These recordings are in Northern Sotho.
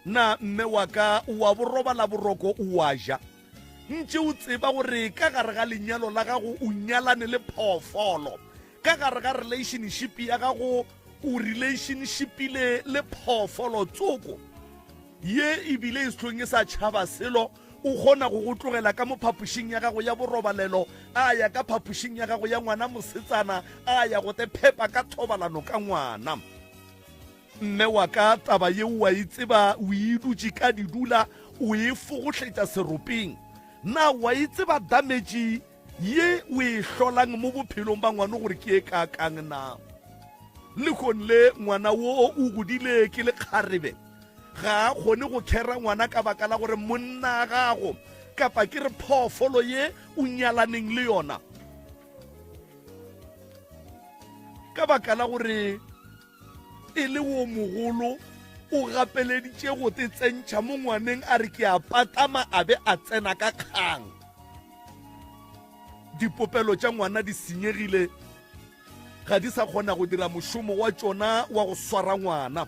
Na mme wa ka o a bo robala boroko o a ja? Ntše o tseba gore ka gare ga lenyalo la gago o nyalane le phoofolo. Ka gare ga relationship ya gago o relationshipile le phoofolo tsoko ye ebile e sehlong e sa tšhaba selo. O kgona go go tlogela ka mo phapošing ya gago ya borobalelo a ya ka phapošing ya gago ya ngwana mosetsana a ya go te phepa ka thobalano ka ngwana. Mme wa ka, taba ye o a e tseba, o e dutše ka didula, o e fogohletša seropeng. Na o a e tseba damage ye o e hlolang mo bophelong ba ngwano gore ke e kaakang? Na lehono le ngwana wo o godile ke lekgarebe, ga a kgone go khera ngwana ka baka la gore monna gago kapa ke re phoofolo ye o nyalaneng le yona, ka baka la gore e le wo mogolo o gapeleditše go te tsentšha mo ngwaneng a re ke a patama a be a tsena ka kgang. Dipopelo tša ngwana di senyegile, ga di sa kgona go dira mošomo wa tšona wa go swara ngwana.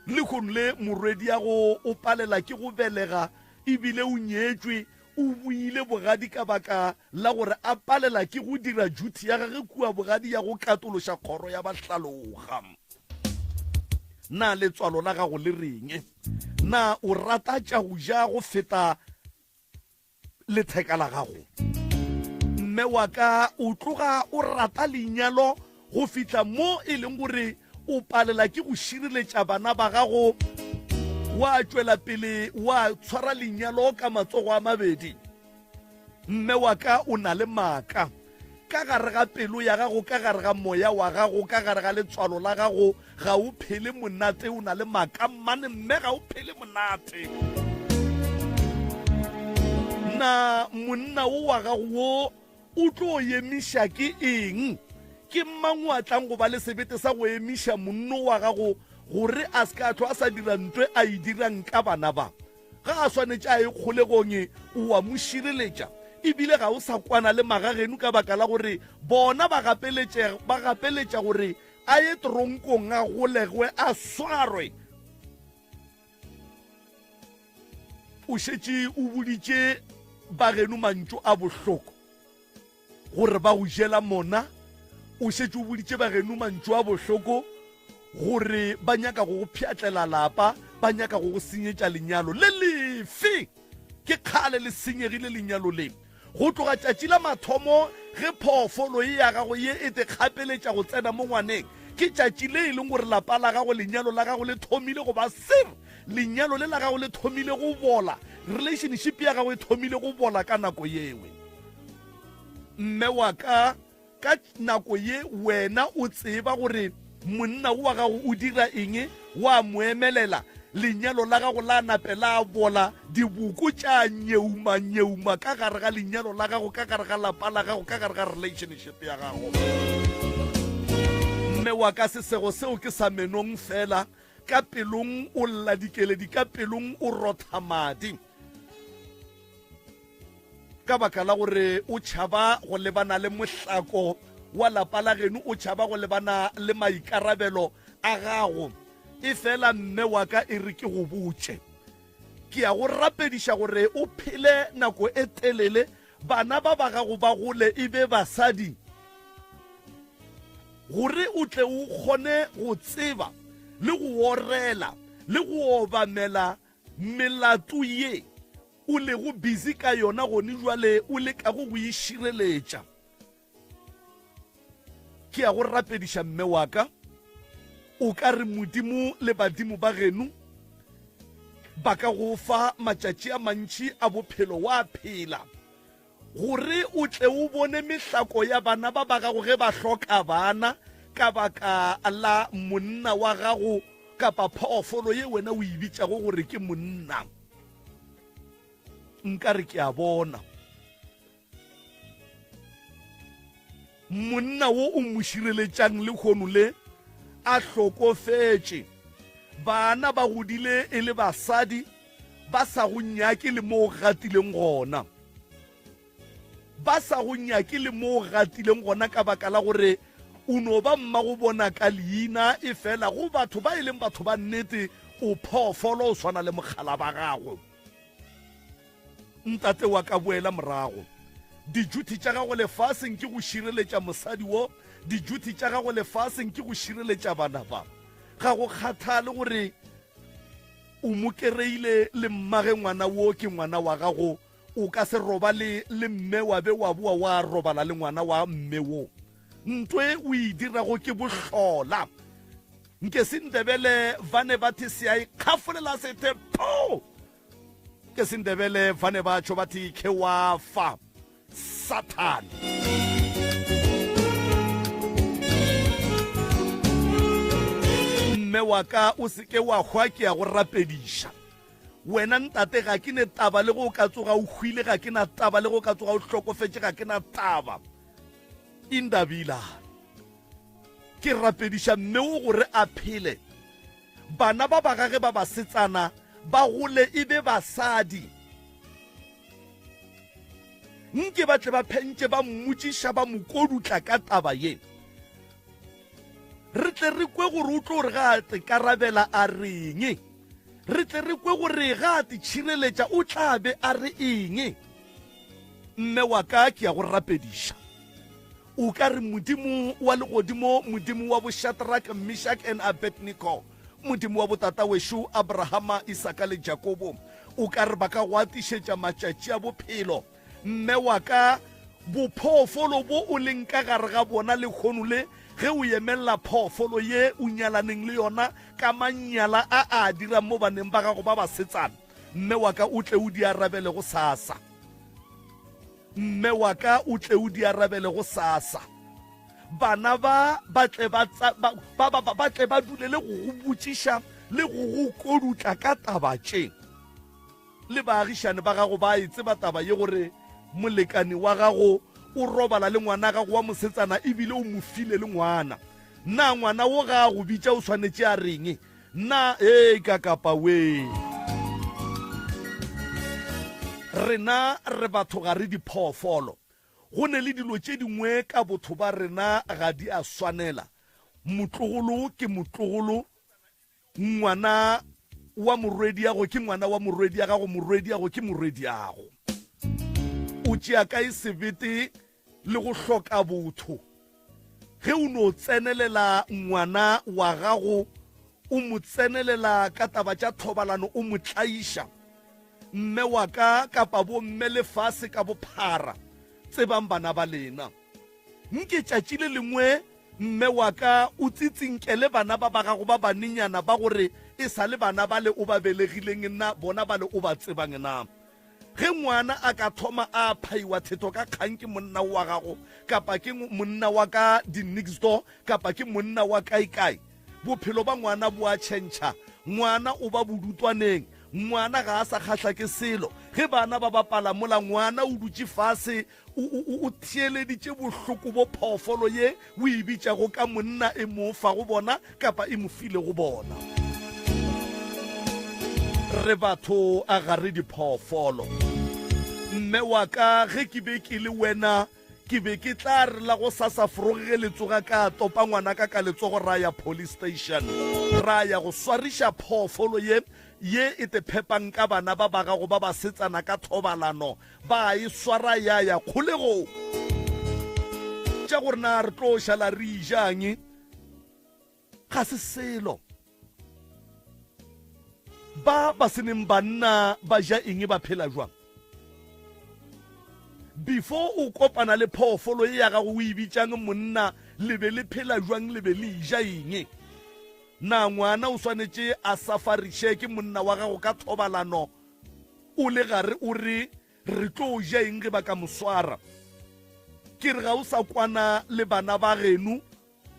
Lehono le morwediago o palela ke go belega ebile o nyetšwe, O boile bogadi ka baka la gore a palela ke go dira duty ya gagwe kua bogadi ya go katološa kgoro ya bahlaloga. Na letswalo la gago le reng? Na o rata tša go ja go feta letheka la gago? Mme wa ka, o tloga o rata lenyalo go fihla mo e leng gore o palela ke go šireletša bana ba gago, wa tšwela pele wa tshwara lenyalo ka matsogo a mabedi. Mme wa ka, o na le maaka ka gare ga pelo ya gago, ka gare ga moya wa gago, ka gare ga letswalo la gago. Ga o phele monate, o na le maaka mmane, mme ga o phele monate. Na monna wo wa gago wo O tlo emiša ke eng? Ke mang o a tlang go ba le sebete sa go emiša monno wa gago gore a se ka a hlwa a sa dira ntwe a e dirang ka bana ba? Ga a swanetše a ye kgolegong, o a mo šireletša. E bile ga o sa kwana le magageno ka baka la gore bona ba ba gapeletša gore a ye toronkong a golegwe a swarwe. O šetše o boditše bageno mantšu a bohloko gore ba go jela mona. O šetše o boditše bageno mantšu a bohloko gore ba nyaka go go pšhatlela lapa, ba nyaka go go senyetša lenyalo le lefe. Ke kgale le senyegile lenyalo le. Go tloga tšatši la mathomo ge phoofolo ye ya gago ye e te kgapeletša go tsena mo ngwaneng, ke tšatši le e leng gore lapa la gago, lenyalo la gago le thomile go ba sir. Lenyalo le la gago le thomile go bola, relationship ya gago e thomile go bola ka nako yewe. Mme wa ka, Ka nako ye wena o tseba gore monna wa gago o dira eng, wa mo emelela, lenyalo la gago la nape la bola, diboko tša nyeuma-nyeuma ka gare ga lenyalo la gago, ka gare ga lapa la gago, ka gare ga relationship ya gago. Mme wa ka, sesego seo ke sa menong fela, ka pelong o lla dikeledi, ka pelong o rotha madi. Ka baka la gore o tšhaba go lebana le mohlako wa lapa la geno, o tšhaba go lebana le maikarabelo a gago. Efela mme wa ka e re ke go botše, ke ya go rapediša gore o phele nako e telele, bana ba ba gago ba gole e be basadi, gore o tle o kgone go tseba le go orela le go obamela melato ye o lego busy ka yona gone jwale o lekago go e šireletša. Ke ya go rapediša mme wa ka, o ka re Modimo le badimo ba geno ba ka go fa matšatši a mantši a bophelo wa phela, gore o tle o bone mehlako ya bana ba ba gago ge ba hloka bana ka baka la monna wa gago kapa phoofolo ye wena o e bitšago gore ke monna. Nka re ke a bona monna wo o mo šireletšang lehono le a hlokofetše, bana ba godile e le basadi ba sa go nyake le mo o gatileng gona, ba sa go nyake le mo o gatileng gona ka baka la gore o no ba mmago bona ka leina, efela go batho ba e leng batho ba nnete. O phoofolo o swana le mokgala ba gago. Ntate wa ka boela morago. Dijuthi tša gago lefaseng ke go šireletša mosadi wo, dijuthi tša gago lefaseng ke go šireletša bana ba. Ga go kgathale gore o mo kereile le mmage ngwana wo ke ngwana wa gago, o ka se robale le mme wa be wa boa wa robala le ngwana wa mme wo. Nto e o e dirago ke bohlola. Nke Sindebele ba ne ba the se a ikgafolela sethe pho. Ke Sindebele ba ne ba tšho ba the ke wa fa Satan. Mme wa ka o se ke wa hwa ke ya go rapediša. Wena ntate ga ke ne taba le go ka tsoga o hwile ga ke na taba le go ka tsoga o hlokofetše ga ke na taba. Indabila. Ke rapediša mme wo gore a phele. Bana ba ba gage ba basetsana ba gole e be basadi. Nke ba tle ba phentše ba mmotšiša ba mo kodutla ka taba ye. Re tle re kwe gore o tlo re ga a te karabela a reng. Re tle re kwe gore ga a te tšhireletša o tla be a re eng. Mme wa ka ke ya go rapediša. O ka re Modimo wa legodimo, Modimo wa bo Shadrach, Meshach and Abednego, Modimo wa botata wešo Abrahama, Isaka le Jakobo, o ka re ba ka go atišetša matšatši a bophelo. Mme wa ka, bophoofolo bo o leng ka gare ga bona lehono le, ge o emelela phoofolo ye o nyalaneng le yona ka manyala a a a dirang mo baneng ba gago ba basetsana, Mme wa ka o tle o di arabele go sasa. Mme wa ka o tle o di arabele go sasa. Bana ba ba tle ba, ba, ba, ba, ba tle ba dule le go go botšiša le go go kodutla ka taba tše. Le baagišane ba gago ba e tseba taba ye gore molekane wa gago o robala le ngwana gago wa mosetsana ebile o mo file le ngwana. Na ngwana wo ga a go bitša o swanetše a reng? Na ee ka kapa wee. Rena re batho ga re diphoofolo. Go ne le dilo tše dingwe ka botho ba rena ga di a swanela. Motlogolo ke motlogolo, ngwana wa morwediago ke ngwana wa morwediagago, morwediago ke morwediago. O tšea kae sebete le go hloka botho ge o no tsenelela ngwana wa gago, o mo tsenelela ka taba tša thobalano, o mo tlaiša. Mme wa ka kapa bomme lefase ka bophara, tsebang bana ba lena. Nke tšatši le lengwe mme wa ka o tsitsinkele bana ba ba gago ba banenyana ba gore e sa le bana bale o ba belegileng na, bona bale o ba tsebang na. Ge ngwana a ka thoma a phaiwa thetho ka kgang ke monna wa gago, kapa ke monna wa ka di-next door, kapa ke monna wa kae-kae, bophelo ba ngwana bo a tšhentšha. Ngwana o ba bodutwaneng. Ngwana ga a sa kgahla ke selo. Ge bana ba bapala mola, ngwana o dutše fase O, o, o theeleditše bohloko bo phoofolo ye o e bitšago ka monna e mo fago bona kapa e mo filego bona. Re batho a ga re diphoofolo. Mme wa ka, ge ke be ke le wena, ke be ke tla re la go sasa foroge ge le tsoga ka topa ngwanaka ka letsogo ra ya police station ra ya go swariša phoofolo ye ye e te phepang ka bana ba ba gago ba basetsana ka thobalano Ba e swara ya ya kgolegong. Tša gore na re tlo šala re ijang ga se selo. Ba ba se neng banna ba ja eng ba phela jwang? Before o kopana le phoofolo ye ya gago o e bitšang monna le be le phela jwang le be le ija eng? Na ngwana o swanetše a safariše ke monna wa gago ka thobalano? O le gare o re, Re tlo ja eng ge ba ka mo swara? Ke re ga o sa kwana le bana ba geno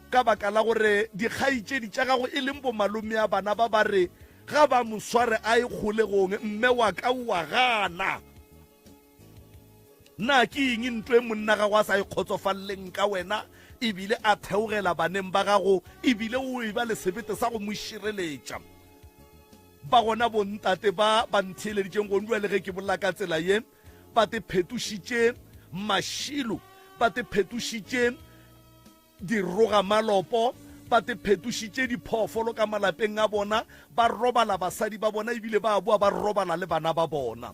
ka baka la gore dikgaetšedi tša gago e leng bomalome a bana ba ba re ga ba mo sware a ye kgolegong, mme wa ka o a gana. Na ke eng ntho e monna gago a sa e kgotsofaleleng ka wena ebile a theogela baneng ba gago ebile o e ba le sebete sa go mo šireletša? Ba gona bontate ba ba ntheeleditšeng gonu bjale ge ke bolela ka tsela ye, ba te phetošitše mašilo, ba te phetošitše dirogamalopo, ba te phetošitše diphoofolo ka malapeng a bona, ba robala basadi ba bona ebile ba boa ba robala le bana ba bona.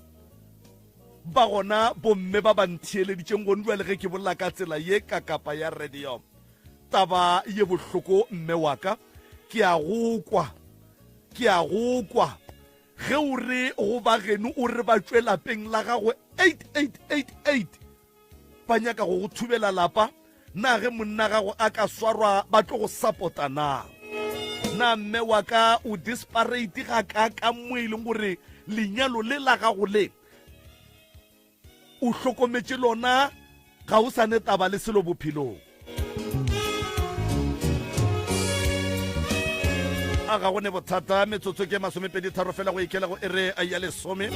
Ba gona bomme ba ba ntheeleditšeng gone bjale ge ke bolela ka tsela ye ka kapa ya radio. Taba ye bohloko mme wa ka, ke a go kwa, ke a go kwa ge o re go ba geno o re ba tšwe lapeng la gago 8888 ba nyaka go go thubela lapa. Na ge monna gago a ka swarwa ba tlo go sapota na? Na mme wa ka o desperate ga ka ka mo e leng gore lenyalo le la gago le o hlokometše lona ga o sa ne taba le selo bophelong? A ga go ne bothata, metsotso ke masomepedi tharo fela go ikela go ere ya lesome.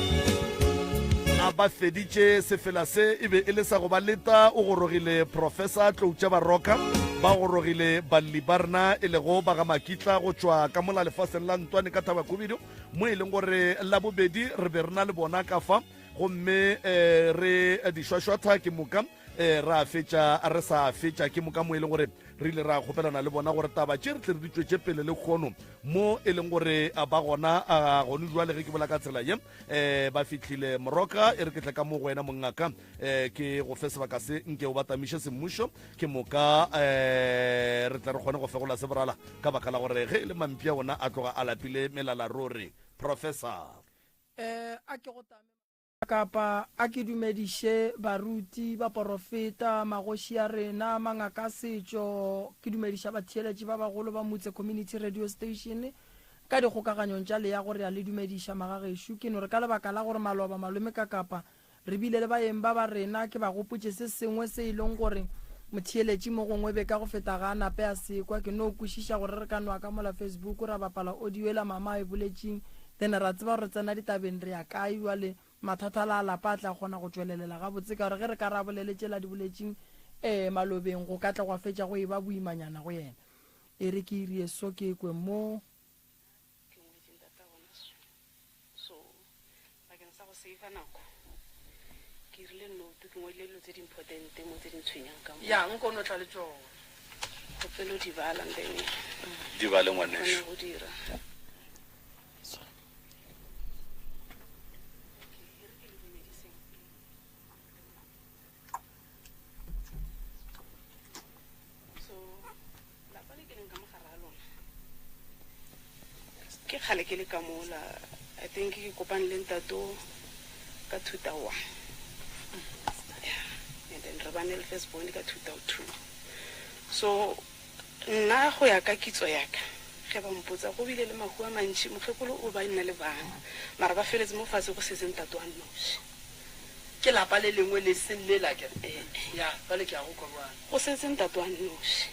A ba feditše sefela se e be e le sa go ba leta. O gorogile Professor Tloutša Baroka, ba gorogile balli ba rena e lego ba ga Makitla go tšwa ka mola lefaseng la Ntwane ka Thabakubidu, mo e leng gore Labobedi re be re na le bona ka fa gomme um re dišwašwatha ke moka um ra fetša re sa fetša ke moka mo e leng gore re ile ra kgopelana le bona gore taba tše re tle re di tšwetše pele le kgono mo e leng gore ba gona gone jwale ge ke bola ka tsela ye um ba fihlile Moroka. E re ke tle ka mo go wena mongaka um ke go fe sebaka se nke o ba tamiše semmušo ke moka um re tle re kgone go fegola se borala ka baka la gore ge e le mampia ona a tloga a lapile melala ruri. Professor. Um a ke go tame kapa a ke dumediše baruti, baporofeta, magoši a rena, mangaka a setšo, ke dumediša batheeletši ba bagolo ba Mutse Community Radio Station ka dikgokaganyong tša leago. Re a le dumediša magagešo. Ke no re ka lebaka la gore maloba malome ka kapa re bile le baeng ba ba rena, ke ba gopotše se sengwe se e leng gore motheeletši mo gongwe be ka go feta ga a nape a se kwa. Ke no kwešiša gore re ka nwa ka mola Facebook ra bapala audio ela mama a e boletšeng, then ra tseba gore re tsena ditabeng re ya kae. Bjale mathata la lapa a tla kgona go tšwelelela gabotse, ka gore ge re ka ra bolele tšela di boletšeng um malobeng go ka tla gwa fetša go eba boimanyana go yena. E re ke irie so ke kwe mo. Ke ngwetše ntata bona so. So bakeng sa go saver nako ke irile note, ke ngwadile dilo tse di important mo tse di ntshwenyang ka mo. Ya, nko no tla le tšona. Kgopelo di bala and then Di bale ngwanešu. kgone go dira. So lapa le ke leng ka mogare ga lona ke kgale ke le ka mola. I think ke kopane le ntato ka 2001, yeah, and then re bane le first born ka 2002. So nna go ya ka kitso ya ka, ge ba mpotsa, go bile le mahu a mantši, mokgekolo o ba nna le bana mara ba feletse mo fatshe, go setse ntato a nnoši. Ke lapa le lengwe le seng le la ke re. Ya, bjale ke a go kwa bjale. Go setse ntate wa nnoši.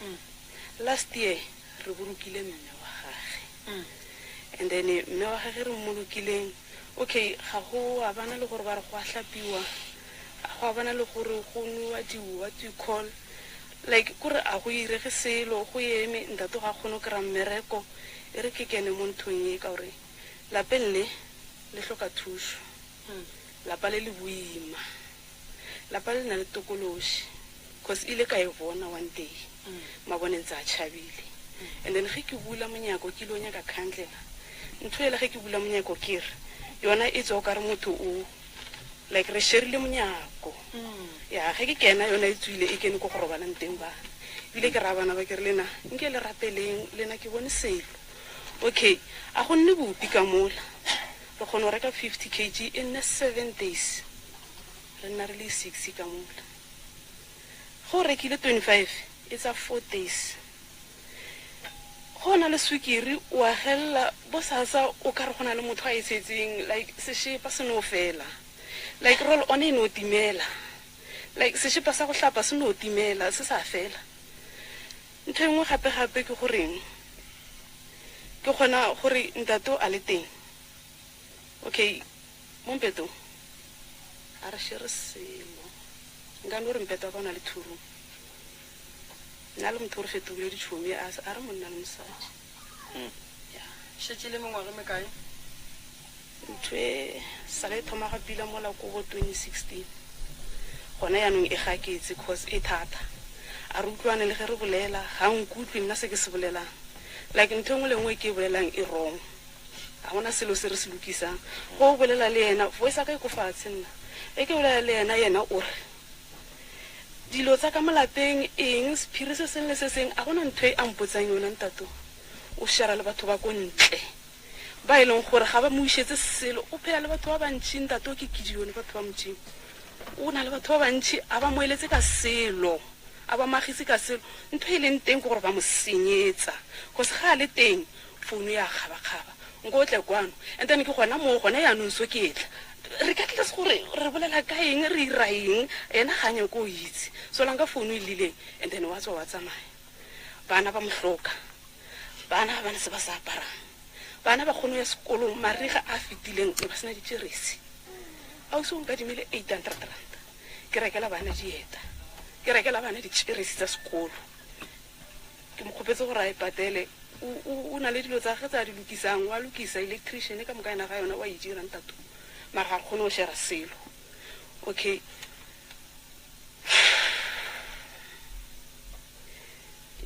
Last year re bolokile mme wa gage. And then mme wa gage re mmolokileng, okay, ga go a bana le gore ba re go a hlapiwa, ga go a bana le gore go nwewa di what you call, like kore a go irege selo, go eme, ntate ga a kgone go kry-a mmereko. E re ke kene mo nthong ye ka gore lapeng le le hloka thušo. Lapa le le boima. Lapa le na le tokološi cause ile ka e bona one day mabone ntse a tšhabile and then ge ke bula monyako ke ilo nyaka khandlela ntho ela ge ke bula monyako ke re yona e tswa o kare motho o like re sherile monyako ya ge ke kena yona e tswile e kene ko go robalang teng bana ebile ke raya bana ba ke re lena nke le rapeleng lena ke bone selo okay a go nne bopi ka mola Re kgona go reka 50 kg e nne seven days, re nna re le six ka mola. Ge o rekile 25 e tsa four days. Ge o na le swikiri o a gelela bosasa o ka re go na le motho a e tshetseng like sešepa se no fela, like roll on e no timela, like sešepa sa go hlapa se no timela se sa fela. Ntho e nngwe gape gape ke goreng ke kgona gore ntate o a le teng okay mo mpetong a re shere selo nka no re mpeto wa ka o na le two room nna le motho o re fetogile ditšhomi a a re monna le mosadi ya Šetše le mengwaga e mekae? Ntho e sale e thoma ga pila mola ko bo 2016 gona yanong e gaketse cause e thata. A re utlwane le ge re bolela, ga a nkutlwe nna se ke se bolelang. Like ntho e nngwe le nngwe e ke e bolelang e wrong. Ga gona selo se re se lokisang. Go o bolela le yena, voice ya ka e ko fatshe nna. Ge ke bolela le yena, yena o re, Dilo tsa ka mo lapeng, eng, sephiri se seng le se seng, a gona ntho e a mpotsang yona ntato. O shera le batho ba ko ntle, ba e leng gore ga ba mo išetse selo. O phela le batho ba bantši, ntato ke Gideone, batho ba Modimo. O na le batho ba bantši, a ba mo eletse ka selo, a ba mo agise ka selo. Ntho e leng teng ke gore ba mo senyetsa, cause ga a le teng, founu ya kgabakgaba, nko o tle kwano. And then ke gona moo, gona yaanong so ke etla, regardless gore re bolela ka eng, re ira eng, yena ga a nyake go itse. So lang ka founu e llileng, and then wa tswa wa tsamaya. Bana ba mo hloka, bana ga ba na se ba se aparang, bana ba kgone go ya sekolong, mariga a fetileng ne ba sena ditšeresi. Ausi o nkadimile 800 ranta, ke rekela bana dieta, ke rekela bana ditšeresi tsa sekolo. Ke mo kgopetse gore a e patele. O, o, o na le dilo tsa gage tse a di lokisang, wa lokisa, electrician ka moka yena ga yona wa e dira ntato. Mara ga re kgone go shera selo. Okay.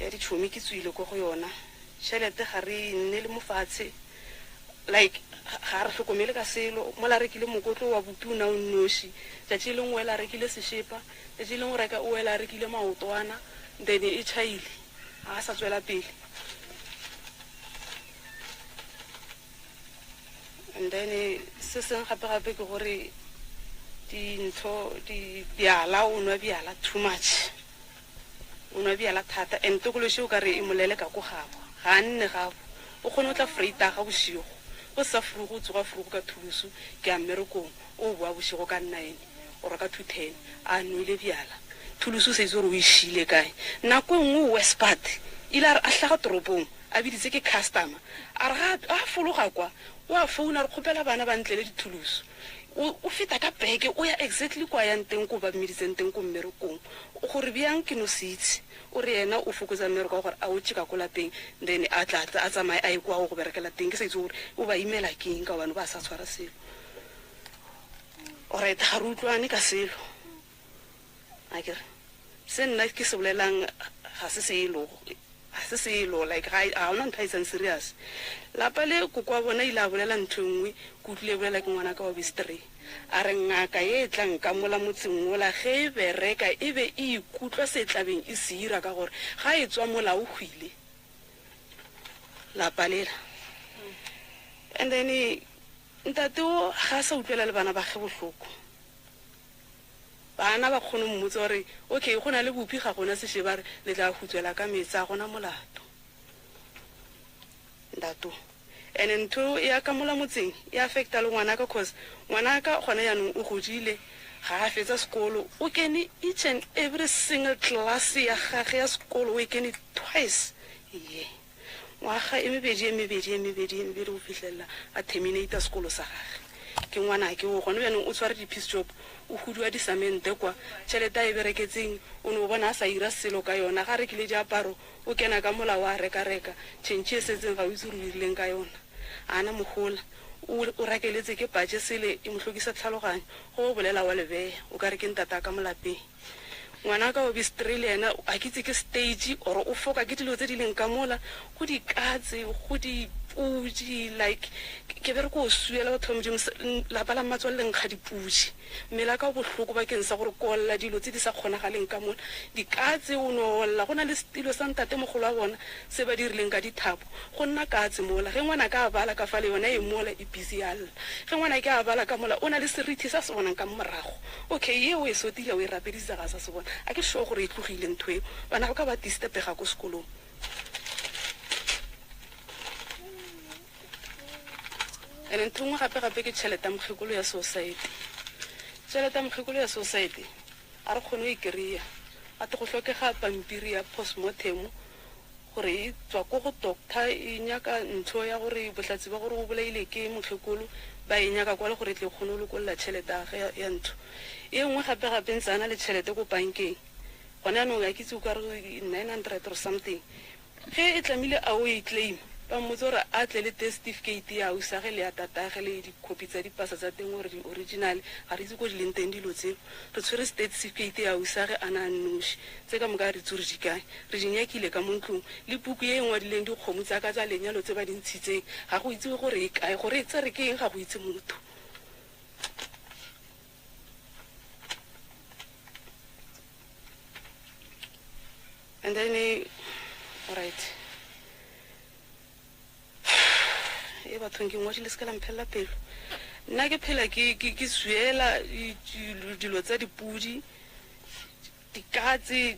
Ya ditšhomi ke tswile ko go yona. Tšhelete ga re e nnele mo fatshe. Like, ga a re hlokomele ka selo. Mola a rekile mokotlo wa bupi o na o nnoši. Tšatši le lengwe o ela a rekile sešepa. Tšatši le lengwe o reka o ela a rekile maotwana. Then e tšhaile. Ga a sa tswela pele. And then se seng gape gape ke gore dintho di bjala o nwa bjala too much. O nwa bjala thata and tokološi o ka re e mo leleka ko gabo. Ga a nne gabo. O kgone go tla Vrydag bošego. Go sa vroeg o tsoga vroeg ka thulusu ke ya mmerekong o boa bošego ka nine or ka to ten a nwele bjala. Thulusu o sa itse gore o e šiile kae. Nako e nngwe worse part ile a re a hlaga toropong a biditse ke customer a re ga a fologa kwa o a founa a re kgopela bana ba ntlele dithulusu. O o feta ka beke o ya exactly kwa yang teng ko ba mmiditseng teng ko mmerekong. Gore bjang ke no se itse. O re yena o fokotsa mmereko wa gore a o tše ka ko lapeng then a tla a tsamaye a ye kwa go berekela teng. Ke sa itse gore o ba imela ke eng ka gobane o ba sa tshwara selo. Alright ga re utlwane ka selo. Akere se nna ke se bolelang ga se selo. Ga se selo like ga ga ona ntho a etsang serious. Lapa le koko wa bona ile a bolela ntho e nngwe ke utlwile e bolela ke ngwanaka wa bistri. A re ngaka ye e tlang ka mola motseng wola ge e bereka e be e ikutlwa se tlabeng e se ira ka gore ga e tswa mola o hwile lapa lela. And then ntate o ga a sa utlwela le bana ba ge bohloko. Bana ba kgone go mmotsa gore okay go na le bupi ga gona sešeba re le tla hutswela ka meetse a gona molato. Ntato. And ntho ya ka mola motseng e affecta le ngwanaka cause ngwanaka gona jaanong o godile ga a fetsa sekolo o kene each and every single class ya gage ya sekolo o e kene twice a year. Ngwaga e mebedi, e mebedi, e mebedi, e mebedi go fihlelela a terminata sekolo sa gage. Ke ngwanake wo, gona bjanong o tshware di-piece job, o hudua disamente kwa. Tšhelete a e bereketseng o no bona a sa ira selo ka yona. Ga a rekile diaparo, o kena ka mola wa reka-reka. Tšhentšhi e setseng ga o itse gore o irileng ka yona. A na mohola. O, o rakeletse ke patše sele e mo hlokisa tlhaloganyo. Go o bolela wa lebeya, o ka re ke ntata ka mo lapeng. Ngwanaka wa bistri le yena ga ke itse ke stage or o foka ke dilo tse di leng ka mola, go dikatse, go dipudi like ke be re ko swiela batho ba Modimo lapa la mmatswale le nkga dipudi. Mmele wa ka o bohloko bakeng sa gore ko olla dilo tse di sa kgonagaleng ka mola. Dikatse o no olla, go na le setilo sa ntatemogolo wa bona se ba dirileng ka dithapo, go nna katse mola. Ge ngwanaka a bala ka fale yona e mola e busy ya lla. Ge ngwanake a bala ka mola o na le serithi sa se bonang ka morago. Okay, ye o e sotile o e rapedisitse ga a sa se bona. A ke sure gore e tlogile ntho eo. Bana ba ka ba distepega ko sekolong. And ntho nngwe gape gape ke tšhelete ya mokgekolo ya society. Tšhelete ya mokgekolo ya society a re kgone go e kry-a. Gate go hlokega pampiri ya postmortem gore e tswa ko go doctor e nyaka ntho ya gore bohlatse ba gore o bolaile ke mokgekolo ba e nyaka kwale gore e tle e kgone go lokolla tšhelete ya gage ya ntho. E nngwe gape gape ntse a na le tšhelete ko bankeng gone yanong ga ke itse o ka re 900 or something ge e tlamile a o e claim. Ba mmotsa gore a tle le death certificate ya ausage le ya tatage le dikhopi tsa dipasa tsa teng gore di original. Ga re itse ko di leng teng dilo tseo. Re tshwere death certificate ya ausage a na a nnoši. Tse ka moka ga re itse gore di kae. Re di nyakile ka mo ntlong. Le puku ye e ngwadileng dikgomo tsa ka tsa lenyalo tse ba di ntshitseng ga go itsewe gore e kae. Gore e tsere ke eng ga go itse motho. And then, alright. E bathong ke ngwadile se ka la mphelela pelo. Nna ke phela ke ke ke swiela dilo tsa dipudi, dikatse,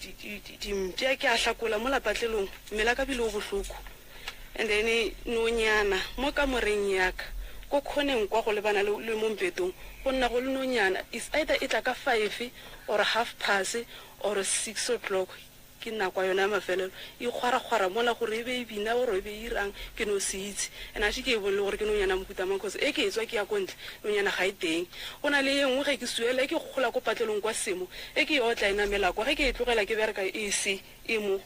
dimpša ke a hlakola mo lapatlelong, mmele wa ka bile o bohloko. And then nonyana mo kamoreng ya ka ko khoneng kwa go lebana le le mo mpetong go nna go le nonyana is either e tla ka five or half past or 6 o'clock ke nako ya yona ya mafelelo, e kgwarakgwara mola gore e be e bina or e be e irang ke no se itse. And a še ke e bone le gore ke nonyana ya mohuta mang cause e ke e tswa ke ya ko ntle nonyana ga e teng. Go na le ye nngwe ge ke suela e ke gola ko patlelong kwa semo e ke e otla e namela kwa ge ke e tlogela ke bereka e se e mo.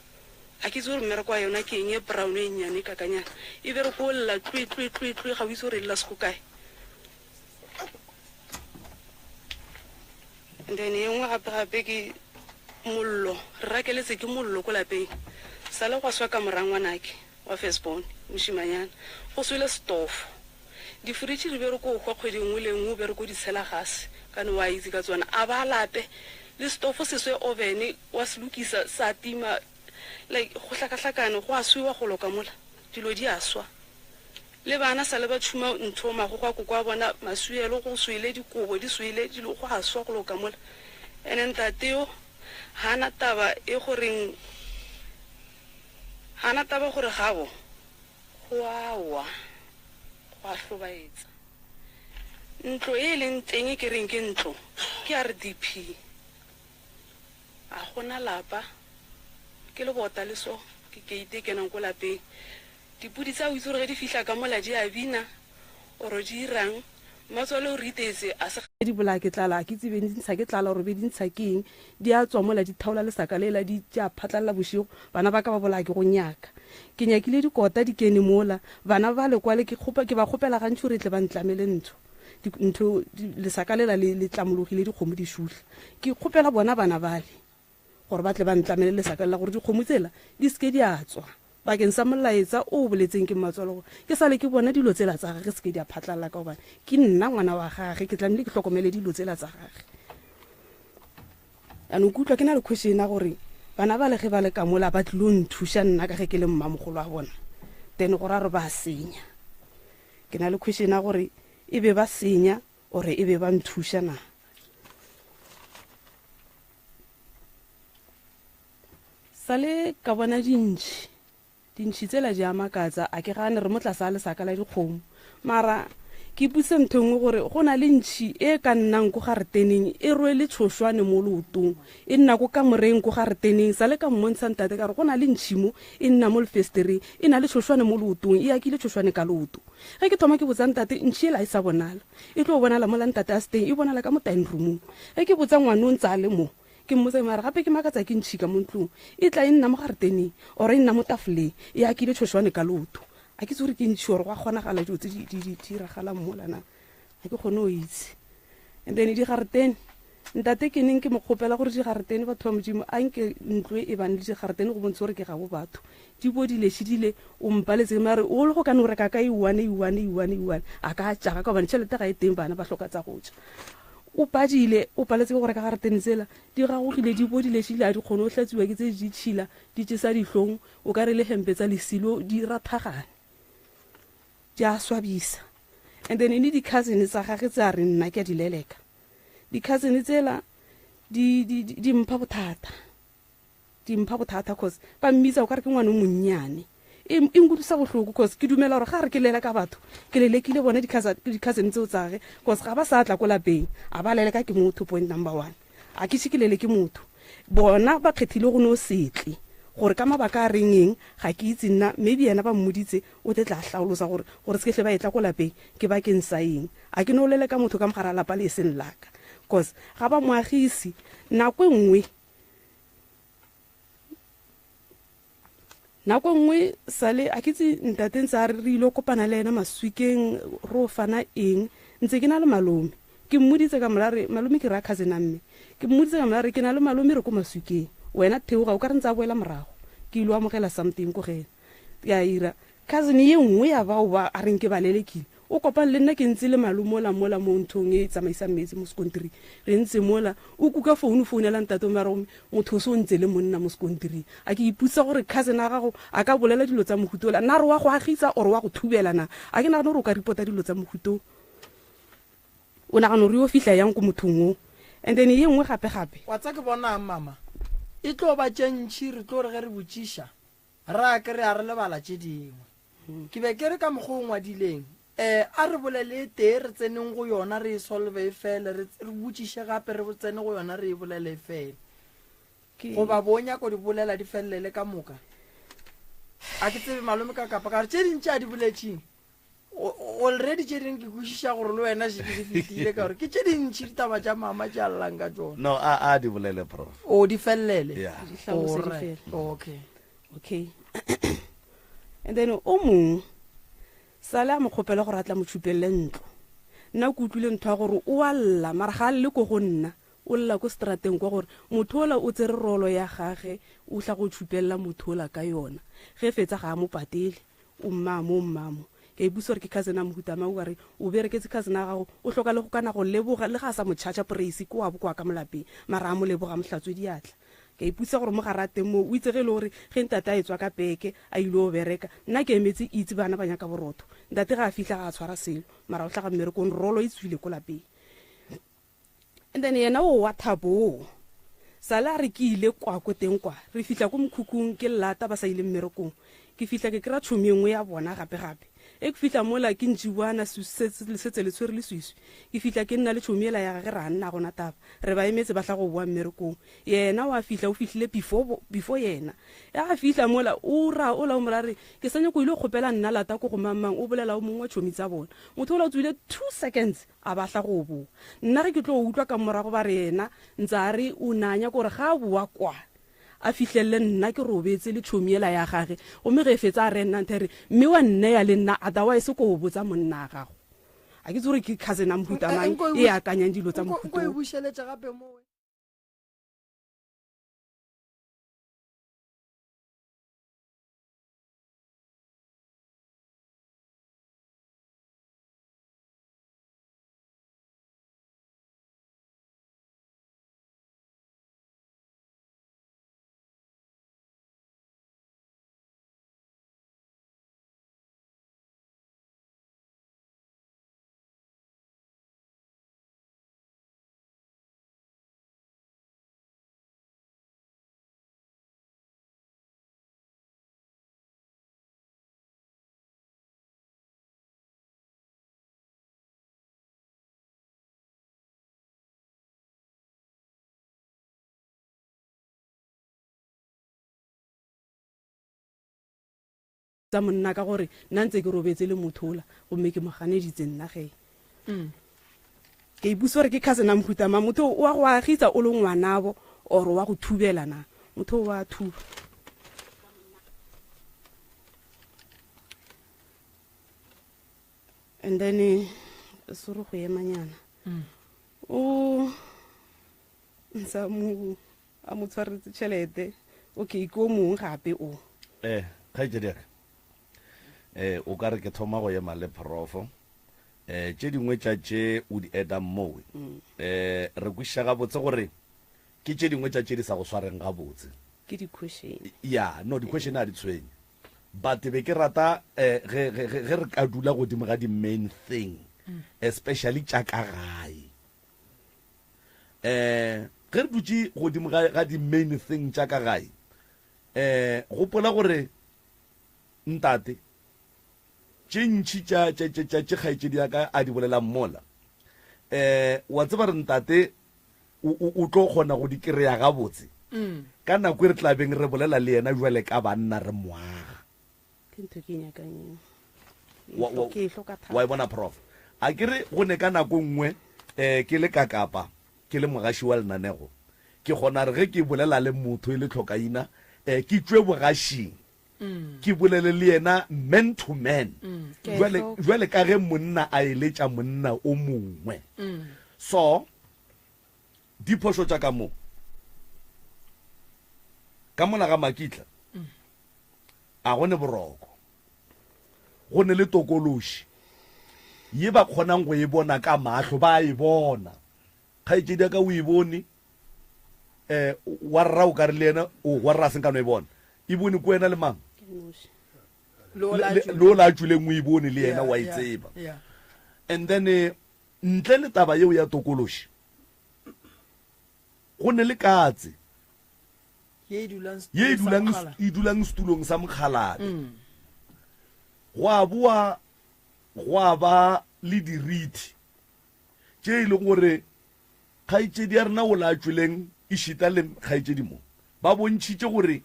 Ga ke itse gore mmereko wa yona ke eng e brown e nnyane e kakanyana e bereko o lla tlwe tlwe tlwe tlwe ga o itse gore e lla se ko kae. And then ye nngwe gape gape ke mollo, re rakeletse ke mollo ko lapeng. Sale gwa swa kamora ngwanake wa first born, mošimanyana. Go swele setofo. Difridge di be re ko hwa kgwedi nngwe le nngwe o be re ko di tshela gase ka ne wa itse ka tsona. A ba lape. Le setofo se swe oven wa se lokisa sa tima like go hlakahlakane go a swiwa golo ka mola. Dilo di a swa. Le bana sa le ba tšhuma ntho magogo a koko a bona maswielo go swele dikobo di swele dilo go a swa go loka mola. Ene ntate yo ga na taba e goreng ga na taba gore gabo go a wa go a hlobaetsa. Ntlo e e leng teng e ke reng ke ntlo ke RDP. Ga gona lapa ke lebota le so ke gate e kenang ko lapeng. Dipudi tsa o itse gore ge di fihla ka mola di a bina oro di irang. Mmatswale o ritetse a se. Di bolaya ke tlala, a ke tsebe di ntsha ke tlala oro be di ntsha ke eng. Di a tswa mola di thaola lesaka lela di tša phatlalala bošego, bana ba ka ba bolaya ke go nyaka. Ke nyakile dikota di kene mola, bana ba le kwale ke kgopa ke ba kgopela gantši gore tle ba ntlamele ntho. Di, ntho, di, lesaka lela le, le tlamologile dikgomo di šuhla. Ke kgopela bona bana bale. gore ba tle ba ntlamele lesaka la gore dikgomo tsela di seke di a tswa bakeng sa molaetsa o o boletseng ke mmatswalo gore ke sale ke bona dilo tsela tsa gage seke di a phatlalala ka gobane ke nna ngwana wa gage ke tlamehile ke hlokomele dilo tsela tsa gage. Jaanong ke utlwa ke na le question ya gore bana ba le ge ba le ka mola ba tlilo nthuša nna ka ge ke le mmamogolo wa bona, then go ra re ba senya. Ke na le question ya gore e be ba senya ore e be ba nthuša na. Sale ka bona dintšhi, dintšhi tsela di a makatsa, a ke gane re mo tlase a lesaka la dikgomo. Mara ke ipotse ntho e nngwe gore go na le ntšhi e ka nnang ko gareteneng e rwele tšhošwane mo leotong, e nna ko kamoreng ko gareteneng. Sale ka mmontsha ntate ka re go na le ntšhi mo e nna mo lefestereng e na le tšhošwane mo leotong, e akile tšhošwane ka leoto. Ge ke thoma ke botsa ntate ntšhi ela e sa bonala, e tlo bonala mola ntate a se teng, e bonala ka mo dining roomong. Ge ke botsa ngwane o ntse a le mo, Ke mmotsa mara gape ke makatsa ke ntšhi ka mo ntlong e tla e nna mo gareteneng or e nna mo tafoleng e akile tšhošwane ka leoto. A ke itse gore ke ntšhi or go a kgonagala dilo tse di di di diragalang mola na, ga ke kgone go itse. And then digaretene, ntate ke neng ke mo kgopela gore digaretene batho ba Modimo a nke ntlo e bane le digaretene go bontshe gore ke gabo batho. Di bodile šidile o mpaletse mare o le go ka no reka ka e one e one e one e one a ka tšaga ka gobane tšhelete ga e teng bana ba hloka tsa go ja. O padile, o paletse ke go reka garetene tsela, di gagogile, di bodile, šile a di kgone go hlatswiwa ke tse di tšhila, di tšesa dihlong, o ka re le hempe tsa lesilo di rathagane. Di a swabisa. And then le di-cousin tsa gage tse a reng nna ke a di leleka. Di-cousin tsela di, di, di, di mpha bothata. Di mpha bothata cause ba mmitsa o ka re ke ngwana o monnyane. E, e nkutlwisa bohloko cause ke dumela gore ga re ke leleka batho, ke lelekile bone di-cousin tseo tsa ge cause ga ba sa tla ko lapeng, a ba leleka ke motho, point number one. A ke še ke leleke motho. Bona ba kgethile go no se tle gore ka mabaka a reng eng ga ke itse nna, maybe yena ba mmoditse o tle tla hlaolosa gore gore se ke hle ba etla ko lapeng ke bakeng sa eng. A ke no leleka motho ka mogare a lapa le e seng laka cause ga ba moagisi nako e nngwe. Nako nngwe sale a ke tse ntate ntse a re re ile kopana le ena maswikeng ro fana eng ntse ke na le malome ke mmoditse ka mola re malome ke ra cousin a mme ke mmoditse ka mola re ke na le malome re ko maswikeng wena theoga o ka re ntse a boela morago ke ile amogela something ko gena ya ira cousin ye nngwe ya bao ba a reng ke ba lelekile o kopane le nna ke ntse le malome ola mola mo nthong e tsamaisang metsi mo sekontiring re ntse mola o kuka founu founela ntate o mara gomme motho o se o ntse le monna mo sekontiring a ke ipotsa gore cousin a gago a ka bolela dilo tsa mohuto ola nna re wa go agisa or wa go thubela na a ke nagane gore o ka reporta dilo tsa mohuto o nagana gore yo fihla yang ko mothong o and then ye nngwe gape gape Wa tsa ke bonang mama e tlo ba tše ntšhi re tlo re ge re botšiša Ra ke re a re lebala tše dingwe. Ke be ke re ka mokgwa o ngwadileng, eh, a re bolele e tee re tseneng go yona re e solve e fele, re, re botšiše gape re tsene go yona re e bolele e fele. Goba bo nyako di bolela di felelele ka moka. A ke tsebe malome ka kapa ka gore tše ding tše a di boletšeng already tše dingwe ke kwešiša gore le wena šetše di fetile ka gore ke tše dintšhi ditaba tša mama tše a llang ka tšona. No, a a di bolele prof. O di felele? Yeah. Di hlalose di Alright. fele. Okay. Okay. And then o mongwe sale a mo kgopela gore a tla mo tšhupelele ntlo. Nna ke utlwile ntho ya gore o a lla mara ga a lle ko go nna o lla ko strateng kwa gore motho ola o tsere rolo ya gage o tla go tšhupelela motho ola ka yona ge fetsa ga a mo patele O mmamo, o mmamo. Ke a ipotsa gore ke cousin a mohuta mang, o ka re o bereketse cousin ya gago, o hloka le go kana go leboga, le ga a sa mo charger praise, ke wa bo kwa ka mo lapeng, mara a mo leboga, a mo hlatswe diatla. Ke a ipotsa gore mo gare a teng moo, o itse ge e le gore ge ntate a etswa ka peke, a ile go bereka, nna ke emetse itse bana ba nyaka borotho. Ntate ga a fihla ga a tshwara selo, mara o hlaga mmerekong, rolo e tswile ko lapeng. And then yena o wa Thabo o sale a re ke ile kwa ko teng kwa re fihla ko mokhukhung ke lata ba sa ile mmerekong ke fihla ke kry-a tšhomi e nngwe ya bona gape gape e ke fihla mola ke ntšibuana setse le tshwere leswiswi ke fihla ke nna le tšhomi ela ya gage ra nna gona taba re ba emetse ba hla go boa mmerekong yena wa fihla o fihlile before before yena ya a fihla mola o ra ola o mora re ke sa nyako ile go kgopela nna lata ko go mang mang o bolela o mongwe wa tšhomi tsa bona motho ola o tswile 2 seconds A ba hla go boa. Nna ge ke tlo utlwa ka morago ba re yena ntse a re o na nyaka gore ga a boa kwa a fihlelele nna ke robetse le tšhomi yela ya gage gomme ge e fetsa a re nna nthe re mme wa nneya le nna otherwise ko o botsa monna a gago. A ke tse gore ke cousin a mohuta mang e akanyang dilo tsa mohuta Nko e o. bušeletše gape mo. Tsa monna ka gore nna ntse ke robetse le motho ola gomme ke mo ganeditse nna ge ke ipotsa gore ke cousin a mohuta mang motho o wa go agisa o le ngwanabo or wa go thubela na motho o wa thuba. And then sore go emanyana o ntsa mo a mo tshwaretse tšhelete okay ke o mongwe gape o. Eh kgaetšedi ya ka eh o ka re ke thoma go ema le profo eh tše dingwe tša tše o di edang mowe eh re kwešiša gabotse gore ke tše dingwe tša tše di sa go swareng gabotse. Ke di question. Ya no di question a di tshwenye but be ke rata eh ge ge ge re ka dula godimo ga di main thing especially tša ka gae. Eh ge re dutše godimo ga ga di main thing tša ka gae eh gopola gore ntate tše ntši tša tša tša tša tše kgaetšedi ya ka a di bolelang mola eh wa tseba re ntate o o o tlo kgona go di kry-a gabotse ka nako e re tla beng re bolela le yena jwale ka banna re moaga. Ke ntho ke e nyakang eo. Wa, wa, Ke e hloka thata. wa e bona prof? A ke re go ne ka nako nngwe um ke le ka Kapa ke le mogaši wa lenanego, ke kgona re ge ke bolela le motho e le tlhokaina um ke tšwe bogašing. Ke bolele le yena man to man. Ke a e Jwale, hloka. jwale ka ge monna a eletša monna o mongwe. So, diphošo tša ka mo, ka mola ga Makitla, a go ne boroko. Go ne le tokološi ye ba kgonang go e bona ka mahlo, ba a e bona. Kgaetšedi ya ka o e bone, um wa rra o ka re le yena, o wa rra a se nka no e bona. E bone ke wena le mang? Le o la Le tšwileng. o la tšwileng o e bone le yena Yeah, wa e yeah, tseba. yeah. And then eh, ntle le taba yeo ya tokološi, go ne le katse Ye e dulang ye e setulong sa dulang mokgala. e dulang setulong sa mokgalabje. Gwa boa gwa ba le dirithi tše e lego gore kgaetšedi ya rena o la tšweleng ešita le kgaetšedi mo ba bontšhitše gore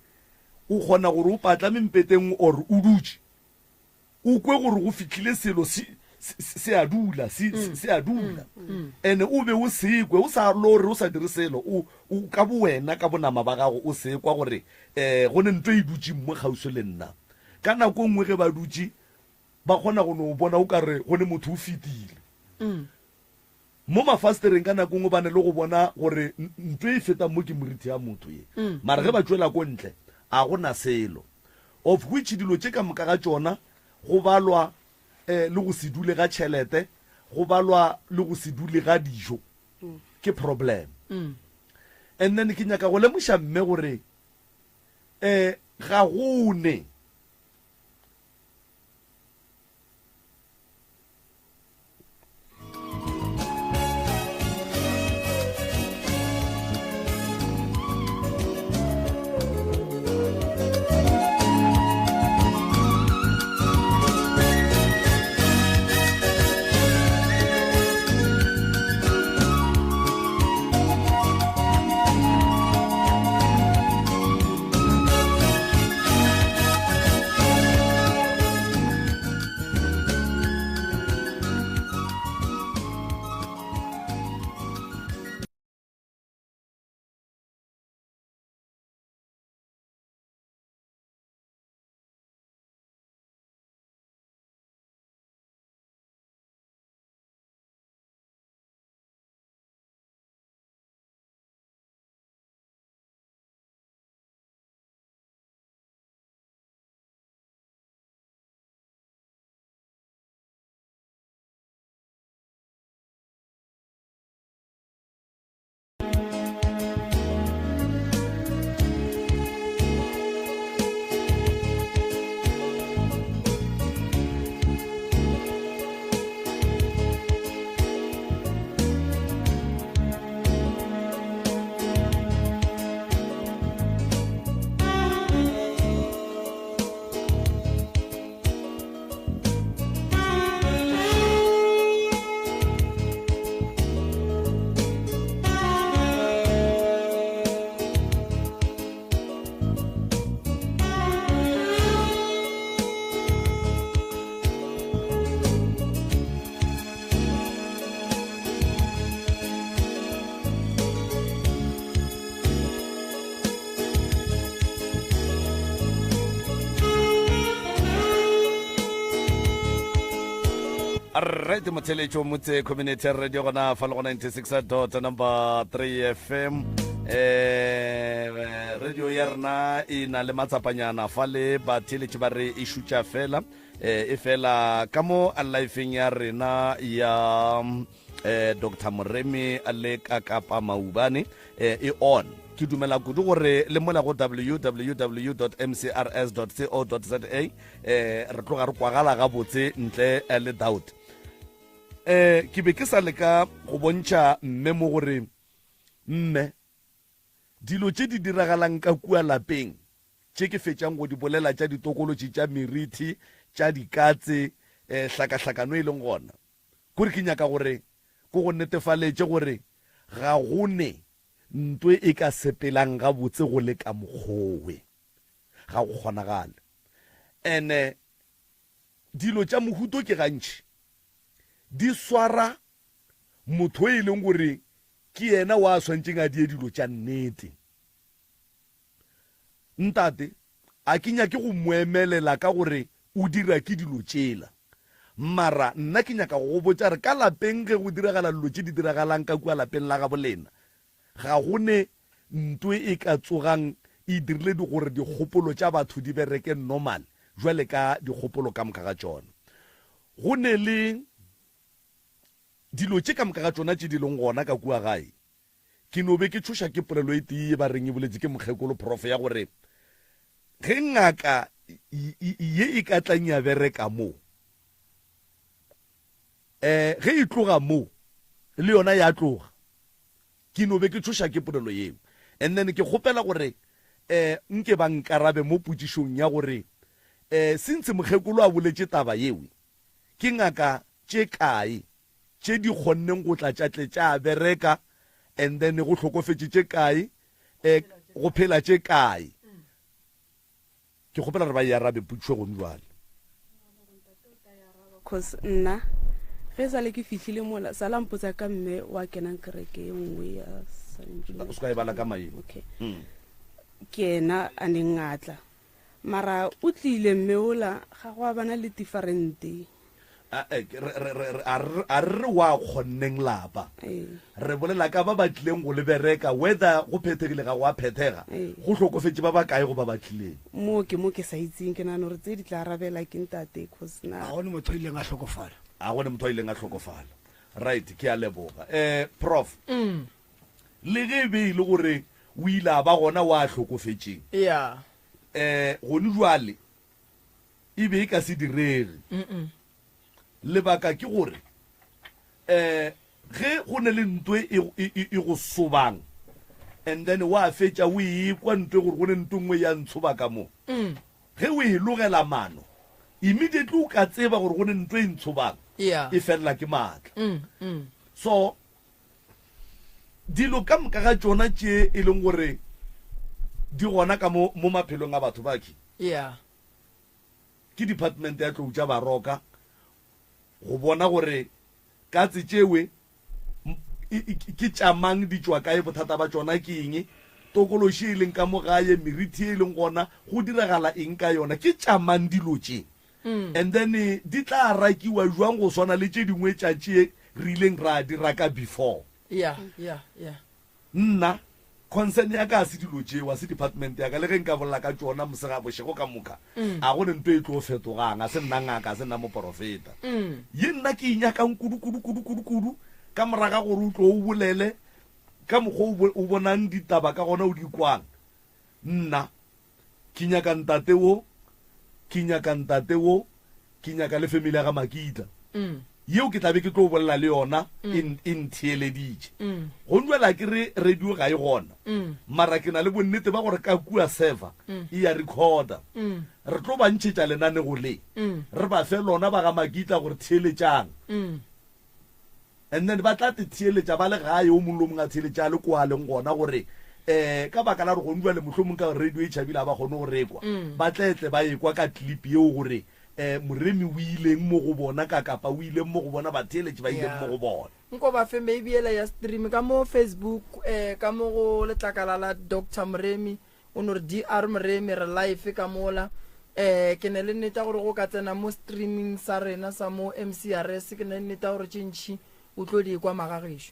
o kgona gore o patlame mpeteng or o dutše o kwe gore go fihlile selo se se a dula se se a dula ene o be o se kwe o sa lore o sa dire selo o o ka bowena ka bonama ba gago o se kwa gore um go ne nto e dutšeng mo kgauswi le nna ka nako e nngwe ge ba dutše ba kgona go no bona o ka re go ne motho o fetile mo mafastereng ka nako nngwe ba ne le go bona gore nto e fetang mo ke morithi ya motho ye mara ge ba tšwela ko ntle a go na selo of which dilo tše ka moka ga tšona go balwa eh, le go se dule ga tšhelete go balwa le go se dule ga dijo ke problem and then ke nyaka go lemoša mme gore um ga go ne Right motheletšo motse community radio gona fa le go 96 dot number 3 fm eh radio ya rena e na le matsapanyana fa le batheletši ba re e šutša fela eh e fela ka mo lifeng ya rena ya eh Dr Moremi le Kakapa Maubane eh e on ke dumela kudu gore le mola go www.mcrs.co.za eh re tloga re kwagala gabotse ntle eh, le doubt eh ke be ke sa leka go bontšha mme mo gore mme dilo tše di diragalang ka kua lapeng tše ke fetšang go di bolela tša ditokolotši tša merithi tša dikatse eh, hlakahlakano e leng gona kore ke nyaka gore ko go netefaletše gore ga go ne ntwe e ka sepelang gabotse go le ka mokgowe ga go kgonagale ene dilo tša mohuto ke gantši di swara motho e leng gore ke yena wa swantšeng a die dilo tša nnete ntate. A ke nyake go mo emelela ka gore o dira ke dilo tšela. Mara nna ke nyaka go go botša re ka lapeng ge go diragala dilo tše di diragalang ka kua lapeng la gabo lena, ga go ne nto e ka tsogang e dirile di gore dikgopolo tša batho di bereke normal jwale ka dikgopolo ka moka ga tšona. Go ne le dilo tše ka moka ga tšona tše di leng gona ka kua gae. Ke no be ke tšhoša ke polelo e tee ye ba reng e boletše ke mokgekolo Prof ya gore ge ngaka ye e ka tlang ya bereka mo, um ge e tloga mo le yona ya tloga. Ke no be ke tšhoša ke polelo yeo. And then ke kgopela gore um nke ba nkarabe mo potšišong ya gore um since mokgekolo a boletše taba yeo, ke ngaka tše kae tše di kgonneng go tla tša tle tša bereka and then go hlokofetše tše kae eh, go phela tše kae ke kgopela re ba e arabe potšišo gone jwale. Cause nna ge sale ke fihlile mola sala mpotsa ka mme wa kenang kereke e nngwe ya O se ka e bala ka maina. Okay. Ke ena a neng a tla. Mara o tlile mme ola ga go a bana le tifarente. A re re wa kgonneng lapa. Re bolela ka ba ba tlileng go le bereka whether go phethegile ga go a phethega. Go hlokofetše ba ba kae go ba ba tlileng? Mo ke mo ke sa itseng ke nagana gore tse di tla arabela ke ntate cause na. Ga go ne motho a ileng a hlokofala. Ga go ne motho a ileng a hlokofala. Right ke a leboga. Prof. Le ge e be e le gore o ile a ba gona wa hlokofetšeng. Yeah. Eh, gone jwale e be e ka se direge. Lebaka ke gore eh ge go ne le nto e, e, e, e go sobang and then wa fetša o e kwa nto e gore go ne nto nngwe ya ntshoba ka mo. Ge o e logela mano immediately o ka tseba gore go ne nto e ntshobang Yeah. e felela ke maatla. So Dilo ka moka ga tšona tše e leng gore di gona ka mo mo maphelong a batho ba ke. Yeah. Ke department ya tlou tša Baroka go bona gore katse tšewe ke tša mang, di tšwa kae, bothata ba tšona ke eng, tokološi e leng ka mo gae, merithi e leng gona, go diragala eng ka yona, ke tša mang dilo tše. And then di tla rakiwa jwang go swana le tše dingwe tša tše re ileng ra di raka before. Yeah, yeah, yeah. Nna, concern ya ka ga se dilo tšeo, ga se department ya ka, le ge nka bolela ka tšona mosega bošego ka moka, a go ne nto e tlo fetogang, ga se nna ngaka, ga se nna moporofeta. Ye nna ke e nyakang kudu, kudu, kudu, kudu, kudu, ka moraga gore o tlo o bolele ka mokgwa o bonang ditaba ka gona o di kwang, nna Ke nyaka ntate wo, ke nyaka ntate wo, ke nyaka le family ya ga Makitla. Yeo ke tla be ke tlo bolela le yona e, e ntheeleditše. Go njwela ke re radio ga e gona, mara ke na le bonnete ba gore ka kua server e ya recorder. Re tlo ba ntšhetša lenanego le, re ba fe lona ba ga Makitla gore theeletšang. And then ba tla te theeletša ba le gae, o mongwe le o mongwe a theeletše a le ko a leng gona gore um ka baka la gore gone jwale mohlomong ka gore radio e tšhabile ga ba kgone go rekwa, ba tle tle ba ekwa ka clip yeo gore um Moremi o ileng mo go bona ka kapa o ileng mo go bona, batheeletši ba ileng mo go bona. Nko ba fe maybe yela ya stream ka mo Facebook eh ka mo go letlakala la Doctor Moremi o no re DR Moremi re live ka mola eh ke ne le nnete ya gore go ka tsena mo streaming sa rena sa mo MCRS ke ne le nnete ya gore tše ntšhi o tlo di kwa magagešo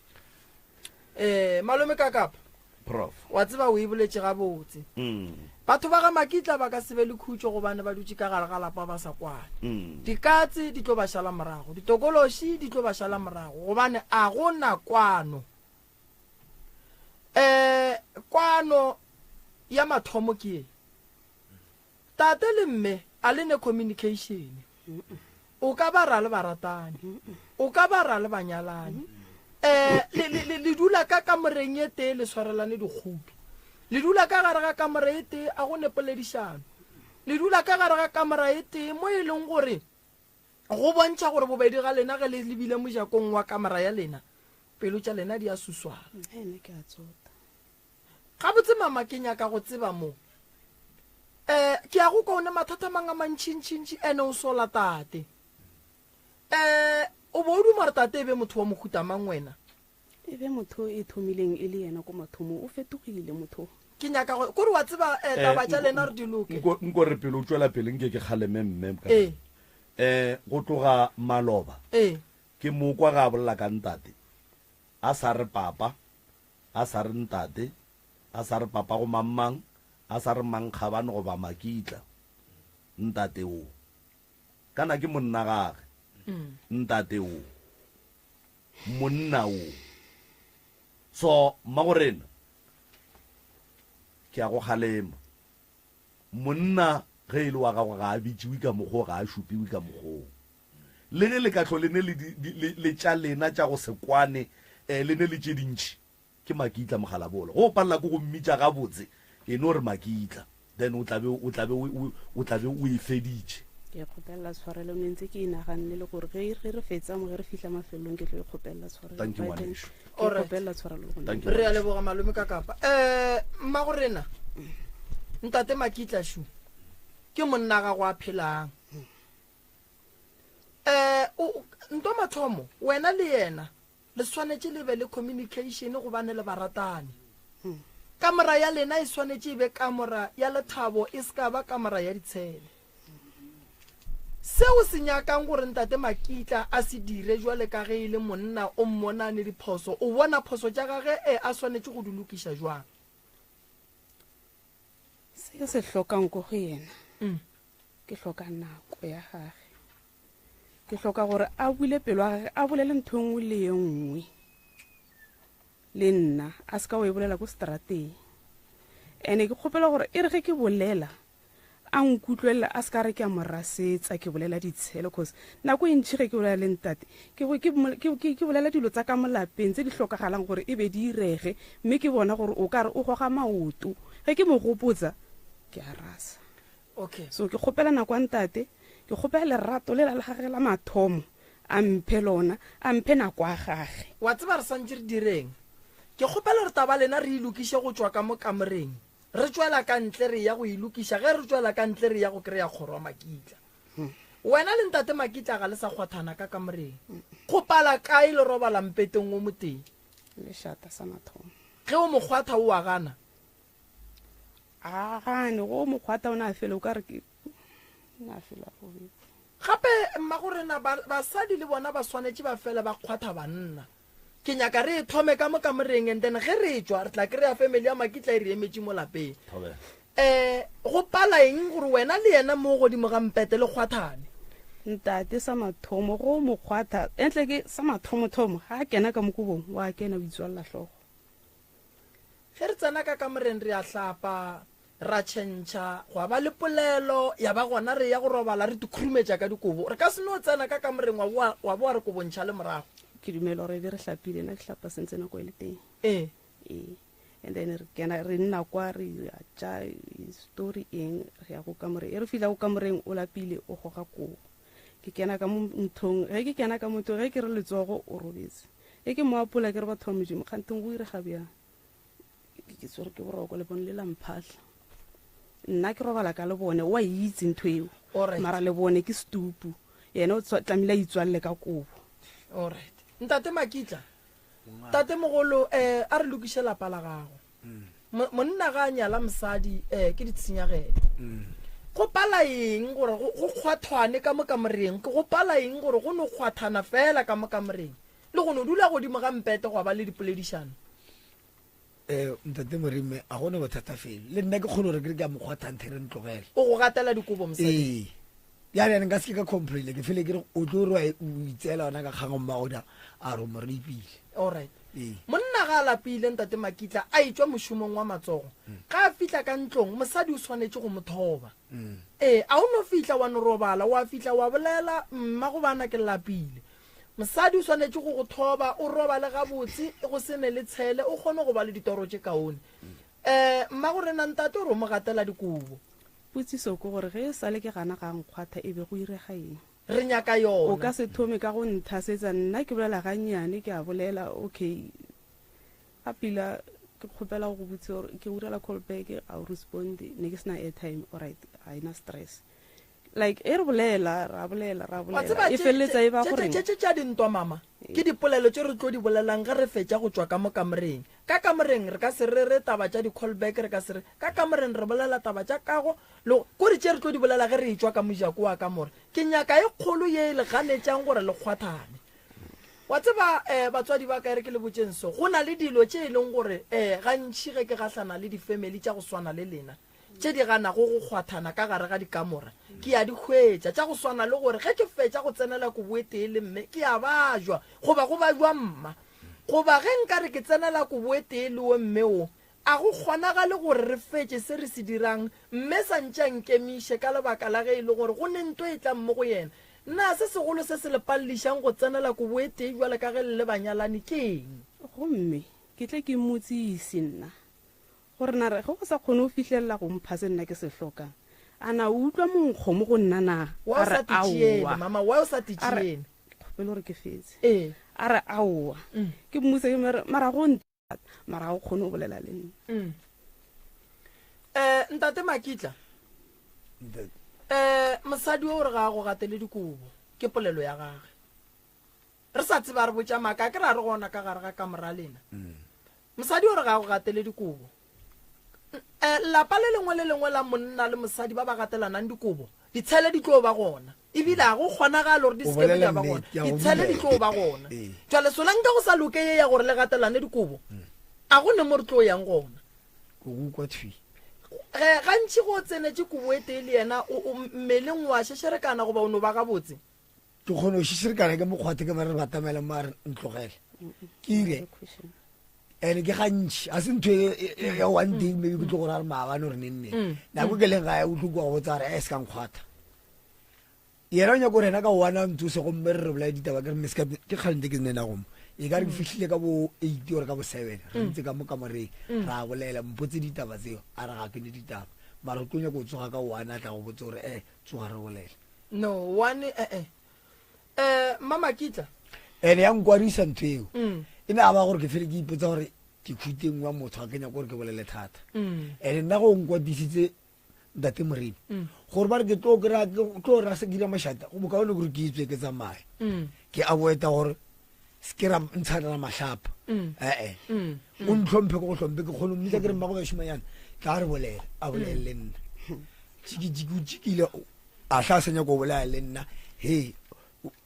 eh malome ka kapa Prof. Wa tseba o e boletše gabotse. Batho ba ga Makitla ba ka se be le khutšo gobane ba dutše ka gare ga lapa ba sa kwane. Dikatse di tlo ba šala morago, ditokološi di tlo ba šala morago gobane a go na kwano. Um kwano ya mathomo ke ye, Tate le mme a le ne communication. O ka ba ra le baratani, o ka ba ra le banyalani. Um le, le, le, le dula ka kamoreng e tee le swarelane dikgopi. Le dula ka gare ga kamora e tee a go ne poledišano. Le dula ka gare ga kamora e tee mo e leng gore Go bontšha gore bobedi ga lena ge le lebile mojakong wa kamora ya lena, pelo tša lena di a suswala. Ene ke a tsota. Gabotse mama ke nyaka go tseba mo. Eh, ke a go kwa o ne mathata mang a mantšintšintši ene o sola tate. Eh, o bo o duma gore tate e be motho wa mohuta mang wena? E be motho e thomileng e le yena ko mathomong, o fetogile motho. Ke nyaka go kore wa tseba eh, taba tša lena re di loke. Nko nko re pele o tšwela pele nke ke kgaleme mme ka. Ee. Eh go tloga maloba. Ee. Ke mo kwa ga a bolela ka ntate. A sa re papa, a sa re ntate, a sa re papa go mang mang, a sa re mankgabane goba makitla. Ntate o. Kana ke monna gage. Ntate o. Monna o. So, mmagorena, ke a go kgalema. Monna ge e le wa gago ga a bitšiwe ka mokgwa o, ga a šupiwe ka mokgwa o. Le ge le ka hlo le ne le, le, le tša lena tša go se kwane, eh, le ne le tše dintši, ke Makitla mokgalabolo. Ge o palela ke go mmitša gabotse, e no re Makitla, then o tla be, o tla be o, o tla be o e feditše. Ke e kgopelela tshwarelo, ne ntse ke e naganne le gore ge, ge re fetsa mo, ge re fihla mafelelong ke tlo e kgopelela tshwarelo. Thank you, By then, ngwanešu. ke e Alright. kgopelela tshwarelo gona. Thank you, Re a ngwanešu. leboga malome ka kapa. Eh, mmagorena, ntate Makitla šu, ke monna gago a phelang. Eh, o, nto mathomo, wena le yena le swanetše le be le communication gobane le baratani. Kamora ya lena e swanetše e be kamora ya lethabo e se ka ba kamora ya ditshele. Seo se nyakang gore ntate Makitla a se dire jwale ka ge e le monna o mmona a ne diphoso, o bona phoso tša gage e a swanetše go di lokiša jwang? Se ke se hlokang ko go yena, ke hloka nako ya gage. Ke hloka gore a bule pelo ya gage, a bolele ntho e nngwe le ye nngwe le nna, a se ka o e bolela ko strateng. Ene ke kgopela gore e re ge ke bolela a nkutlwelela, a se ka re ke a mo rasetsa ke bolela ditshelo, cause nako e ntšhi ge ke bolela le ntate ke, ke, ke, ke, ke bolela dilo tsa ka mo lapeng tse di hlokagalang gore e be di irege, mme ke bona gore o ka re o goga maoto. Ge ke mo gopotsa ke a rasa. Okay. So ke kgopela nako ya ntate, ke kgopela lerato lela la gage la mathomo, a mphe lona, a mphe nako ya gage. Wa tseba re santše re direng? Ke kgopela gore taba lena re e lokiše go tšwa ka mo kamoreng, re tšwela ka ntle re eya go e lokiša, ge re tšwela ka ntle re eya go kry-a kgoro ya Makitla. Wena le ntate Makitla ga le sa kgwathana ka kamoreng. Go pala kae le robala mpeteng o motee? Lešata sa mathomo. Ge o mo kgwatha o a gana? A gane go mokgwata o ne a fele o ka re ke ne a fele a robetse. Gape mmagorena ba, basadi le bona ba swanetše ba fele ba kgwatha banna. Ke nyaka re e thome ka mo kamoreng and then ge re tšwa re tla kry-a family ya Makitla e re emetše mo lapeng. Thobela. Eh, go pala eng gore wena le yena mo godimo ga mpete le kgwathane? Ntate sa mathomo go mo kgwatha entle ke sa mathomothomo ga a kena ka mo kobong wa kena o itswalela hlogo. Ge re tsena ka kamoreng re a hlapa, ra tšhentšha, gwa ba le polelo, ya ba gona re ya go robala re tikhurumetša ka dikobo. Re ka se no tsena ka kamoreng wa boa wa boa re kobontšha le morago. Ke dumela gore e be re hlapile, nna ke hlapa sentse nako e le teng. Ee. Ee. And then re kena re nna kwa re a tša story eng re ya go kamoreng. E re fihla go kamoreng o lapile o goga kobo. Ke kena ka mo nthong, ge ke kena ka mo nthong ge ke re letsogo o robetse. Ge ke mo apola ke re batho ba Modimo, kganteng go irega bjang? Ke tshwere ke boroko, lebone le la mphahla. Nna ke robala ka lebone, o a itse ntho eo. Alright. Mara lebone ke setupu. Yena o tlamehile a itswalele ka kobo. Alright. Ntate Makitla, tate mogolo, eh, a re lokiše lapa la gago. Monna ga a nyala mosadi, eh, ke ditshenyagelo. Go pala eng gore go, go kgwathwane ka mo kamoreng? Go pala eng gore go no kgwathana feela ka mo kamoreng? Le go no dula godimo ga mpete gwa ba le dipoledišano. Eh, Ntate Morime, a gona bothata felo. Le nna ke kgone gore ke re ke a mo kgwatha nthe re ntlogele. O go gatela dikobo mosadi. Ee. Bjale ene nka se ke ka complaina, ke fele ke re o tlo re wa e, o itseela yona ka kgang mmago a re o mo rapile. Alright. Ee. Monna ga a lapile Ntate Makitla a etšwa mošomong wa matsogo, ga a fihla ka ntlong mosadi o swanetše go mo thoba. Ee, a o no fihla wa no robala, wa fihla wa bolela, Mma gobana ke lapile. Mosadi o swanetše go go thoba, o robale gabotse, go se ne le tshele, o kgone go ba le ditoro tše kaone. Um mmagorena ntate o re o mo gatela dikobo. Potsiso ke gore ge e sa le ke gana ga a nkgwatha e be go irega eng? Re nyaka O ka yona. se thome ka go nthasetsa, nna ke bolela gannyane, ke a bolela, okay. Ga pila ke kgopela go go botse gore ke go direla call back, ga o responde, ne ke se na airtime, alright, ga e na stress. Like e re bolela, ra bolela, ra Wa bolela, tseba e tše, feleletsa e ba tše, goreng? tše, tše tša dintwa mama. Ke dipolelo tše re tlo di bolelang ge re fetša go tšwa ka mo kamoreng. Ka kamoreng re ka se rere taba tša di-call back, re ka se re. Ka kamoreng re bolela taba tša kago le kore tše re tlo di bolela ge re etšwa ka mojako wa kamore. Ke nyaka e kgolo ye e le ganetšang gore le kgwathane. Wa tseba, um batswadi ba ka, e re ke le botšeng so, go na le dilo tše e leng gore um gantši ge ke gahlana le difemeli tša go swana le lena, tše di ganago go kgwathana ka gare ga dikamora, ke a di hwetša, tša go swana le gore ge ke fetša go tsenela kobo e tee le mme, ke a bajwa, goba go bajwa mma. Goba ge nka re ke tsenela kobo e tee le wo mme wo, a go kgonagale gore re fetše se re se dirang, mme sa ntše a nkemiše ka lebaka la ge e le gore go ne nto e tlang mo go yena. Na se segolo se se le palelišang go tsenela kobo e tee bjalo ka ge le le banyalani ke eng? Gomme ke tle ke mmotsise nna Gore na re, ge o sa kgone go fihlelela go mpha se nna ke se hlokang, a na o utlwa monkgo mo go nna na? Why o A re, sa titšiene, Aowa. mama? Why o sa A re, titšiene? Ke kgopela gore ke fetse. Ee. A re, Aowa. Ke mmotse ke re, mara go nthata, mara ga o kgone go bolela le nna. Eh, Ntate Makitla, Ntate. eh, mosadi o re ga a go gatele dikobo, ke polelo ya gage. Re sa tseba re botša maaka, a ke ra re gona ka gare ga kamora lena. Mosadi o re ga a go gatele dikobo. Eh, lapa le lengwe le lengwe la monna le mosadi ba ba gatelanang dikobo, ditshele di tlo ba gona. Ebile ga go kgonagale gore di O se ke be bolela di a ba gona. nnete, ke a go Ditshele di dumela. tlo ba gona. Ee. Jwale solanka go sa loke ye ya gore le gatelane dikobo, a go ne mo re tlo yang gona. Ke go kwa thwi. Ge gantši go tsenetše kobo e tee le yena, o, o, mmeleng wa šešerekana goba o no ba gabotse. Ke kgone go šiširekana ke mokgwathe ke ba re batamela mo a re ntlogele. Ke ile ene ke gantši a se ntho e, e, e, ya one day maybe ke tlo go ra re maabane gore nenne mm. nako ke leng gae o tlo kwa go botsa gore e se ka nkgwatha yena o nyako gore ena ka one a ntsose gomme re re bolae ditaba ke re mme ke kgale ntse ke nena gomo e ka re ke mm. fihlile ka bo eight ore ka bo seven re mm. ntse ka mo kamoreng ra bolela mpotse ditaba tseo a re ga ke ne ditaba mara o tlo nyako o tsoga ka one a tla go botse gore e tsoga re bolele No, one eh eh. Eh, Mma Makitla. Ene ya nkwarisa ntho eo. Mm. E ne a ba gore ke fele ke ipotsa gore ke khuteng wa motho ga ke nyako gore ke bolele thata. Mm. Ene nna go nkwatisitse ntate Moremi. Mm. Gore ba re ke tlo kry-a ke tlo ra se dira mašata go bokaone gore ke itswe ke tsamaye. Mm. Ke avoida gore se ke ra ntshana mahlapa. Mm. Eh eh. Mm. O ntlhomphe ke go hlomphe ke kgone mmitsa ke re mmago bašimanyana tla re bolela a bolele le nna. Tšiki tšiki o tšikile A hla a sa nyaka go bolaya le nna, he,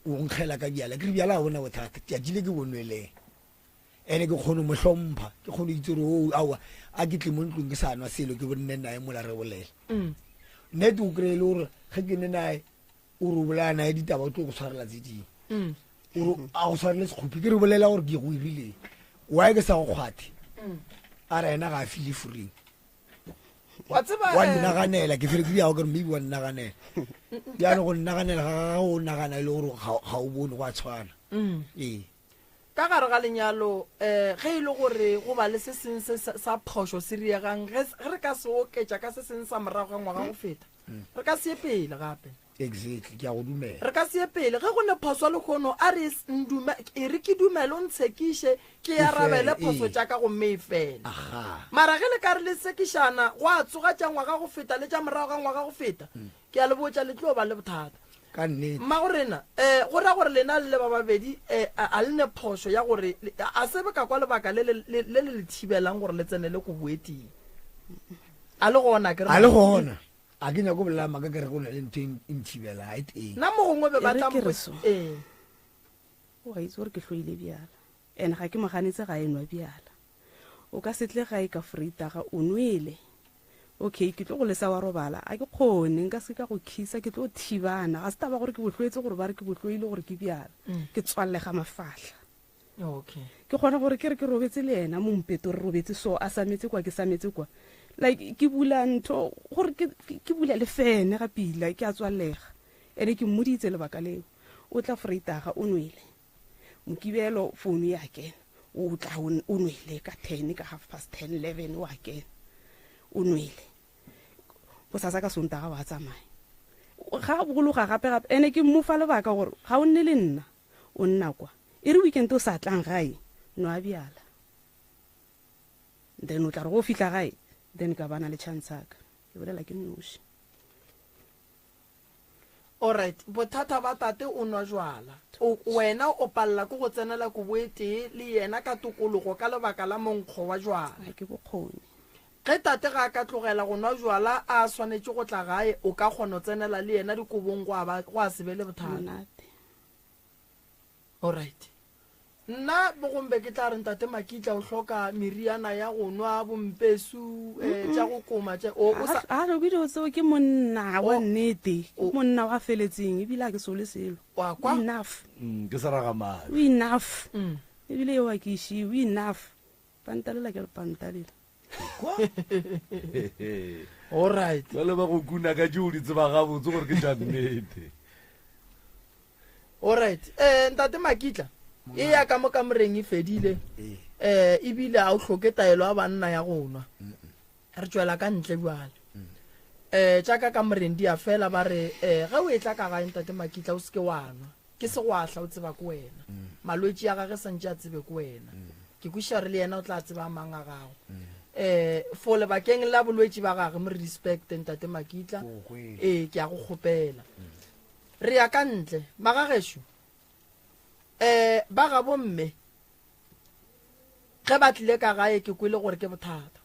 o nkgela ka bjala. Ke re bjala ga bona bothata, tšatši le ke bo nweleng. Ene ke kgone mo hlompha, ke kgone itse gore o aowa, a ke tle mo ntlong ke sa nwa selo, ke bonne naye mola re bolela. Mm. Nnete o kry-e le gore ge ke ne naye, o re o bolaya naye ditaba o tlo go tshwarela tse dingwe. Mm. O re a go tshwarele sekgopi, ke re bolela gore ke go irileng. Why ke sa go kgwathe? Mm. A re ena ga a file furing. wa tseba wa eh, nnaganela ke fele ke diago kere maybe wa nnaganela bjalo go nnaganela ga ga o nagana e le gore ga ga o bone go a tshwana mm. ee ka gare ga lenyalo um ge e le gore go ba le se seng se sa sa phošo se riegang ge s- ge re ka se oketša ka se seng sa morago ga ngwaga go feta re ka se ye pele gape Exactly, ke a go dumela. Re ka se ye pele. Ge go ne phoso lehono, a re ndume, e re ke dumele, o ntshekiše, ke E arabele fele, phoso ee. tša ka gomme e fele. Aga. Mara ge le ka re le sekišana, gwa tsoga tša ngwaga go feta le tša morago ga ngwaga go feta, ke a le botša, le tlo ba le bothata. Ka nnete. Mmagorena, eh, go ra gore lena le le ba babedi, eh, a, a le ne phošo ya gore, a, a se be ka kwa lebaka le le, le, le le le thibelang gore le tsenele koboeting. A le gona, ke re. A le gona. A ke nyako bolela maaka ke re go na le ntho e e nthibela, ga e teng. Nna mo gongwe be ba E re tla ke re mpotša. so. Ee. O a itse gore ke hloile bjala. And ga ke mo ganetse ga e nwa bjala. O ka se tle gae ka Vrydag o nwele. Okay, ke tlo go lesa wa robala. A ke kgone, nka se ka go khisa, ke tlo thibana. Ga se taba gore ke bo hloetse gore ba re ke bo hloile gore ke bjala. Ke tswallega mafahla. Okay. Ke kgona gore ke re ke robetse le yena mo mpeto re robetse so a sametse kwa ke sametse kwa. Like ke bula ntho gore ke ke bula le fene ga pila ke a tswalega. Ene ke mmoditse lebaka leo. O tla Vrydag o nwele. Mokibelo phone ya kena. O tla o nwele ka 10 ka half past 10 11 wa kena. O nwele. Bosasa ka Sontaga wa tsamaya. Ga bologa gape gape ene ke mmofa lebaka gore ga o nne le nna. O nna kwa. E re weekend o sa tlang gae, nwa bjala. Then o tla re go fihla gae, then ka bana le chance ya ka. Ke bolela ke nnoši. Alright, bothata ba tate o nwa jwala. O, wena o palela ke go tsenela kobo e tee le yena ka tokologo ka lebaka la monkgo wa jwala. Ga ke bokgoni. Ge tate ga a ka tlogela go nwa jwala a swanetše go tla gae, o ka kgona go tsenela le yena dikobong gwa ba, gwa se be le bothata. Monate. Alright. Nna bogombe ke tla re ntate Makitla o hloka meriana ya go nwa bompesu eh, tša go koma tša o o sa Ga hloke dilo tseo ke monna wa O- nnete ke o- monna wa feletseng ebile a ke sole selo Wa kwa? enough Mm, ke seragamadi o enough Mm. ebile eo a ke išiwe o enough pantalela ke re pantalela Kwa? Alright. Jwale ba go kuna ka tšeo di tseba gabotse gore ke tša nnete. Alright. Eh ntate Makitla, e ya ka mo kamoreng e fedile. Eh ebile a o hloke taelo ya banna ya go nwa. Re tšwela ka ntle bjale. Eh tša ka kamoreng di a fela ba re eh ge o etla ka gae ntate Makitla o seke wa nwa. Ke segwahla o tseba ke wena. Malwetši a gage santše a tsebe ke wena. Ke kwešiša gore le yena o tla tseba a mang a gago. Eh for lebakeng la bolwetši ba gage mo re respect ntate Makitla. Ee ke a go kgopela. Re ya ka ntle. Magagešo, eh ba gabo mme ge ba tlile ka gae ke kwele gore ke bothata.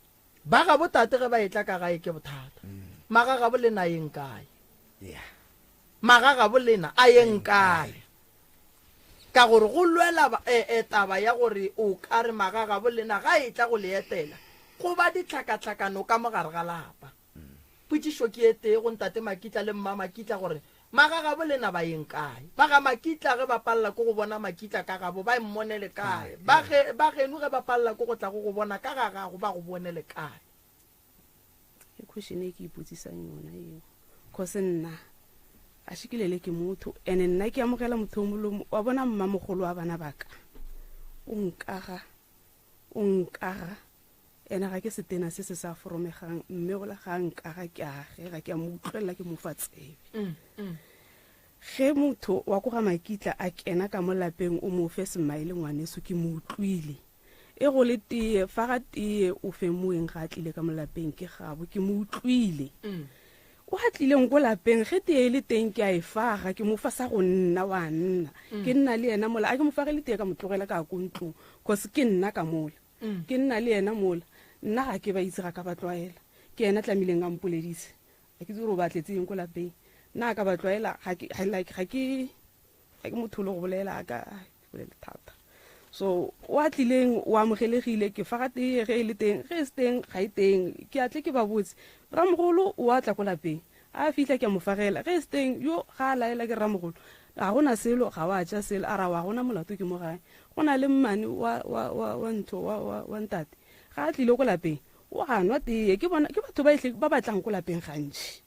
Ba gabo tate ge ba etla ka gae ke bothata. Magagabo lena a yeng kae? Yeah. Magagabo lena a yeng kae? Ka gore go lwela e, e, taba ya gore o ka re magagabo lena ga etla go le etela, go ba ditlhakatlhakano ka mo gare ga lapa. Potšišo ke e tee go Ntate Makitla le Mma Makitla gore magagabo lena ba yeng kae? Ba ga Makitla ge ba palela ke go bona Makitla ka gabo ba mmonele kae? Ba ge, ba geno ge ba palela ke go tla go go bona ka ga gago ba go bonele kae? Ke question e ke ipotsisang yona eo. Cause nna a še ke lele ke motho ene nna ke amogela motho o molomo wa bona mmamogolo wa bana baka o nkaga o nkaga Ena ga ke setena se se sa foromegang, mme gola ga a nkaga ke a gega, ke a mo utlwelela ke mo fa tsebe. Ge motho wa ko ga Makitla a kena ka mo lapeng o mo fe smile ngwaneso ke mo utlwile. E go le tee fa ga tee o fe moeng ga a tlile ka mo lapeng ke gabo ke mo utlwile. O a tlileng ko lapeng ge tee e le teng ke a e faga ke mo fa sa go nna wa nna. Ke nna le yena mola a ke mo fagele tee ka mo tlogela ka ya ko ntlong cause ke nna ka mola. Ke nna le yena mola. Nna ga ke ba itse, ga ka ba tlwaela. Ke yena tlamileng a mpoledise. Ga ke itse gore o ba tletse eng ko lapeng. Nna ga ka ba tlwaela, ga ke, ga, like, ga ke, ga ke motho le go bolela, ga ka, ke bolele thata. So, o a tlileng, o amogelegile, ke fa ga tee ge e le teng, ge e se teng, ga e teng. Ke a tle ke ba botse. Ramogolo o a tla ko lapeng. A fihla ke a mo fagela. Ge e se teng, yo ga a laela ke ramogolo. Ga go na selo, ga wa ja selo. A ra wa gona molato ke mo gae. Go na le mmane wa, wa, wa, wa ntho, wa, wa, wa ntate. Ga a tlile ko lapeng, o a nwa tee. Ke bona, ke batho ba ehle ba ba tlang ko lapeng gantši.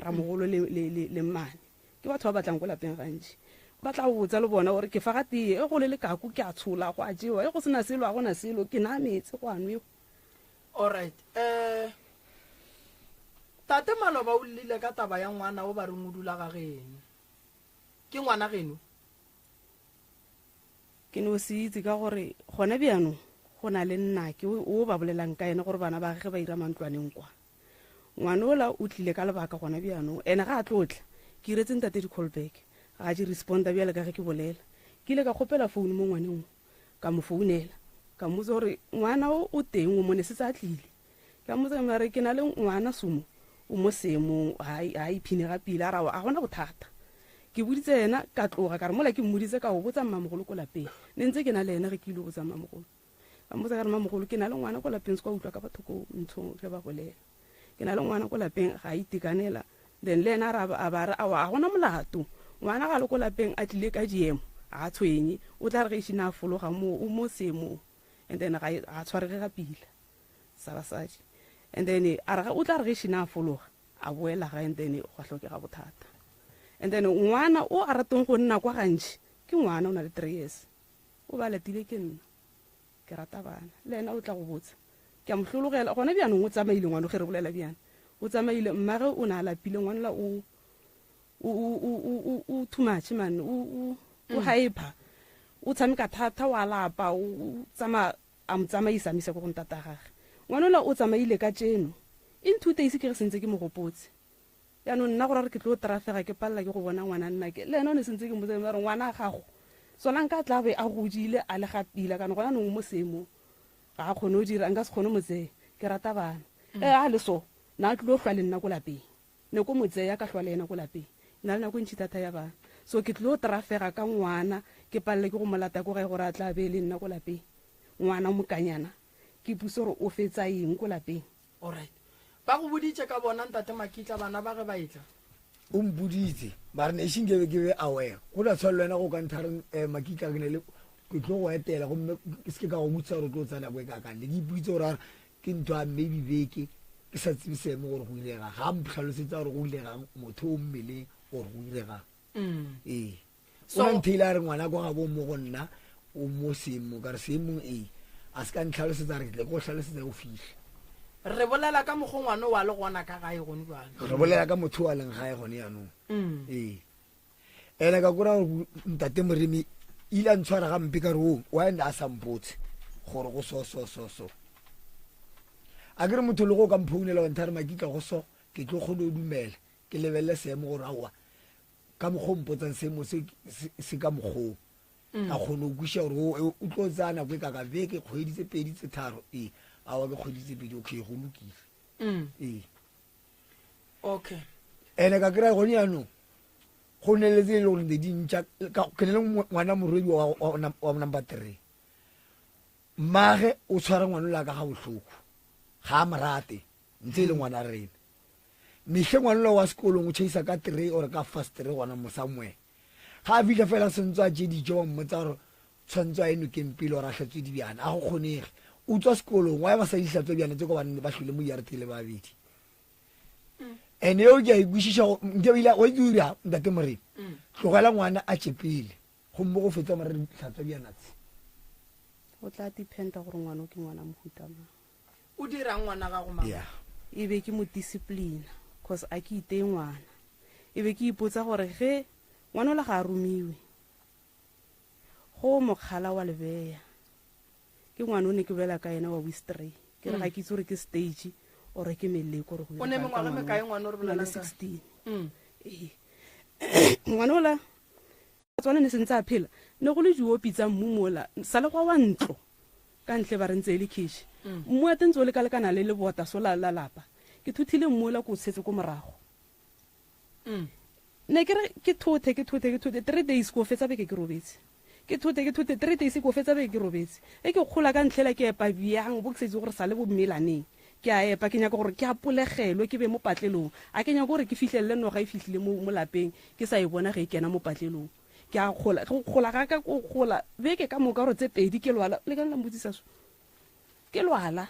Ramogolo le, le, le, le mmane. Ke batho ba ba tlang ko lapeng gantši. Ba tla go botsa le bona gore ke fa ga tee. E go le lekaku ke a tshola, go a jewa. E go se na selo, ga go na selo. Ke naya meetse, go a nwewa. Alright. Eh, Tate maloba o llile ka taba ya ngwana o ba reng o dula ga geno. Ke ngwana geno? Ke no se itse ka gore gona bjano go na le nnake o ba bolelang ka yena gore bana ba gage ba ira mantlwaneng kwa. Ngwana ola o tlile ka lebaka gona bjano ene ga a tlo tla. Ke iretse ntate di-call back ga a di responda bjale ka ge ke bolela. Ke ile ka kgopela founu mo ngwaneng o ka mo founela ka mmotsa gore ngwana o o teng o mo ne setse a tlile. Ka mmotsa ka re ke na le ngwana somo o mo seemong ga a iphine ga pila a ra a gona bothata. Ke boditse yena ka tloga ka re mola ke mmoditse ka go botsa mmamogolo ko lapeng ne ntse ke na le yena ge ke ile go botsa mmamogolo. Ka mmotsa ka re mmamogolo ke na le ngwana ko lapeng se kwa utlwa ka batho ko ntshong ge ba bolela. Ke na le ngwana ko lapeng ga a itekanela then le yena a re a ba re aowa ga gona molato ngwana ga le ko lapeng a tlile ka diemo ga a tshwenye o tla re ge ešina a fologa mo o mo seemong and then ga a tshwarege ga pila. sa basadi and then a re o tla re ge šina a fologa a boela gae and then gwa hlokega bothata and then ngwana o a ratong go nna kwa gantši ke ngwana o na le three years o ba latile ke nna ke rata bana le ena o tla go botsa ke a mo hlologela gona bjanong o tsamaile ngwana ge re bolela bjana o tsamaile mmage o ne a lapile ngwanela o o o o o too much man o o o hyper o tshameka thata wa lapa o tsamaya A mo tsamaisa, a mo isa ko go ntata gage. Ngwana ola o tsamaile ka tšeno. E nthute ise ke re sentse ke mo gopotse. Jaanong nna go ra gore ke tlo trafega ke palela ke go bona ngwana nnake. Le ena o ne sentse ke mmotsa ba re ngwana a gago sona nka tla be a godile a le ga pila kana gona nong mo seemong ga a kgone go dira nka se kgone mo tseya ke rata bana. E a le so na a tlilo hlwa le nna ko lapeng ne ko mo tseya ka hlwa le yena ko lapeng na le nako e ntši thata ya bana so ke tlilo trafega ka ngwana ke palele ke go mo lata ko gae gore a tla be le nna ko lapeng ngwana mokanyana ke ipuse gore o fetsa eng ko lapeng. Alright. Ba go boditše ka bona Ntate Makitla bana ba ge ba etla? O mpoditše. Mara ne ešeng ke be ke be aware. Go na tshwana le wena go ka ntha re eh, Makitla ke ne le ke tlo go etela gomme ke se ke ka go botšiša gore o tlo tsaya nako e kakang. Ne ke ipoditse gore a ke ntho ya maybe beke ke sa tsebe seemo gore go iregang. Ga a mphalosetsa gore go iregang motho o mmeleng gore go iregang. Ee. O na ntheile a re ngwana kwa gabo mo go nna o mo seemong ka re seemong ee a se ka ntlhalosetsa re ke tle ko hlalosetsa o fihla. Re bolela ka mokgo ngwana o a le gona ka gae gone jwale. Re bolela ka motho o a leng gae gone jaanong. Ee. Ene ka kora gore ntate Moremi ile a ntshwara gampe ka re o wa ene a sa mpotse gore go so so so so. A ke re motho le go ka mphounela wa ntha re makitla go so ke tlo kgone go dumela ke lebelele seemo gore aowa ka mokgwa o mpotsang seemo se se ka mokgoo mm. ka kgone go kweša gore o tlo tsaya nako e kaka beke kgwedi tse pedi tse tharo ee awa ke kgwedi tse pedi okay go lokile mm. ee okay ene ka kry-a gone jaanong go neletse e le gore ne di ntša ke ne le ngwana morwedi wa number three mmage o tshwara ngwana o la ka ga botlhoko ga a morate ntse e le ngwana rena Mehle ngwanela wa sekolong o tšhaisa ka three or ka fast three gona mo somewhere. Ga a fihla fela sentse a tše dijo wa mmotsa gore tshwanetse a ye nokeng pele or a hlatswe dibjana. A go kgonege. O tswa sekolong wa ba sa di hlatswa bjana tse gobane ba hlwele mo yard le babedi. And eo ke a e kwešiša nke o ile wa itse o ira ntate Moremi. Tlogela ngwana a tše pele gomme go fetsa mare hlatswa bjana tse. Go tla dependa gore ngwana o ke ngwana mohuta mang. O dirang ngwana gago mama? Yeah. E be ke mo disciplina cause a ke iteye ngwana. E be ke ipotsa gore ge ngwana ola ga a romiwe go mokgala wa lebeya ke ngwana o ne ke bolela ka yena wa wistray ke re ga ke itse gore ke stage or ke meleko gore O ne mengwaga e mekae ngwana o re na le bolelang ka? 16 ee ngwana ola Tswana ne sentse a phela ne go le diopi tsa mmu mola sa le gwa wa ntlo ka ntle ba re ntse e le khiši mmu wa teng ntse o lekalekana le lebota so la la lapa ke thothile mmu ola ko o tshetse ko morago ne ke re ke thothe ke thothe ke thothe three days ko fetsa beke ke robetse ke thothe ke thothe three days ko fetsa beke ke robetse e ke kgola ka ntlhela ke epa bjang bo ke setse gore sa le bo mmelaneng ke a epa ke nyaka gore ke apolegelwe ke be mo patlelong a ke nyaka gore ke fihlelele noga e fihlile mo mo lapeng ke sa e bona ge e kena mo patlelong ke a gola go gola ga ka ko gola beke ka moka gore tse pedi ke lwala le ka la mbotsisa so ke lwala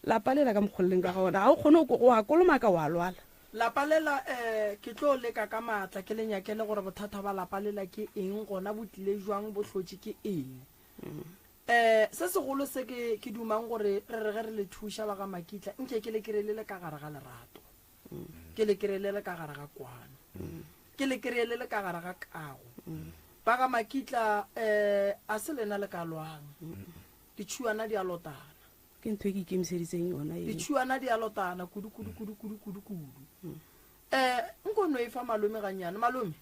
lapa lela ka mokgoleleng ka ga ona ga o kgone go wa kolomaka wa lwala Lapa lela um ke tlo leka ka maatla ke le nyakele gore bothata ba lapa lela ke eng gona bo tlile jwang bo hlotše ke eng. Um se segolo se ke ke dumang gore re re ge re le thuša ba ga Makitla nke ke le kry-e le le ka gare ga lerato. Ke le kry-e le le ka gare ga kwano. Ke le kry-e le le ka gare ga kago. Ba ga Makitla um a se lena le ka lwang. Ditšhuana di a lotana. Ke ntho e ke ikemiseditseng yona eo. Ditšhuana di a lotana kudu kudu kudu kudu kudu kudu. Um nko no e fa malome gannyane. Malome,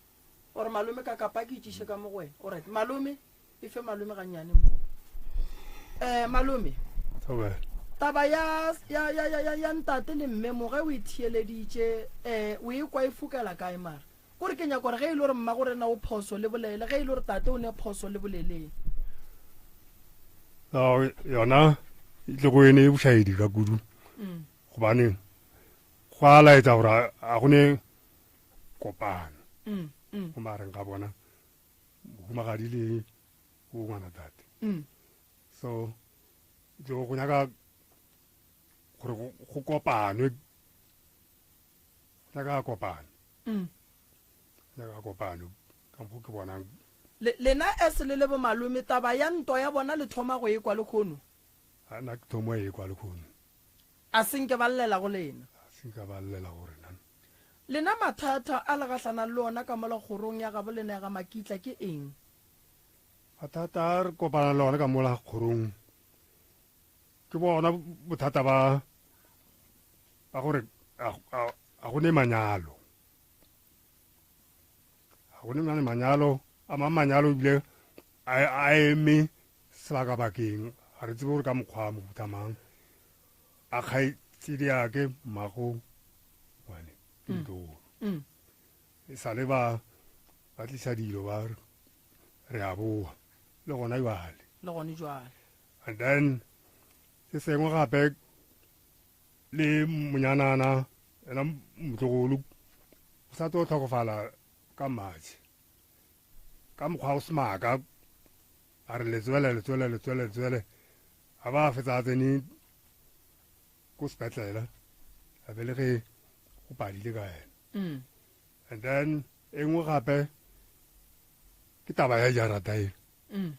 or malome ka kapa ke itšiše ka mo go wena. Alright, malome, e fe malome gannyane mo. Um malome, Thobela. taba ya, ya, ya, ya, ya, ya ntate le mme mo ge o e theeleditše, um o e kwa e fokela kae mara? Kore ke nyaka gore ge e le gore mmago rena o phoso le bolele, ge e le gore tate o ne phoso le boleleng. No, yona e tle go ene e bošaedi ka kudu. Gobane go a laetsa gore a go ne kopano go magareng ga bona mohumagadi le o ngwana tate. So tle go nyaka gore go kopanwe go nyaka kopano. Go nyaka kopano ka mokgo ke bonang. Lena as le le bomalome taba ya ntwa ya bona le thoma go e kwa lekhono? A nna ke thoma e kwa lekhono. A se nke ba llela go lena? A se nka ba llela go rena. Lena mathata a le gahlanang le ona ka mola kgorong ya gabo lena ya ga Makitla ke eng? Mathata a re kopanang le ona ka mola kgorong ke bona bothata ba ba gore a go ne manyalo. Ga go ne mane manyalo a mang manyalo ebile a eme sebakabakeng ga re tsebe gore ka mokgwa wa mohuta mang a kgaetsedi ake mmago ngwane ke mm. motlogolo mm. e sa le ba ba tlisa dilo ba re a boa le gona jwale le gone jwale and then se sengwe gape le monyanana ena motlogolo o sa tlo tlhokofala ka march ka mokgwa o semaka a re letswele letswele letswele letswele a ba fetsa a tsene ko sepetlele a be le ge go padile ka ena mm. and then e nngwe gape ke taba ya jarata e mm.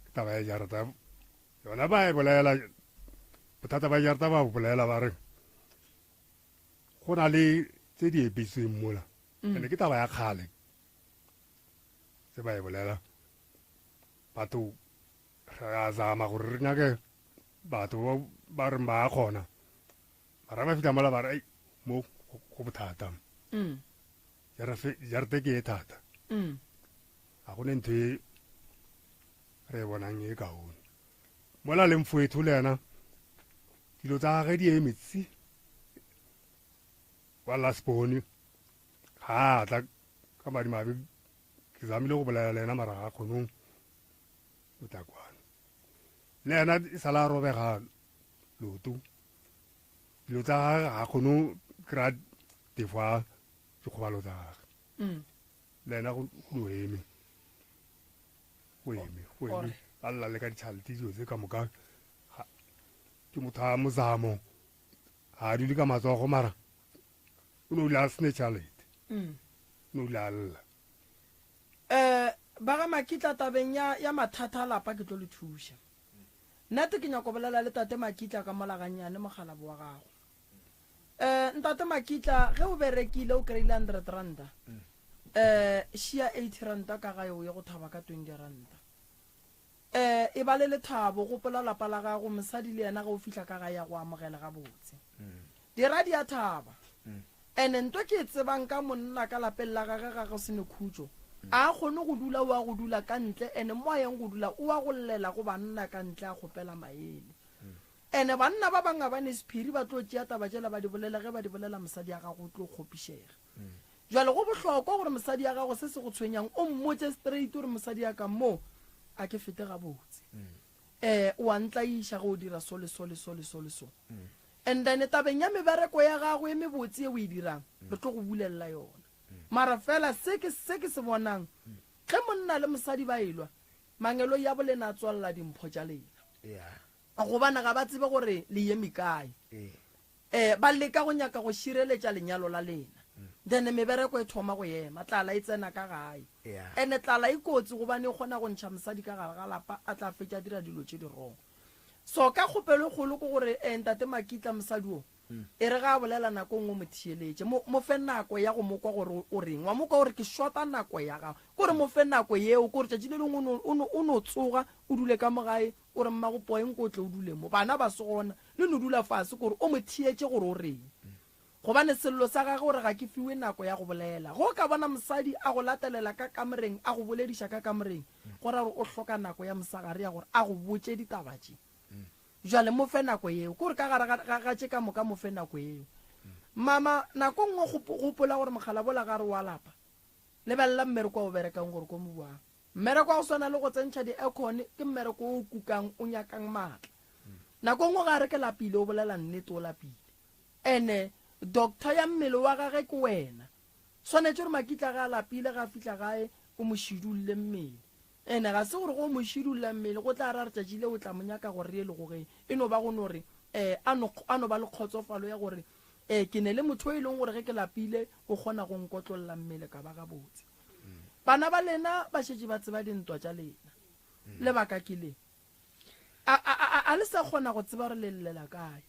ke taba ya jarata yona ba e bolela bothata ba jarata ba bolela ba re go na le tse di epetsweng mola mm. ene ke taba ya kgale tse ba e bolela batho re a zama gore re nyake batho ba reng ba kgona mara ba fitlha mola ba re mo go bothata mm. jarete ke e thata mm. ga go ne ntho e re e bonang e kaone mola leng foetho le ena dilo tsa gage di emetsi wa lasbone ga a tla ka madimabe ke zamile go bolela le ena mara ga kgonong o tla kwano le ena e sala a robega loto dilo tsa gage ga kgone kry-a tefo ya dikgobalo tsa gage mm. le ena go no eme go eme go eme ba lla le ka ditšhalete dilo tse ka moka ke motho a mozamo ga a dule ka matsogo mara o ne o ile a sene tšhalete mm. o ne o ile a lla um ba ga makitla tabeng ya ya mathata a lapa ke tlo le thuša nnete ke nyako bolela le tate makitla ka mola gannyane mogalabo wa gago um ntate makitla ge o berekile o kry-ile hundred ranta um šia eighty ranta ka gae o ye go thaba ka twenty ranta um e ba le lethabo gopola lapa la gago mosadi le yena ge o fihla ka gae ya go amogela gabotse dira di a thaba ene nto ke e tsebang ka monna ka lapeng la gage ga go sene khutšo a kgone go dula o a go dula ka ntle ene mo a yang go dula o a go llela go banna ka ntle a kgopela maele ene banna ba bangwe ba ne sephiri ba tlo tšea taba tšela ba di bolela ge ba di bolela mosadi ya gago o tlo kgopišega Jwale go bohlokwa gore mosadi ya gago se se go tshwenyang o mmotše straight gore mosadi ya ka mo a ke fete gabotse. Eh o a ntlaiša ge o dira so le so le so le so le so. And then tabeng ya mebereko ya gago e mebotse ye o e dirang re tlo go bulelela yona. Mara fela se ke se ke se bonang ge monna le mosadi ba elwa mangeloi a bolena a tswalela dimpho tša lena. Gobane ga ba tsebe gore le eme kae. Eh, ba leka go nyaka go šireletša lenyalo la lena. Then mebereko e thoma go ema, tlala e tsena ka gae. Yeah. Ene tlala e kotsi gobane e kgona go ntšha mosadi ka gare ga lapa a tla fetša a dira dilo tše di wrong. So ka kgopelo e kgolo ke gore eh, ntate Makitla mosadi o e re ga a bolela nako e nngwe mo theeletše, mo, mo fe nako ya go mo kwa gore o reng. Wa mo kwa gore ke shota nako ya gago. Ke gore mo fe nako yeo, ke gore tšatši le lengwe o no, o no, o no tsoga o dule ka mo gae O re, Mmago Poe, nko o tle o dule mo. Bana ba se gona. Le no dula fase, kore o mo theetše gore o reng. Gobane sello sa gagwe o re ga ke fiwe nako ya go bolela. Ge o ka bona mosadi a go latelela ka kamoreng, a go bolediša ka kamoreng, go ra gore o hloka nako ya mosagare ya gore a go botše ditaba tše. Bjale mo fe nako yeo. Kore ka gare ga, ga, ga tše ka moka mo fe nako yeo. Mama, nako nngwe gopola gore mokgalabola ga re o a lapa. Lebelela mmereko a o berekang gore ko mo bjang. Mmereko wa go swana le go tsentšha di-aircon ke mmereko o kukang o nyakang maatla. Nako nngwe ga re ke lapile o bolela nnete o lapile. Ene doctor ya mmele wa gage ke wena. Swanetše gore Makitla ge a lapile ge a fihla gae o mo šidulle mmele. Ene ga se gore go mo šidulla mmele go tla ra re tšatši leo o tla mo nyaka gore re ye legogeng. E no ba go no re um a no a no ba le kgotsofalo ya gore um ke ne le motho o e leng gore ge ke lapile o kgona go nkotlolla mmele ka ba gabotse. Bana ba lena ba šetše ba tseba dintwa tša lena. Lebaka ke le. A, a, a, a le sa kgona go tseba gore le llela kae.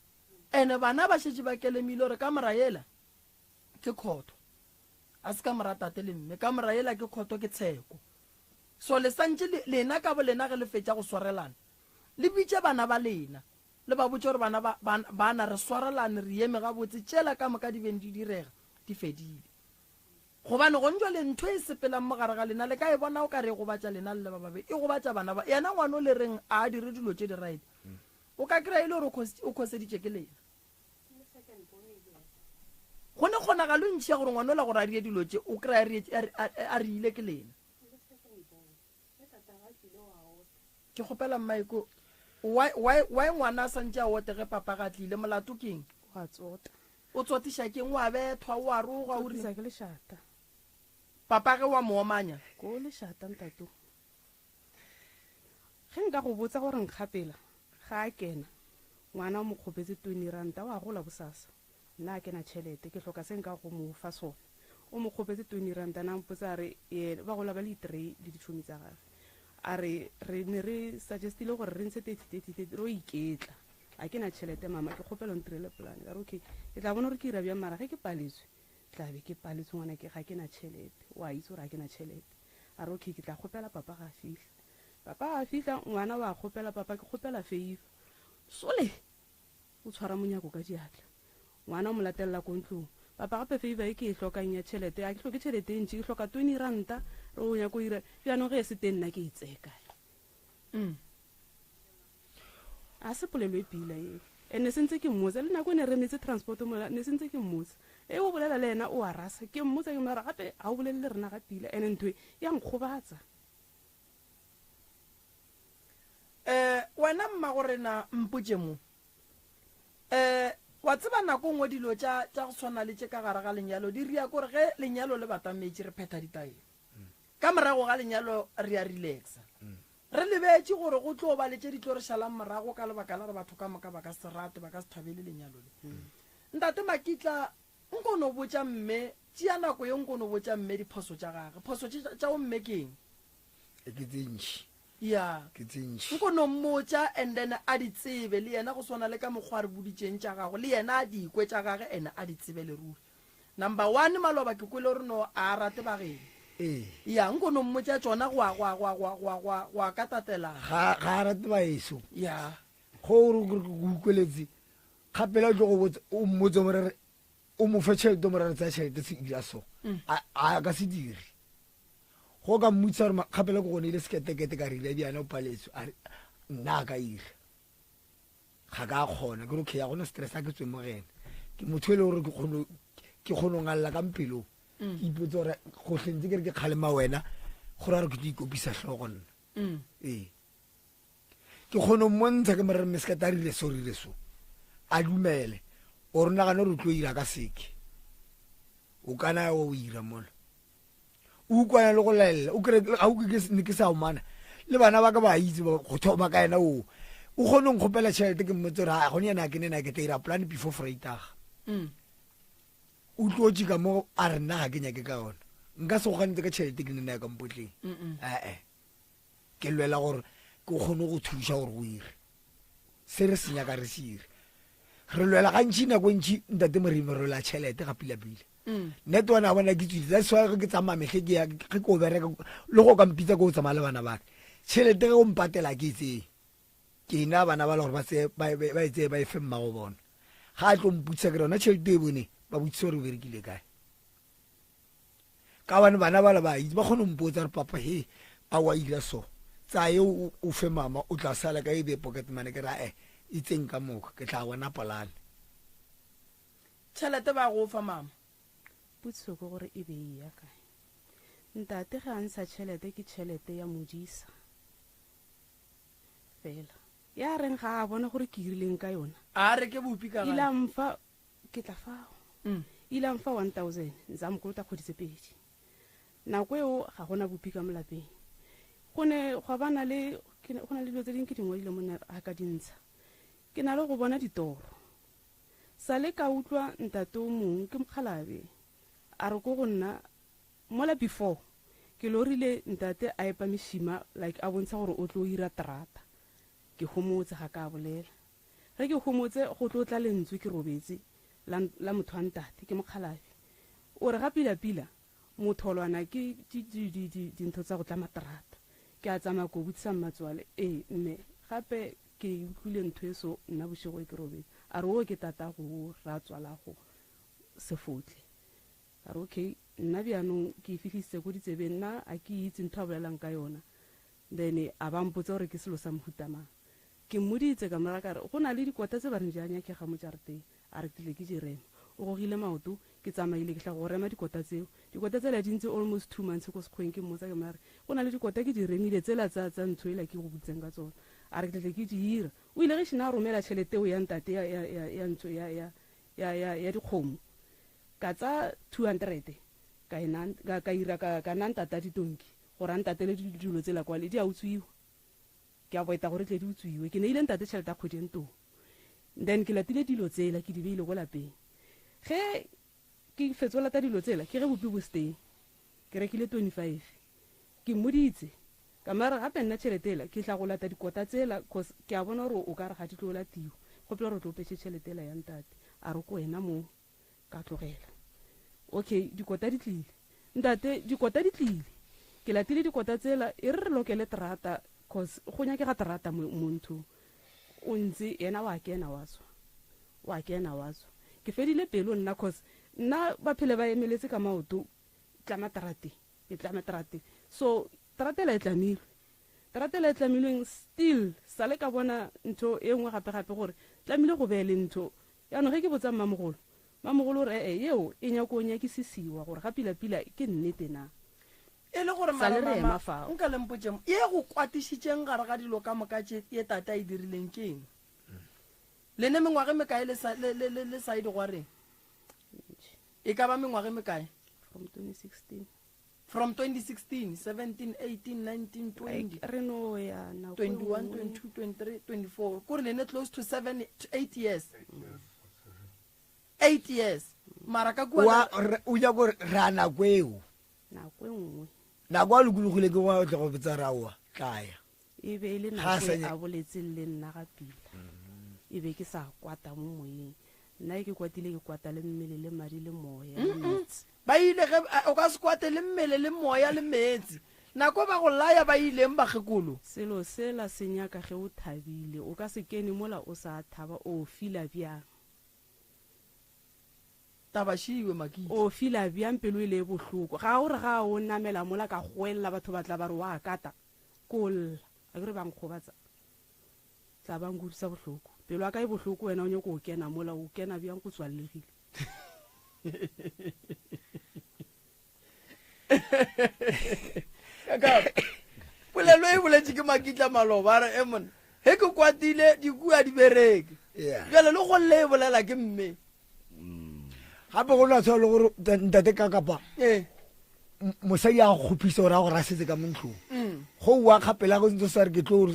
Ene bana ba šetše ba kelemile gore kamora yela ke khotho. A se kamora tate le mme. Kamora yela ke khotho ke tsheko. So le santše le, lena ka bolena ge le fetša go swarelana, le bitše bana ba lena, le ba botše gore bana ba, ba, bana re swarelane, re eme gabotse, tšela ka moka di beng di direga, di fedile. Gobane gone jwale ntho e sepelang mo gare ga lena, le ka e bona o ka re e gobatša lena le le ba babedi, e gobatša bana ba. Yena ngwana o le reng a a dire dilo tše di right, o ka kry-a e le gore o khoseditše ke lena. Go ne kgonagalo e ntši ya gore ngwana ola gore a dire dilo tše, o kry-a a riile ke lena. Ke kgopela mmaeko, why, why, why ngwana a santše a ote ge papa ga tlile? Molato keng? Wa tsota. O tsotiša keng? O a bethwa, o a rogwa, o Tsotisa ke lešata. Papa ge wa mo omanya? Ko lešata ntato. Ge nka go botsa gore nkgapela ga a kena, ngwana o mo kgopetse 20 ranta, o a gola bosasa. Nna a kena tšhelete, ke hloka se nka go mo fa sona. O mo kgopetse 20 ranta, na mpotsa a re yena ba gola ba le three le ditšhomi tsa gage. A re re ne re suggestile gore re ntshe 30 30 30 ro iketla. A ke na tšhelete mama, ke kgopela o ntirele polane. Ka re okay, ke tla bona gore ke ira bjang mara ge ke paletswe, tla be ke paletswe ngwana ke ga ke na tšhelete. O a itse gore ga ke na tšhelete. A re okay, ke tla kgopela papa ga a fihla. Papa ga a fihla, ngwana wa kgopela papa ke kgopela favor. Sole! O tshwara monyako ka diatla. Ngwana o mo latelela ko ntlong. Papa gape favor e ke e hlokang ya tšhelete, ga ke hloke tšhelete e ntši, ke hloka 20 ranta. Re o nyako ira, bjanong ge e se teng nna ke e tseye kae? Mm. A se polelo e pila eo. And ne sentse ke mmotsa, le nako e ne re emetse transport mola, ne sentse ke mmotsa. E o bolela le yena o a rasa. Ke mmotsa ke mara gape ga o bolele le rena ga pila. And ntho e ya nkgobatsa. Eh, wena mmagorena mpotše mo. Eh, wa tseba nako nngwe dilo tša tša go tshwana le tše ka gare ga lenyalo di ria kore ge lenyalo le batametše re phetha ditaelo. Ka morago ga lenyalo re a relaxa. Re lebetše gore go tlo ba le tše di tlo re šalang morago ka lebaka la gore batho ka moka ba ka se rate, ba ka se thabele lenyalo le. Ntate Makitla, nko no botša mme, tšea nako ye nko no botša mme diphoso tša gage. Phoso tše tša go mme ke eng? E ke tse ntši. Ya. Ke tse ntši. Nko no mmotša and then a di tsebe le yena go swana le ka mokgwa a re boditšeng tša gago, le yena a di kwe tša gage and a di tsebe le ruri. Number one maloba ke kwele gore no a rate bageno. Ee. Ya nko no mmotša tšona go a go a go a go a go a go a go a ka tatelano. Ga ga a rate baeso. Ya. Go o re ke go utlweletse kgapela o tlo go botsa o mmotse mo re o mo fe tšhelete mo re tsaya tšhelete se dira so. Mm. A a ka se dire. Go ka mmotsa gore kgapela ke gone ile seketekete ka rile bjana o paletswe a re nna a ka ira. Ga ka kgona ke re okay ya gona stress a ke tswe mo gena ke motho e le gore ke kgono ke kgono ngalla ka mpelong mm. ke ipotse gore go hlentse ke re ke kgalema wena gore a re ke tlo ikopisa hlogo nna mm. ee ke kgono mmontsha ke morere meskete a rile so rile so a dumele o re nagane gore o tlo ira ka seke o kana wa o ira mola o ukwana le go laelela o kry ga o ke ne ke sa omana le bana ba ka ba itse go thoma ka yena o o kgone go nkgopela tšhelete ke mmotse gore a gone yena ke ne na ke tla ira plan before freitaga mm. o tlotse ka mo a re nna ga ke nyake ka yona nka se go ganetse ka tšhelete ke ne na ya ka mpotleng ee Ke lwela gore ke kgone go thuša gore go ire se re se nyaka re se ire. Re lwela gantši nako e ntši ntate Moremi re lwela tšhelete ga pila-pila. Mm. Net one a bona ke tswile that's why ge ke tsamaya mehle ke ya ge ke o bereka le go ka mpitsa ke o tsamaya le bana baka tšhelete ge o mpatela ke e tseye ke e naya bana ba le gore ba tseye ba e tseye ba e fe mmago bona ga a tlo mputsa ke re yona tšhelete e bone ba botsise gore o berekile kae Ka gobane bana bala ba itse, ba kgone go mpotsa gore papa he a wa ira so, tsaya ye o fe mama o tla sala ka e be pocket money. Ke re ae itseng ka moka ke tla bona polane. Tšhelete ba go fa mama? Potšišo ke gore e be e eya kae? Ntate ge a ntsha tšhelete ke tšhelete ya modisa fela. Ya reng ga a bona gore ke irileng ka yona? A reke bupi ka gae. Ile a mfa Ke tla fao. Ile a mfa 1000, ntse a mokolota kgwedi tse pedi. Nako eo ga gona bupi ka mo lapeng. Go ne gwa ba na le, go na le dilo tse dingwe ke di ngwadile monna ga ka di ntsha. Ke na le go bona ditoro. Sa le ka utlwa ntate o mongwe ke mokgalabje a re ko go nna mola before ke lorile ntate a epa mešima like a bontsha gore o tlo ira terata. Ke homotse ga ka bolela. Ge ke homotse go tlo tla lentswe ke robetse la, la motho wa ntate, ke mokgalabje. O re ga pila-pila, motholwana ke di, di, di, di, dintho tsa go tla materata. Ke a tsamaya ko botsisa mmatswale, ee mme, gape ke utlwile ntho e so nna bošego e ke robetse. A re o ke tatago o ra tswalago sefotle. Ka re okay. Nna bjanong ke e fihlisitse ko ditsebeng, nna a ke itse ntho a bolelang ka yona. Then a ba mpotsa gore ke selo sa mohuta mang. Ke mmoditse ka mora ka re, go na le dikota tse ba reng di a nyakega mo jarateng. A re ke tle ke di rema. O gogile maoto, ke tsamaile ke tla go rema dikota tseo. Dikota tsela di ntse almost two months ko sekgweng ke mmotsa ke mora re, go na le dikota ke di remile tsela tsa tsa ntho ela ke go boditseng ka tsona. A re ke tle ke di ira. O ile ge šena a romela tšhelete eo ya ntate ya ya ya ya ntho ya ya ya ya ya dikgomo. Ka tsa 200 ka e na ka ka ira ka ka na ntata ditonki gore a ntatele dilo tsela kwale di a utswiwa. Ke a boeta gore tle di utswiwe. Ke neile ntate tšhelete ya kgwedi e ntong. Then ke latile dilo tsela ke di beile ko lapeng. Ge ke fetso lata dilo tsela ke ge bopi bo se teng. Ke rekile 25. Ke mmoditse ka mara gape nna tšhelete ela ke tla go lata dikota tsela cause ke a bona gore o ka re ga di tlo latiwa. Kgopela gore o tlo petše tšhelete ela ya ntate. A re ko wena mo Ka tlogela. Okay, dikota di tlile. Ntate, dikota di tlile. Ke latile dikota tsela, e re re lokele terata, cause go nyakega terata mo, mo nthong. O ntse, yena wa kena wa tswa. Wa kena wa tswa. Ke fedile pelo nna, cause nna ba phele ba emeletse ka maoto, tlama terate, e tlame terate. So, terata ela e tlamilwe. Terata ela e tlamilweng, still, sale ka bona ntho e nngwe gape-gape gore tlamile go be le ntho Jaanong ge ke botsa mmamogolo, mmamogolo o re, E-e, yeo e nyako nyakisisiwa gore ga pila-pila ke nnete na. E le gore Sa mara le re ema mama, fao. nka le mpotšeng, ye go kwatišitšeng gare ga dilo ka moka tše ye tate a e dirileng ke eng? Le ne mengwaga e mekae le sa, le, le, le, le sa ye digwareng? E ka ba mengwaga e mekae? From 2016. From 2016, 17, 18, 19, 20. Like, re no ya nako e 21, nngwe. 22, 23, 24. Kore le ne close to 7 to 8 years. 8 years. Mara ka kua Wa re- o nyaka gore re a nako eo. Nako e nngwe. Nako a lokologile ke gona o tla go botsa ra oa tlaya. E be e le Ga a nako sa e nya- a boletseng le nna ga pila. E be ke sa kwata mo moyeng. Nna ke kwatile ke kwata le mmele le madi le moya le meetse. Ba ile ge o ka se kwate le mmele le moya le meetse. Nako ba go laya ba ileng bakgekolo. Selo sela se nyaka ge o thabile. O ka se kene mola o sa thaba o fila bjang? Taba šiwe Makitla. O fila bjang pelo e le e bohloko? Ga o re ga o namela mola ka goelela batho ba tla ba re wa kata. Ko lla. A ke re ba nkgobatsa. Tla ba nkutlwisa bohloko. Pelo ya ka e bohloko wena o nyako o kena mola o kena bjang go tswallegile. Kaka, polelo e boletše ke Makitla maloba a re e monna he ke kwatile dikua di bereke. Yeah. Bjale le golle e bolela ke mme. Gape go na tshwana le gore ntate ka kapa Ee. mosadi a go kgophisa gore a go rasetse ka mo ntlong. Go wa kgapela go ntse sa re ke tlo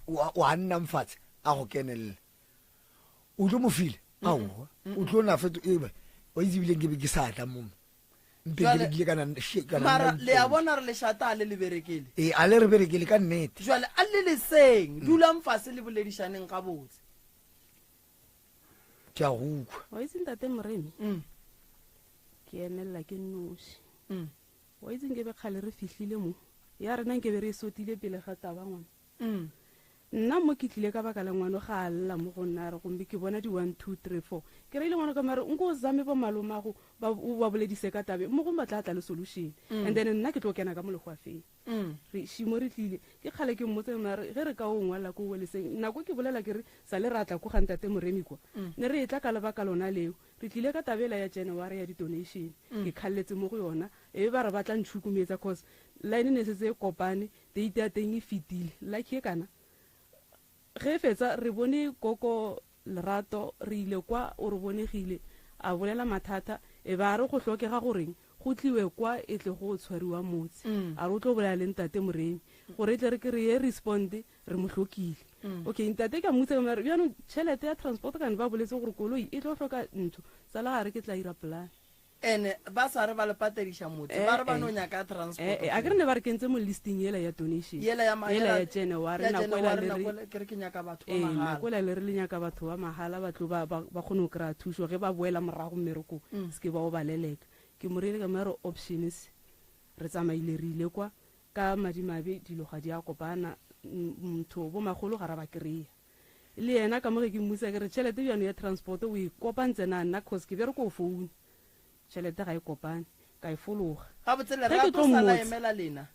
wa nna mfatshe a go kenelela. O tlo mo file? Aowa. O tlo na feto ebe wa itse ebile nke be ke sa tla mo. Mpe ke ke kana she kana. Mara le a bona re lešata a le le berekele. Ee, a le re berekele ka nnete. Jwale a le leseng, dulang fase le boledišaneng gabotse. Ke a go ukwa. Wa itse ntate Moremi? Ke emelela ke nnoši. Wa itse nke be kgale re fihlile mo. Ya rena nke be re e sotile pele ga taba ngwana. Nna mo ke tlile ka baka la ngwano ga a lla mo go nna a re gomme ke bona di 1 2 3 4. Ke reile ngwana ka mare nko o zame bo malomago ba o ba boledise ka tabe mo gongwe ba tla tla le solution. And then nna ke tlo kena ka mo lehwafeng. Re šimo re tlile. Ke kgale ke mmotsa mare ge re ka o ngwala ko weleseng nako ke bolela ke re sa le ra tla ko ga ntate Moremi kwa. Ne re etla ka lebaka lona leo. Re tlile ka taba ela ya January ya di donation. Ke khalletse mo go yona. E be ba re ba tla ntšhukumetsa cause line ne setse e kopane. Date ya teng e fetile. Lucky e kana. Ge e fetsa re bone koko Lerato re ile kwa o re bonegile a bolela mathata e ba a re go hlokega goreng go tliwe kwa e tle go tshwariwa motse. A re o tlo bolela le ntate Moremi gore e tle re kry-e respond re mo hlokile. Okay ntate ka mmotsa ka mare bjanong tšhelete ya transport kane ba boletse gore koloi e tlo hloka ntho sala gare ke tla ira plan. Ene ba sa re ba le patediša motse, ba re ba no nyaka transport. Eh, eh, a ke re ne ba re kentse mo listing yela ya donation. Yela ya ma- Yela yela- ya January, ya nako ela January, le re- nako ela ke re ke nyaka batho ba Ee, mahala. nako ela le re le nyaka batho ba mahala ba tlo ba, ba, ba kgone go kry-a thušo ge ba boela morago mmerekong, se ke ba o ba leleka. Ke mo reile ka mo ya re options, re tsamaile re ile kwa, ka madimabe dilo ga di a kopana, motho bo magolo ga ra ba kry-a. Le yena ka mo ge ke mmotsa ke re tšhelete bjano ya transport o e kopantse na nna cause ke bereko o founa tšhelete ga e kopane. Ka e fologa. Gabotse Ge ke Lerato tlo sa la mmotsa. emela lena.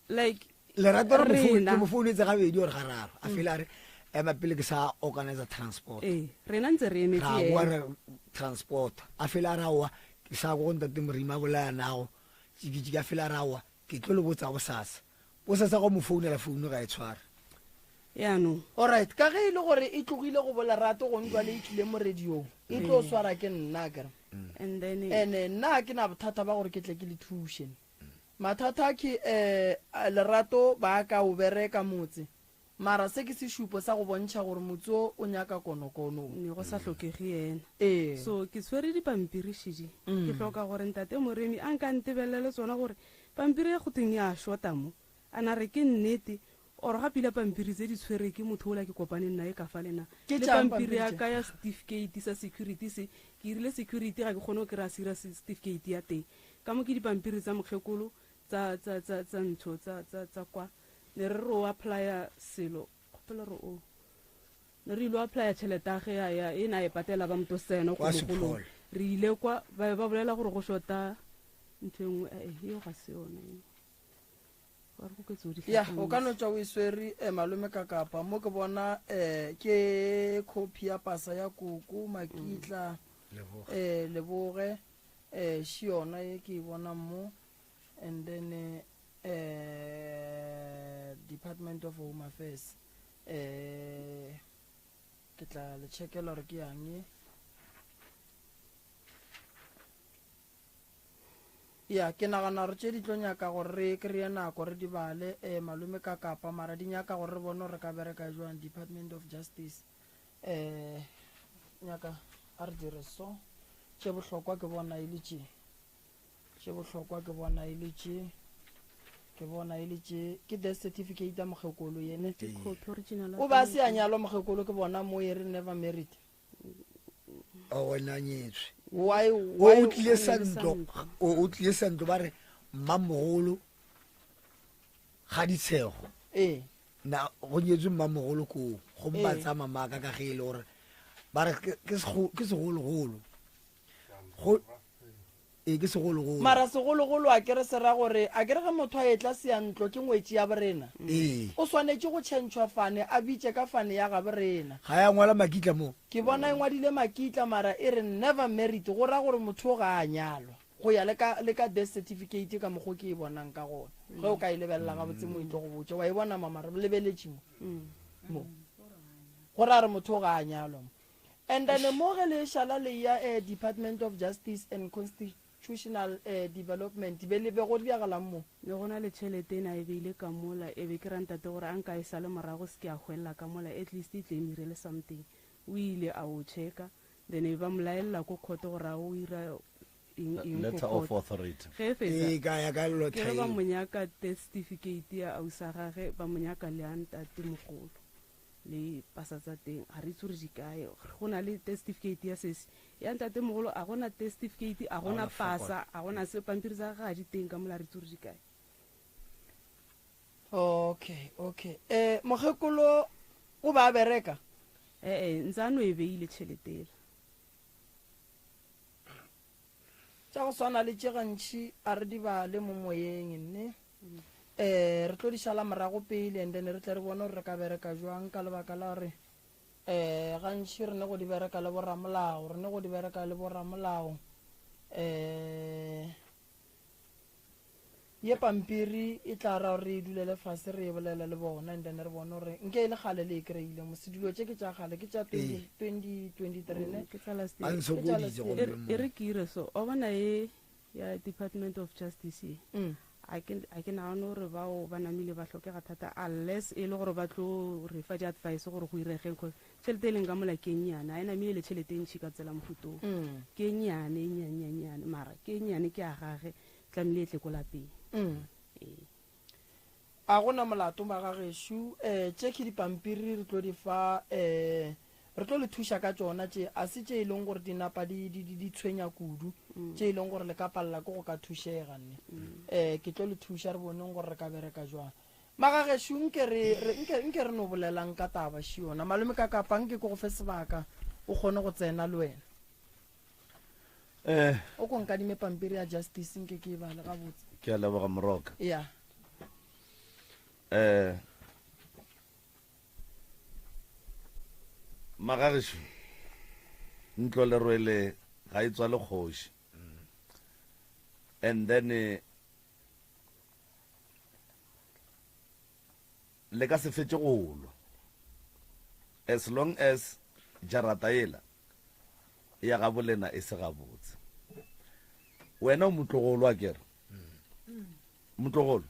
Like Lerato re mo foune- rena. ke mo founetse gabedi or gararo a fele a re ema pele ke sa organizer transport. Ee, rena ntse re emetse Ra boa yena. re transport a fele a re aowa ke sa go ntate Morima a bolaya nago tšikitšiki a fele a re aowa ke tlo le botsa bosasa. Bosasa go mo founela founu ga e tshware. Yaanong. Alright, ka ge e le gore e tlogile go bo Lerato gong jwale e tlile mo radiong, e tlo swara ke nna akere. And then. Ene nna ga ke na bothata ba gore ke tle ke le thuše. Mathata ke eh Lerato ba ka o bereka motse, mara se ke sešupo sa go bontšha gore motse o o nyaka konokono. Ne go sa hlokege yena. Ee. So ke tshwere dipampiri šedi. Ke hloka gore ntate Moremi a nka ntebelele tsona gore pampiri e go thweng ya shota mo, a na re ke nnete or ga pila pampiri tse di tshwere ke motho ola ke kopaneng naye ka fale na. Ke Le tšang pampiri pampiri ya tše? ka ya setifikeiti sa security se, ke irile security ga ke kgone go kry-a sira setifikeiti ya teng. Ka mo ke dipampiri tsa mokgekolo tsa, tsa, tsa, tsa ntho, tsa, tsa, tsa kwa. Ne re re o applya selo, kgopela re o, ne re ile o applya tšhelete ya ge ya, ya, e na e patela ba motoseno Kwa ko mogolong. Sepol. Re ile kwa, ba be ba bolela gore go shota ntho e nngwe, eh, eo ga se yone eo. Ba re go ke tseo di Ya, o ka hlakantse. no tšwa o e swere, eh, malome ka kapa. Mo ke bona, eh, ke copy ya pasa ya koko, Makitla, Leboge. eh, Leboge, eh, še yona ye ke e bonang mo. And then, eh, Department of Home Affairs. Eh, ke tla le checkela gore ke yang ye. Ya, ke nagana gore tše di tlo nyaka gore re kry-e nako re di bale, eh, malome ka kapa, mara di nyaka gore re bone gore re ka bereka jwang. Department of Justice, eh, nyaka a re dire so. Tše bohlokwa ke bona e le tše. Tše bohlokwa ke bona e le tše. Ke bona e le tše. Ke death certificate ya mokgekolo yene. Ke copy original ya O ba se a teng. nyalwa mokgekolo, ke bona mo e re never married. O wena nyetswe. Why, O why o tlile o sa tlile sa ntlo, ntlo. o o tlile sa ntlo ba re mmamogolo ga ditshego. Ee. Na go nyetswe mmamogolo koo, go mma Ee. tsa mamaka ka ge e le gore ba re ke, ke sego, ke segologolo. Go, ee, ke segologolo. Mara segologolo a kere se ra gore, a kere ge motho a etla seyantlo ke ngwetši ya borena. Ee. O swanetše go tšhentšhwa fane, a bitše ka fane ya gabo rena. Ga ya ngwala Makitla mo. Ke bona e ngwadile Makitla mara e re never married, go ra gore motho o ga a nyalwa. Go ya le ka, le ka death certificate ka mokgo ke e bonang ka gona. Ge o ka e lebelela gabotse mo e tlo go botša. Wa e bona mama, re lebeletše mo. Mo. Go ra gore motho o ga a nyalwa mo. And then mo ge le šala le ya, eh, Department of Justice and Constitutional, eh, Development, be le be go diagalang mo? Ne go na le tšhelete e na e beile ka mola, e be ke ra ntate gore a nka e sale morago se ke a hwelela ka mola, at least e tle e mirele something. O ile a o checka, then e ba mo laelela ko court gore a o ira eng, eng ko Letter of court. authority. Ge e fetsa, Ee, ka ya ka ke ge ba lotha mo nyaka death certificate ya ausi a gage, ba mo nyaka le ya ntate mogolo. Le pasa tsa teng, ga re itse gore di kae. Go na le death certificate ya sesi ya ntate mogolo, a gona death certificate, a gona Ha gona pasa, a gona se, pampiri tsa gage ga di teng ka mola, re itse gore di kae. Okay, okay. Eh, mokgekolo o ba bereka? Eh, eh, ntse a no e beile tšhelete ela. Tša go swana le tše gantši a re di bale mo moyeng, nne. Eh, re tlo di šala morago pele, and then re tle re bone gore re ka bereka jwang, ka lebaka la gore, eh, gantši re ne go di bereka le boramolao, re ne go di bereka le boramolao. Eh, ye pampiri e tla ra gore re e dulele fase, re e bolele le bona, and then re bone gore nke e le kgale le e kry-ile. Mose dilo tše ke tša kgale, ke tša 2023, ne? Ke tša last Ba year. nsokoditše Ke tša last gomme E re, mo. e re ke ire so, o bona e ya Department of Justice ye. A ke, a ke nagane gore bao ba namile ba hlokega thata, unless e le gore ba tlo re fa di-advice gore go iregeng, 'cause tšhelete e leng ka mola ke e nnyane, ga e namile le tšhelete e ntšhi ka tsela mofutong. Ke e nnyane, e nnyane, e nnyane, mara ke e nnyane ke ya gage, tlamehile e tle ko lapeng. Ee. A gona molato magagešo, eh, tše ke dipampiri re tlo di fa, eh, re tlo le thuša ka tšona tše, a se tše e leng gore di napa di, di, di, di tshwenya kudu, tše e leng gore le ka palela ke go ka thušega nne. Eh, ke tlo le thuša re boneng gore re ka bereka jwang. Magagešo, nke re, re, nke, nke re no bolelang ka taba še yona. Malome ka kapa, nke ke go fe sebaka o kgone go tsena le wena. Eh. O ko nkadime pampiri ya justice nke ke e bale gabotse. Ke a leboga Moroka. Ya. Eh. Magagešo, ntlo lerwele ga e tswale kgoši. And then eh, le ka se fetše go lwa as long as jarata yela ya ga bolena e se gabotse. Wena o motlogolo a kere? Motlogolo?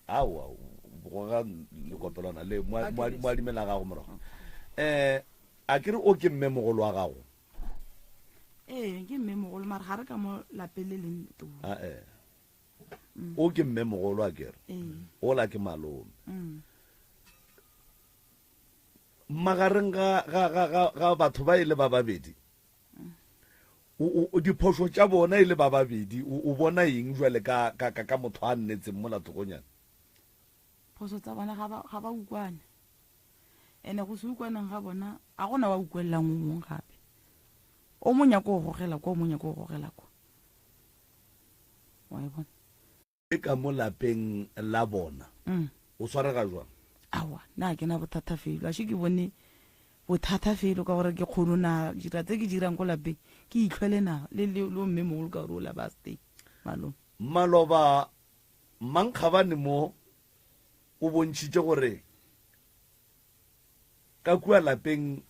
Aowa, goga lekopelwana le mo adimela gago morago. Eh, a kere o ke mme mogolo wa gago? Ee, ke mme mogolo mara ga re ka mo lapeng le leng too. Ah, eh. O ke mme mogolo a kere? Ee. Ola ke malome. Magareng ga, ga, ga, ga, ga batho ba e le ba babedi, o, o, diphošo tša bona e le ba babedi, o, o bona eng jwale ka, ka, ka, ka motho a nnetseng mola thokonyana? Phošo tsa bona ga ba, ga ba ukwane. Ene go se ukwaneng ga bona, ga gona wa ukwelelang o mongwe gape. O mong nyako o gogela kwa, o mong nyako o gogela kwa. Wa e bona? E ka mo lapeng la bona. O swarega jwang? Aowa, nna ga ke na bothata felo. A še ke bone bothata felo ka gore ke kgono na dira tse ke dirang ko lapeng, ke itlhwele na le le le mme mogolo ka gore o la ba stay malome. Maloba Mankgabane mo o bontšhitše gore ka kua lapeng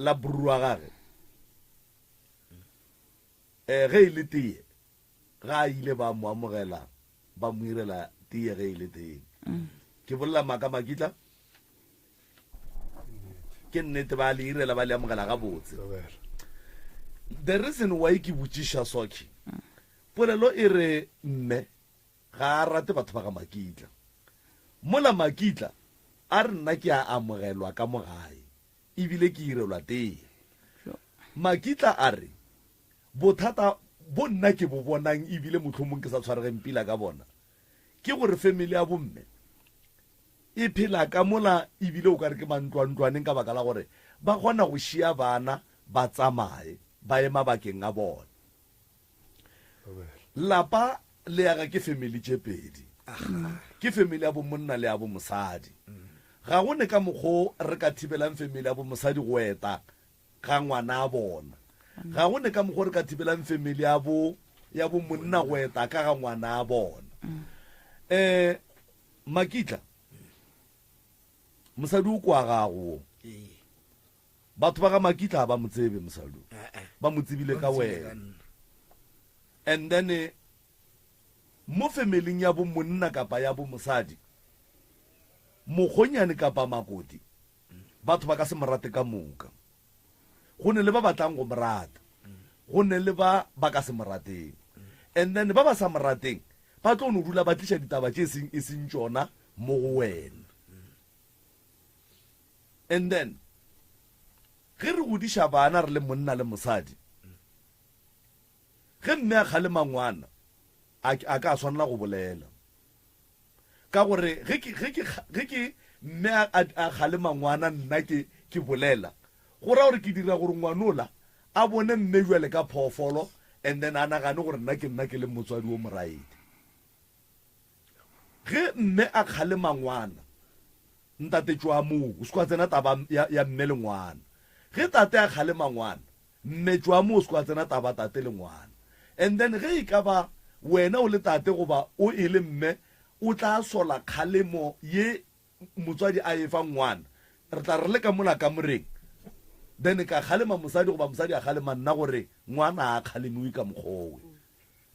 la bruru wa gage um ge e le tee Ga a ile ba mo amogela, ba mo irela teye ge e le teng. Ke bolela maaka Makitla? Ke nnete ba le irela ba le amogela gabotse. The reason why ke botšiša Soki, polelo e re mme ga a rate batho ba ga Makitla. Mola Makitla a re nna ke a amogelwa ka mo gae ebile ke irelwa teye. Makitla a re Bothata bo nna ke bo bonang ebile mohlomong ke sa tshwaregeng pila ka bona ke gore family ya bomme e phela ka mola ebile o ka re ke mantlwantlwaneng ka baka la gore ba kgona go šia bana ba tsamaye ba ye mabakeng a bona. Lapa le aga ke family tše pedi, ke family ya bomonna le ya bomosadi. Ga go ne ka mokgo re ka thibelang family ya bomosadi go eta ga ngwana bona. Ga go ne ka mokgwa re ka thibelang family ya bo ya bo monna go eta ka ga ngwana bona. Eh Makitla mosadi o kwa gago wo. Batho ba ga Makitla ba mo tsebe mosadi. Ba mo tsebile ka wena. And then eh, mo familing ya bo monna kapa ya bo mosadi mokgonyane kapa makoti Batho ba ka se mo rate ka moka. Go ne le ba ba tlang go mo rata. Go ne le ba ba ka se mo rateng. And then ba ba sa mo rateng ba tlo no dula ba tliša ditaba tše seng e seng tšona mo go wena. And then ge re godiša bana re le monna le mosadi, ge mme a kgalema ngwana a ka swanela go bolela. Ka gore ge ke, ge ke, ge ke mme a, a, a kgalema ngwana nna ke, ke bolela, go ra gore ke dira gore ngwanola a bone mme bjale ka phoofolo and then a nagane gore nna ke nna ke le motswadi wo moraete. Ge mme a kgalema ngwana, ntate tšwa moo, o se kwa tsena taba ya, ya mme le ngwana. Ge tate a kgalema ngwana, Mme tšwa mo o se kwa tsena taba tate le ngwana. And then ge e ka ba wena o le tate goba o e le mme o tla sola kgalemo ye motswadi a e fa ngwana. Re tla re le ka mola kamoreng then ka kgalema mosadi goba mosadi a kgalema nna gore ngwana a kgalemiwe ka mokgwa owe.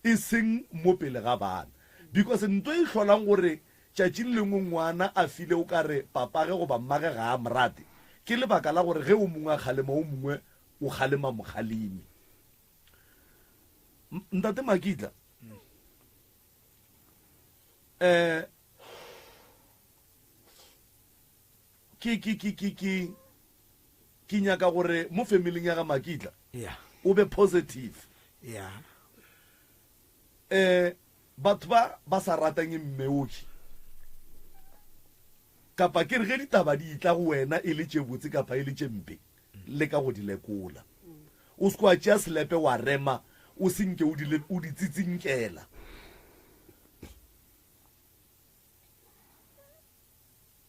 E seng mo pele ga bana. Because nto e hlolang gore tšatši le lengwe ngwana a file o ka re papage goba mmage ga a mo rate, ke lebaka la gore ge o mongwe a kgalema o mongwe o kgalema mokgalemi. Ntate Makitla, eh, ke, ke, ke, ke, ke, ke nyaka gore mo familing ya ga Makitla Yeah. o be positive. Yeah. Eh, batho ba ba sa ratang mmeoki kapa ke re ge ditaba di tla go wena e le tše botse kapa e le tše mpe, leka go di lekola. O se ke wa tšea selepe wa rema o se nke o di, o di tsitsinkela.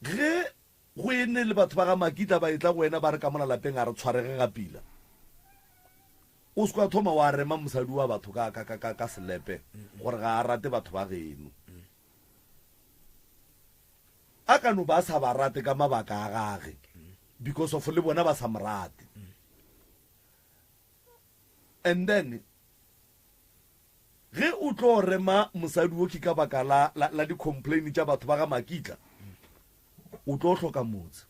Ge go e ne le batho ba ga Makitla ba etla go wena ba re ka mola lapeng a re tshwarege ga pila, o se ke wa thoma wa rema mosadi wa batho ka, ka, ka, ka, ka selepe gore ga a rate batho ba geno. A ka no ba a sa ba rate ka mabaka a gage because of le bona ba sa mo rate. And then ge o tlo rema mosadi wo ke ka baka la, la, la di-complain tša batho ba ga Makitla, o tlo hloka motse.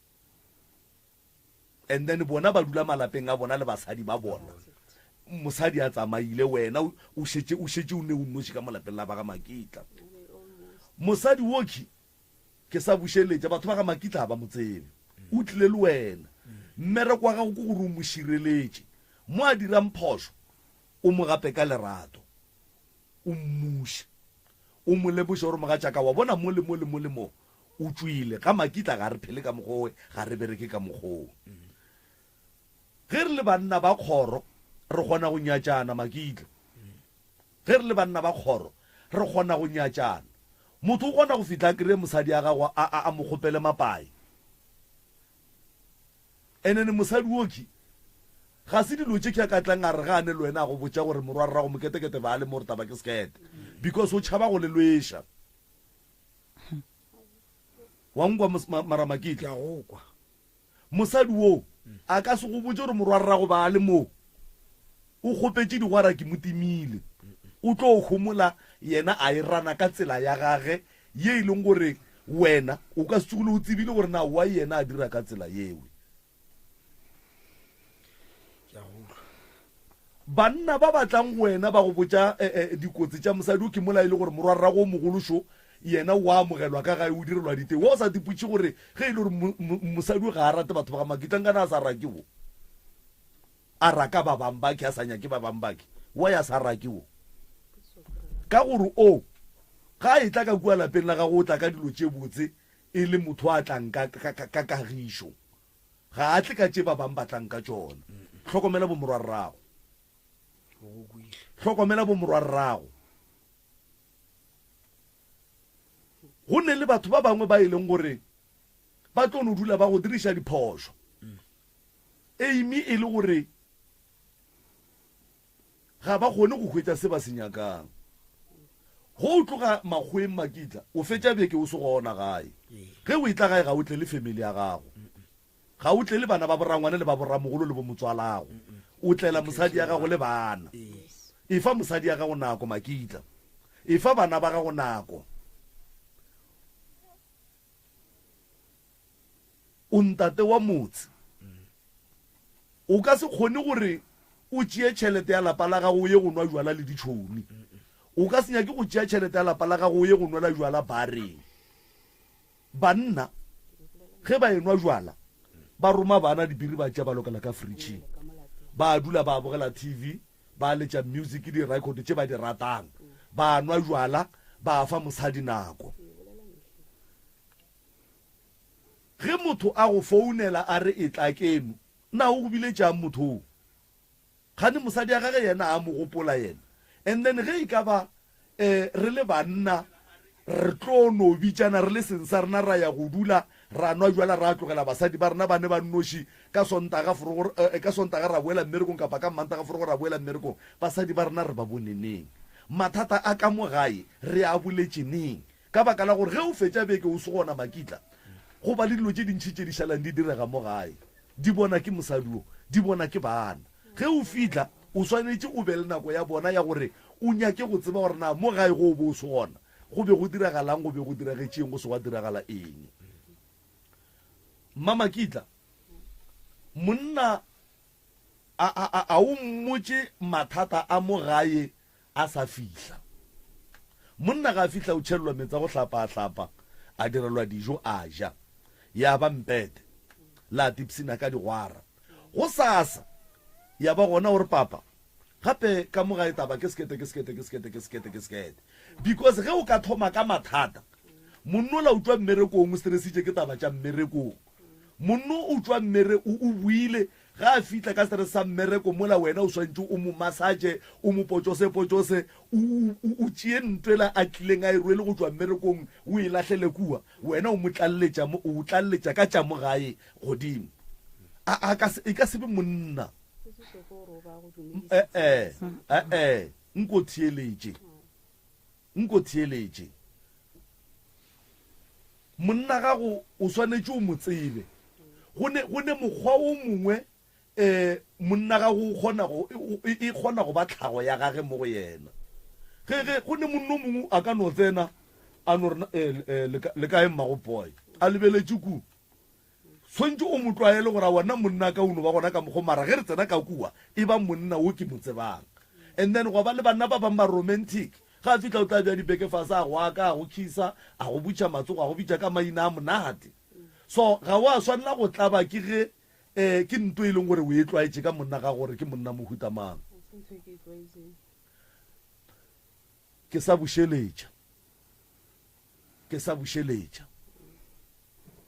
And then bona ba dula malapeng a bona le basadi ba bona. Mosadi a tsamaile, wena o šetše, o šetše o ne o nnoši ka mo lapeng la ba ga Makitla. Mosadi wokhwi, ke sa bušeletša, batho ba ga Makitla ga ba mo tsebe. O tlile le wena. Mmereko wa gago ke gore o mo šireletše. Mo a dirang phošo, o mo gape ka lerato. O mmuše. O mo lemoše gore mogatšaka wa bona mo le mo le mo le mo o tšwile. Ga Makitla ga re phele ka mokgwa owe, ga re bereke ka mokgwa owe. Ge re le banna ba kgoro, re kgona go nyatšana, Makitla. Ge re le banna ba kgoro, re kgona go nyatšana. Motho o kgona go fihla a kreye mosadi a gagwe a, a, a mo kgopele mapai. And then mosadi wo ki, ga se dilo tše ki a ka tlang a re ga a ne le wena a go botša gore morwarrago moketekete ba a le mo gore taba ke sekete. Because o tšhaba go le lweša. Wa nkwa mara Makitla? Ke a go kwa. Mosadi wo a ka se go botše gore morwarrago ba a le mo. O kgopetše digwara ke mo timile. O tlo homola yena a e rana ka tsela ya gage ye e leng gore wena o ka se tsogile o tsebile gore na why yena a dira ka tsela yewe. Banna ba ba tlang go wena ba go botša eh, eh, dikotsi tša mosadi o ke mola e le gore morwarrago o mogolo šo yena o a amogelwa ka gae o direlwa diteng. Wa o sa tipotše gore ge e le gore mosadi o ga a rate batho ba ga Makitla nkana a sa rake wo a raka ba bang bake a sa nyake ba bang bake why a sa rake wo ka gore o ga a etla ka kua lapeng la gago o tla ka dilo tše botse e le motho a tlang ka, ka, ka, ka kagišo Ga a tle ka tše ba bang ba tlang ka tšona. Hlokomela bomorwarrago. Hlokomela bomorwarrago. Go ne le batho ba bangwe ba e leng gore ba tlo no dula ba go diriša diphošo. Amy e le gore Ga ba kgone go hwetša se ba se nyakang. Ge o tloga makgoweng Makitla, o fetša beke o se gona gae. Ge o etla gae ga o tle le family ya gago. Ga o tle le bana ba borangwane le ba boramogolo le bomotswalago. O tlela mosadi ya gago le bana. Efa mosadi ya gago nako Makitla. Efa bana ba gago nako. O ntate wa motse. O ka se kgone gore o tšee tšhelete ya lapa la gago o ye go nwa jwala le ditšhomi. O ka se nyake go tšea tšhelete ya lapa la gago o ye go nwela jwala bareng. Banna ge ba enwa jwala ba roma bana dibiri ba tšea ba lokela ka fridging. Ba dula ba bogela TV, ba letša music di-record tše ba di ratang. Ba nwa jwala, ba fa mosadi nako. Ge motho a go founela a re etla keno, na o go biletšang motho oo? Kgane mosadi ya gage yena a mo gopola yena? And then ge e ka ba eh re le banna re tlo no bitšana re le seng sa rena ra ya go dula ra nwa jwala ra tlogela basadi ba rena ba ne ba nnoši ka Sontaga forogo eh, ka Sontaga ra boela mmerekong kapa ka Mmantaga forogo ra boela mmerekong, basadi ba rena re ba bone neng? Mathata a ka mo gae re a boletše neng? Ka baka la gore ge o fetša beke o se gona makitla, go ba le dilo tše dintši tše di šalang di direga mo gae. Di bona ke mosadi wo, di bona ke bana. Ge o fihla, o swanetše o be le nako ya bona ya gore o nyake go tseba gore na mo gae ge o be o se gona, go be go diragalang, go be go diragetše eng, go se gwa diragala eng. Mmamakitla, monna a, a, a, a o mmotše mathata a mo gae a sa fihla. Monna ga a fihla o tšhelelwa meetse a go hlapa a hlapa, a direlwa dijo a ja. Ya ba mpete. La tipsina ka digwara. Gosasa ya ba gona o re papa, gape ka mo gae taba ke sekete ke sekete ke sekete ke sekete ke sekete. Because ge o ka thoma ka mathata, monnola o tšwa mmerekong o stresitše ke taba tša mmerekong. Monno o tšwa mmere o, o buile. Ge a fihla ka stress sa mmereko mola wena o swantše o mo massage, o mo potšose-potšose, o, o, o tšee ntwela a tlileng a e rwele go tšwa mmerekong o e lahlele kua, wena o mo tlalletša mo, o tlalletša ka tša mo gae godimo. A, a ka se, e ka se be monna. E-e, e-e, nko theeletše. Nko theeletše. Monna gago o swanetše o mo tsebe. Go ne, go ne mokgwa wo mongwe um monna gago o kgona go, e, e kgona go ba tlhago ya gage mo go yena. Ge, ge, go ne monna o mongwe a ka no tsena a no re, eh, eh, le kae mmago boy? A lebeletše ku. Swantše o mo tlwaele gore aowa nna monna ka o no ba gona ka mokgo mara ge re tsena ka kua e ba monna wo ke mo tsebang. And then gwa ba le banna ba bang ba romantic ge a fihla o tla bea dibeke fase a go aka a go khisa a go butša matsogo a go bitša ka maina a monate. So ga wa swanela go tlaba ke ge um ke nto e leng gore o e tlwaetše ka monna ga gore ke monna mohuta mang. Ke sa bušeletša. Ke sa bušeletša.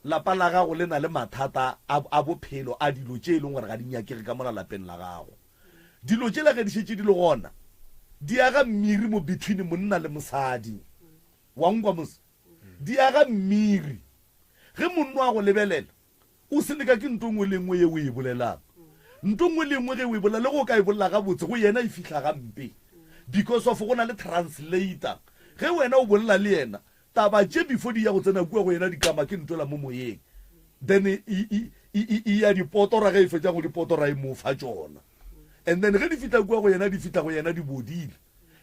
Lapa la gago le na le mathata a, a bophelo, a dilo tše e leng gore ga di nyakege ka mola lapeng la gago. Dilo tšela ge di šetše di le gona, di aga mmiri mo between monna le mosadi. Wa nkwa mos? Di aga mmiri. Ge monno a go lebelela, O se leka ke nto nngwe le nngwe ye o e bolelang. Nto nngwe le nngwe ge o e bolela, le ge o ka e bolela gabotse, go yena e fihla gampe. Because of go na le translator. Ge wena o bolela le yena, taba tše before di ya go tsena kua go yena di kama ke ntwela mo moyeng. Then e, e, e, e, e ya di potora, ge e fetša go di potora e mo fa tšona. And then ge di fihla kua go yena, di fihla go yena di bodile.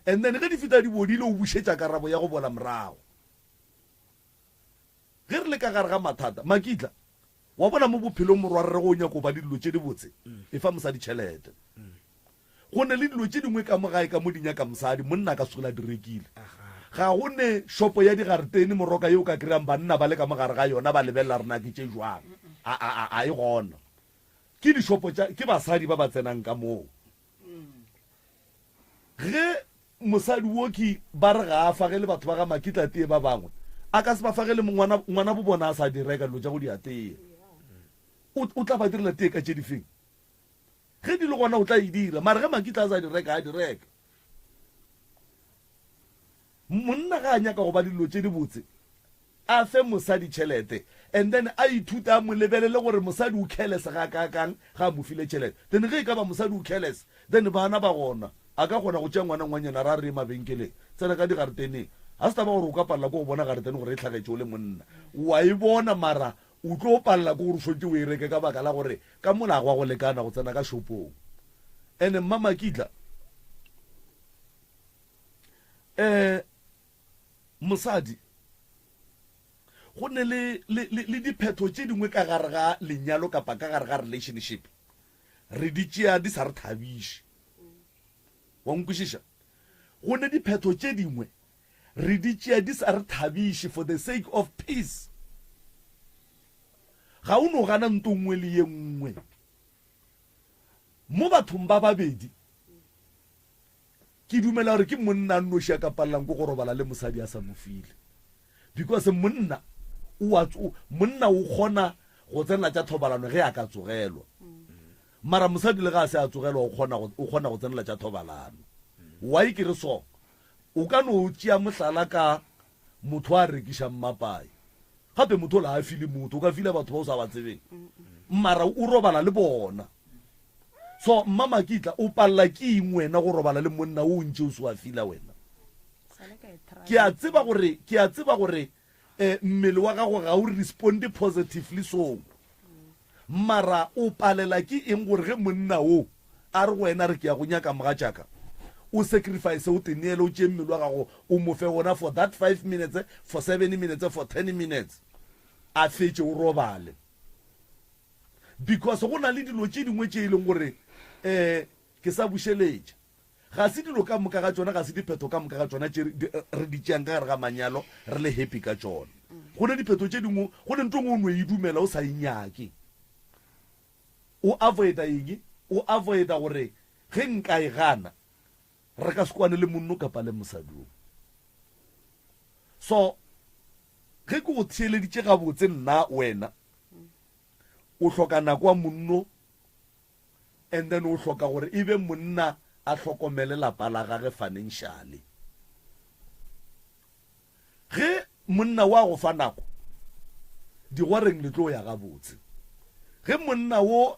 And then ge di fihla di bodile, o bušetša karabo ya go bola morago. Ge re le ka gare ga mathata, Makitla, wa bona mo bophelong morwarre go o nyaka go ba le dilo tše dibotse, efa mosadi tšhelete. Go ne le dilo tše dingwe ka mo gae ka mo di nyaka mosadi, monna a ka se hlole a di rekile. Ga go ne shopo ya digaretene moroka ye o ka kry-ang banna ba le ka mo gare ga yona ba lebelela re na ke tše jwang. A, a, a, a e gona. Ke dishopo tša, ke basadi ba ba tsenang ka moo. Ge Mosadi wo ke ba re ga a fagele batho ba ga Makitla tee ba bangwe a ka se ba fagele ngwana ngwana bo bona a sa di reka dilo tša go di ateya. O o tla ba direla tee ka tše di feng? Ge di le gona o tla e dira mara ge Makitla a sa di reka a di reka. Monna ga a nyaka go ba le dilo tše di botse a fe mosadi tšhelete and then a ithute a mo lebelele gore mosadi o careless ga kaakang ga a mo file tšhelete then ge e ka ba mosadi o careless then bana ba gona a ka kgona go tšea ngwana ngwanyana ra re ye mabenkeleng tsena ka digareteneng ga se taba gore o ka palela ke go bona garetene gore e hlagetše o le monna wa e bona mara o tlo palela ke gore o swanetše o e reke ka baka la gore ka mola gwa go lekana go tsena ka shopong ene mma Makitla um Mosadi, go ne le, le, le, le diphetho tše dingwe ka gare ga lenyalo kapa ka gare ga relationship, re di tšea di sa re thabiše. Wa nkwešiša? Go ne diphetho tše dingwe re di tšea di sa re thabiše for the sake of peace. Ga o no gana nto nngwe le ye nngwe. Mo bathong ba babedi, Ke dumela gore ke monna a nnoši a ka palelang ke go robala le mosadi a sa mo file. Because monna o a monna o kgona go tsenela tša thobalano ge a ka tsogelwa. Mara mosadi le ga a se a tsogelwa o kgona go o kgona go tsenela tša thobalano. Why ke re so? O ka no tšea mohlala ka motho a rekišang mapai. Gape motho ola a file motho, o ka fila batho ba o sa ba tsebeng. Mara o robala le bona. So mma Makitla o palela ke eng wena go robala le monna o ntše o se wa fila wena? Ke a tseba gore ke a tseba gore eh, mmele wa gago ga o responde positively so. Mara o palela ke eng gore ge monna o a re go wena re ke ya go nyaka mogatšaka o sacrifice o teneele o tšee mmele wa gago o mo fe wona for that 5 minutes for 7 minutes for 10 minutes a fetše o robale. Because go na le dilo tše dingwe tše e leng gore um ke sa bušeletša. Ga se dilo ka moka ga tšona, ga se diphetho ka moka ga tšona tše re di tšeang ka gare ga manyalo re le happy ka tšona. Go ne diphetho tše dingwe, go ne nto nngwe o no e dumela o sa e nyake. O avoida eng? O avoida gore ge nka e gana re ka se kwane le monno kapa le mosadi o. So ge ke go theeleditše gabotse nna wena o hloka nako wa monno. And then o hloka gore e be monna a hlokomele lapa la gage financially. Ge monna wo a go fa nako, digwareng le tlo ya gabotse. Ge monna wo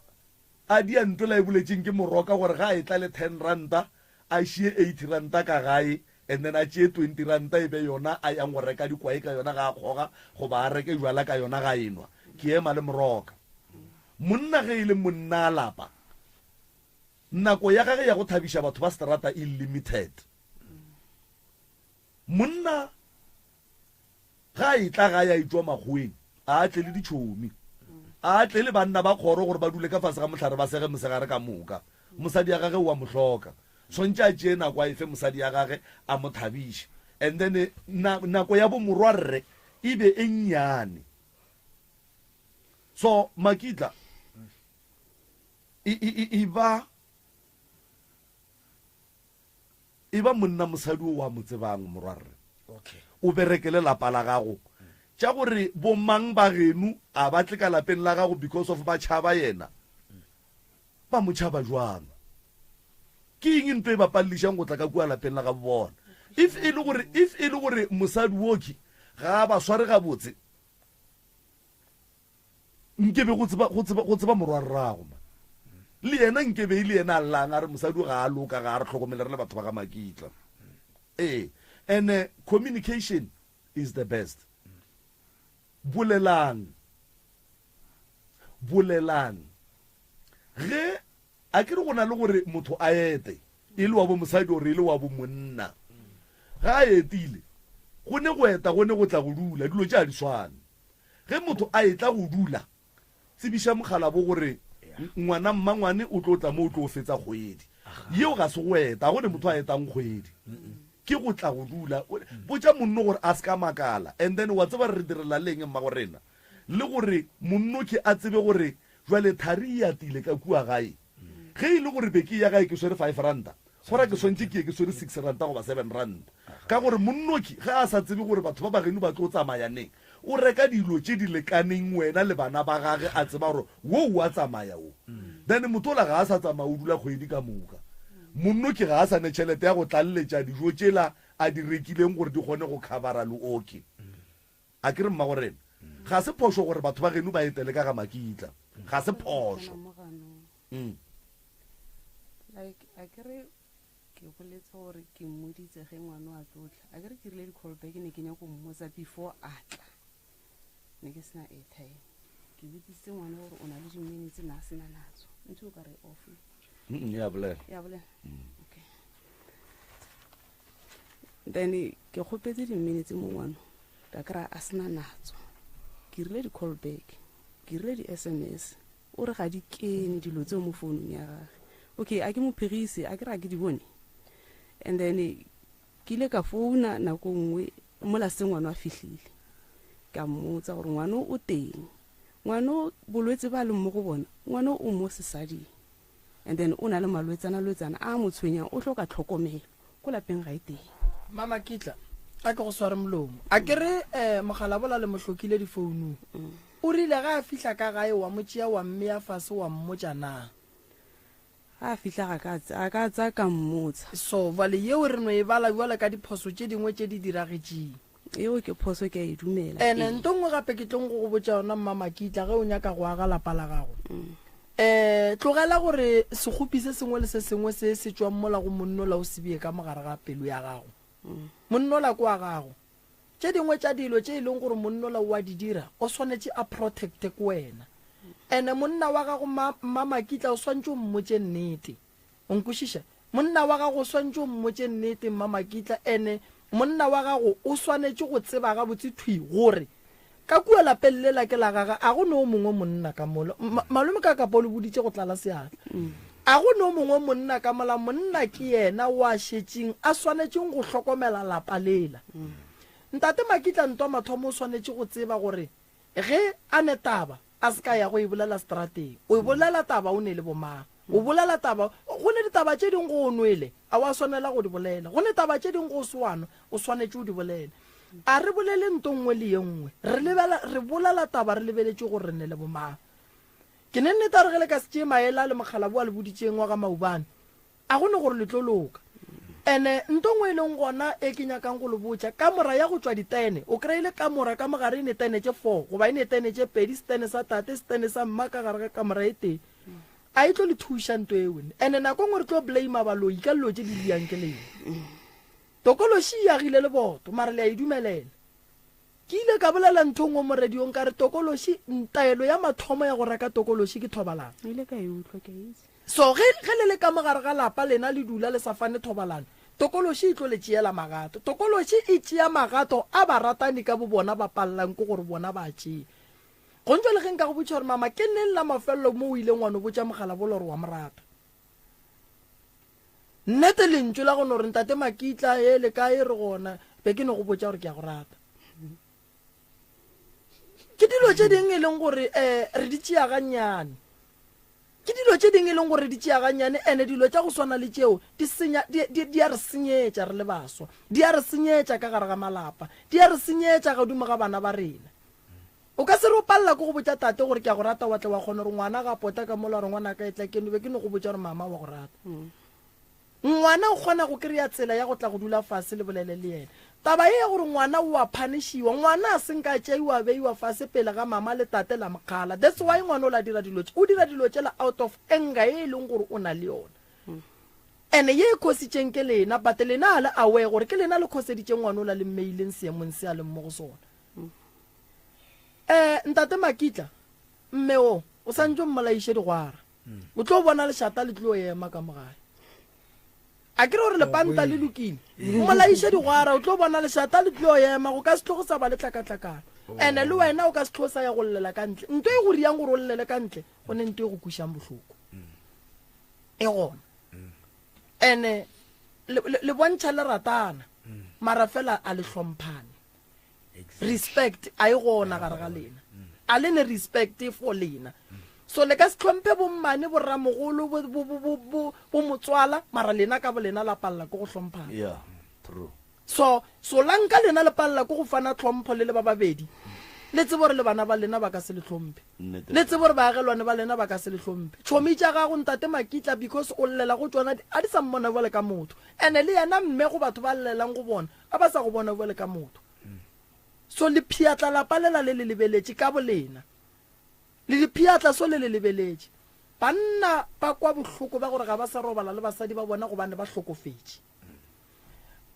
a dia nto la e boletšeng ke moroka gore ga a etla le ten ranta, a šie eighty ranta ka gae and then a tšee 20 ranta e be yona a yang go reka dikwae ka yona ga a kgoga goba a reke jwala ka yona ga a enwa, ke ema le moroka. Monna ge e le monna a lapa, nako ya gage ya go thabiša batho ba seterata e limited. Monna ge a etla gae a etšwa makgoweng, a a tle le ditšhomi, a a tle le banna ba kgoro gore ba dule ka fase ga mohlare ba sege mosegare ka moka. Mosadi ya gage o a mo hloka. Swantše a tšee nako a e fe mosadi ya gage a mo thabiše. And then na, nako ya bomorwarre e be e nnyane. So Makitla e, e, e, e ba E ba monna mosadi o wa mo tsebang, morwarre. Okay. O berekele lapa la gago. Tša gore bo mang ba geno a ba tle ka lapeng la gago because of ba tšhaba yena. Ba mo tšhaba jwang? Ke eng ntho e ba palelišang go tla ka kua lapeng la gabo bona? If e le gore, if e le gore mosadi woki ga a ba sware gabotse, Nke be go tseba, go tseba, go tseba morwarrago, man. Le yena nke be e le yena a llang a re mosadi ga a loka, ga a re hlokomele re le batho ba ga Makitla. Ee, and communication is the best. Bolelang, bolelang. Ge a ke re go na le gore motho a ete e le wa bo mosadi or e le wa bo monna, ga a etile go ne go eta go ne go tla go dula, dilo tše a di swane. Ge motho a etla go dula, tsebiša mokgalabo gore ngwana mmangwane o tlo tla mo o tlo fetsa kgwedi. Yeo ga se go eta, ga go ne motho a etang kgwedi. Ke go tla go dula. Botša monno gore a se ka makala. And then wa tseba re direla le eng mmago rena? Le gore monno ke a tsebe gore jwale thari e atile ka kua gae. Ge e le gore be ke ya gae ke swere five ranta, go ra ke swantše ke ye ke swere six ranta goba seven ranta. Ka gore monnoki ge a sa tsebe gore batho ba ba geno ba tlo tsamaya neng, o reka dilo tše di lekaneng wena le bana ba gage a tseba gore wo o a tsamaya wo. Then motho ola ga a sa tsamaya o dula kgwedi ka moka. Monnoki ga a sa ne tšhelete ya go tlaleletša dijo tšela a di rekileng gore di kgone go khabara leoki. A ke re mmago rena, ga se phošo gore batho ba geno ba etele ka ga Makitla. Ga se phošo. Mm. Like, a ke re ke boletse gore ke mmoditse ge ngwana a tlo tla. A ke re ke rile di-call back ne ke nyako mmotsa before a tla. Ne ke sena airtime. Ke botsisitse ngwana gore o na le di-minutes na a sena natso. Ntho o ka re off. Mm, ya bolela. Ya bolela. Okay. Then ke kgopetse di-minutes mo ngwana ka kry-a a sena natso. Ke rile di-call back, ke rile di-S_M_S, o re ga di kene dilo tseo mo founung ya gage. Okay, a ke mo phigise, a ke re a ke di bone. And then ke ile ka founa nako nngwe mola se ngwana a fihlile, ka mmotsa gore ngwana o teng, ngwana bolwetse ba leng mo go bona, ngwana o mo sesading. And then o na le malwetsana-lwetsana a a mo tshwenyang, o hloka tlhokomelo. Ko lapeng ga e teng. Mama Kitla, a ke go sware molomo. A ke re um mogalabola le mo hlokile difounung. O rile ge a fihla ka gae wa mo tšea wa mmea fase wa mmotša na? Ga a fihla ga ka a ka tsa ka mmotsa. So bjale yeo re no e bala bjale ka diphoso tše dingwe tše di diragetšeng. Yeo ke phoso ke a e dumela. Ene nto nngwe gape ke tlong go go botša yona Mma Makitla ge o nyaka go aga lapa la gago. Um tlogela gore sekgopi se sengwe le se sengwe se se tšwang mola go monnola o se bee ka mogare ga pelo ya gago. Monnola ke wa gago. Tše dingwe tša dilo tše e leng gore monnola o a di dira o swanetše a protecte ke wena. Ene monna wa gago Mma Mma Makitla o swantše o mmotše nnete. O nkwešiša? Monna wa gago o swanetše o mmotše nnete, Mma Makitla, ene monna wa gago o swanetše go tseba gabotse thwi gore ka kua lapeng lela ke la gage, a go ne o mongwe monna ka mola. Ma, malome ka kapa o le boditše go tlala seatla. A go ne o mongwe monna ka mola, monna ke yena o a šetšeng a swanetšeng go hlokomela lapa lela. Ntate Makitla ntwa mathomo o swanetše go tseba gore Ge a ne taba, a se ka ya go e bolela seterateng. O e bolela taba o ne le bomang? O bolela taba, go ne ditaba tše ding go o nwele, a wa swanela go di bolela. Go ne taba tše ding go o se wa nwa, o swanetše o di bolele. A re bolele nto nngwe le ye nngwe. Re lebela, re bolela taba re lebeletše gore re ne le bomang. Ke ne nnete ya gore ge le ka se tšee maele a le mokgalabo a le boditšeng wa ga maubane, a go ne gore le tlo loka. Ene nto nngwe e leng gona e ke nyakang go le botša, kamora ya go tšwa ditene, o kry-ile kamora ka mogare e ne tene tše four goba e ne tene tše pedi, setene sa tate, setene sa mma ka gare ga kamora e tee. A e tlo le thuša nto eo. Ene nako nngwe re tlo blame baloi ka dilo tše di diang ke lena. Tokološi e agile leboto, mara le a e dumelela. Ke ile ka bolela ntho nngwe mo radiong ka re tokološi, taelo ya mathomo ya go reka tokološi ke thobalano. Ke ile ka e utlwa, ke a itse. So ge, ge le le ka mo gare ga lapa lena le dula le sa fane thobalano, tokološi e tlo le tšeela magato. Tokološi e tšea magato a baratani ka bobona ba pallang ke gore bona ba a tšee. Gontšwa le ge nka go botša gore mama ke neng la mafelelo mo o ileng wa no botša mogalabolo gore wa mo rata. Nnete lentšu la go no re ntate Makitla e le kae re gona be ke no go botša gore ke a go rata. Ke dilo tše ding e leng gore um re di tšea gannyane. Ke dilo tše ding e leng gore re di tšea gannyane ene dilo tša go swana le tšeo di senya di, di, di a re senyetša re le baswa. Di a re senyetša ka gare ga malapa. Di a re senyetša godimo ga bana ba rena. O ka se re o palela ke go botša tate gore ke a go rata wa tle wa kgona gore ngwana ga pota ka mola gore ngwanaka e tla ke no be ke no go botša gore mama wa go rata. Ngwana o kgona go kry-a tsela ya go tla go dula fase le bolele le yena. Taba ye ya gore ngwana o a phanishiwa, ngwana a se nka a tšeiwa a beiwa fase pele ga mama le tate la mokgala. That's why ngwana o la dira dilo tše. O dira dilo tšela out of anger ye e leng gore o na le yona. Ene ye e khositšeng ke lena but lena ga le aware gore ke lena le khoseditšeng ngwana ola le mmeileng seemong se a leng mo go sona. Eh, ntate Makitla, mme o, o santse o mmolaiše digwara. O tlo bona lešata le tlo ema ka mogae. A ke re gore lepanta le lokile. Mmolaiše digwara, o tlo bona lešata le tlo ema, go ka se tlo go sa ba le tlakatlakano. Ene le wena o ka se tlo sa ya go llela ka ntle. Nto e go riang gore o llele ka ntle, go ne nto e go kwišang bohloko. E gona. Ene le bontšha le ratana, mara fela a le hlomphane. Respect a e gona gare ga lena. A le ne respect for lena. So le ka se hlomphe bommane, borramogolo, bo, bo, bo, bo, bo, bo motswala, mara lena ka bolena la palela ke go hlomphana. Yeah, true. So, so la nka lena le palela ke go fana tlhompho le le ba babedi, le tsebe gore le bana ba lena ba ka se le hlomphe. Nnete. Le tsebe gore baagelwane ba lena ba ka se le hlomphe. Tšhomi tša gago ntate Makitla because o llela go tšona a di sa mmona bjale ka motho. Ene le yena mme go batho ba llelang go bona, A ba sa go bona bjale ka motho. So lephiatla lapa lela le le lebeletše ka bolena. Le diphiatla so le le lebeletše. Banna ba kwa bohloko ba gore ga ba sa robala le basadi ba bona gobane ba hlokofetše.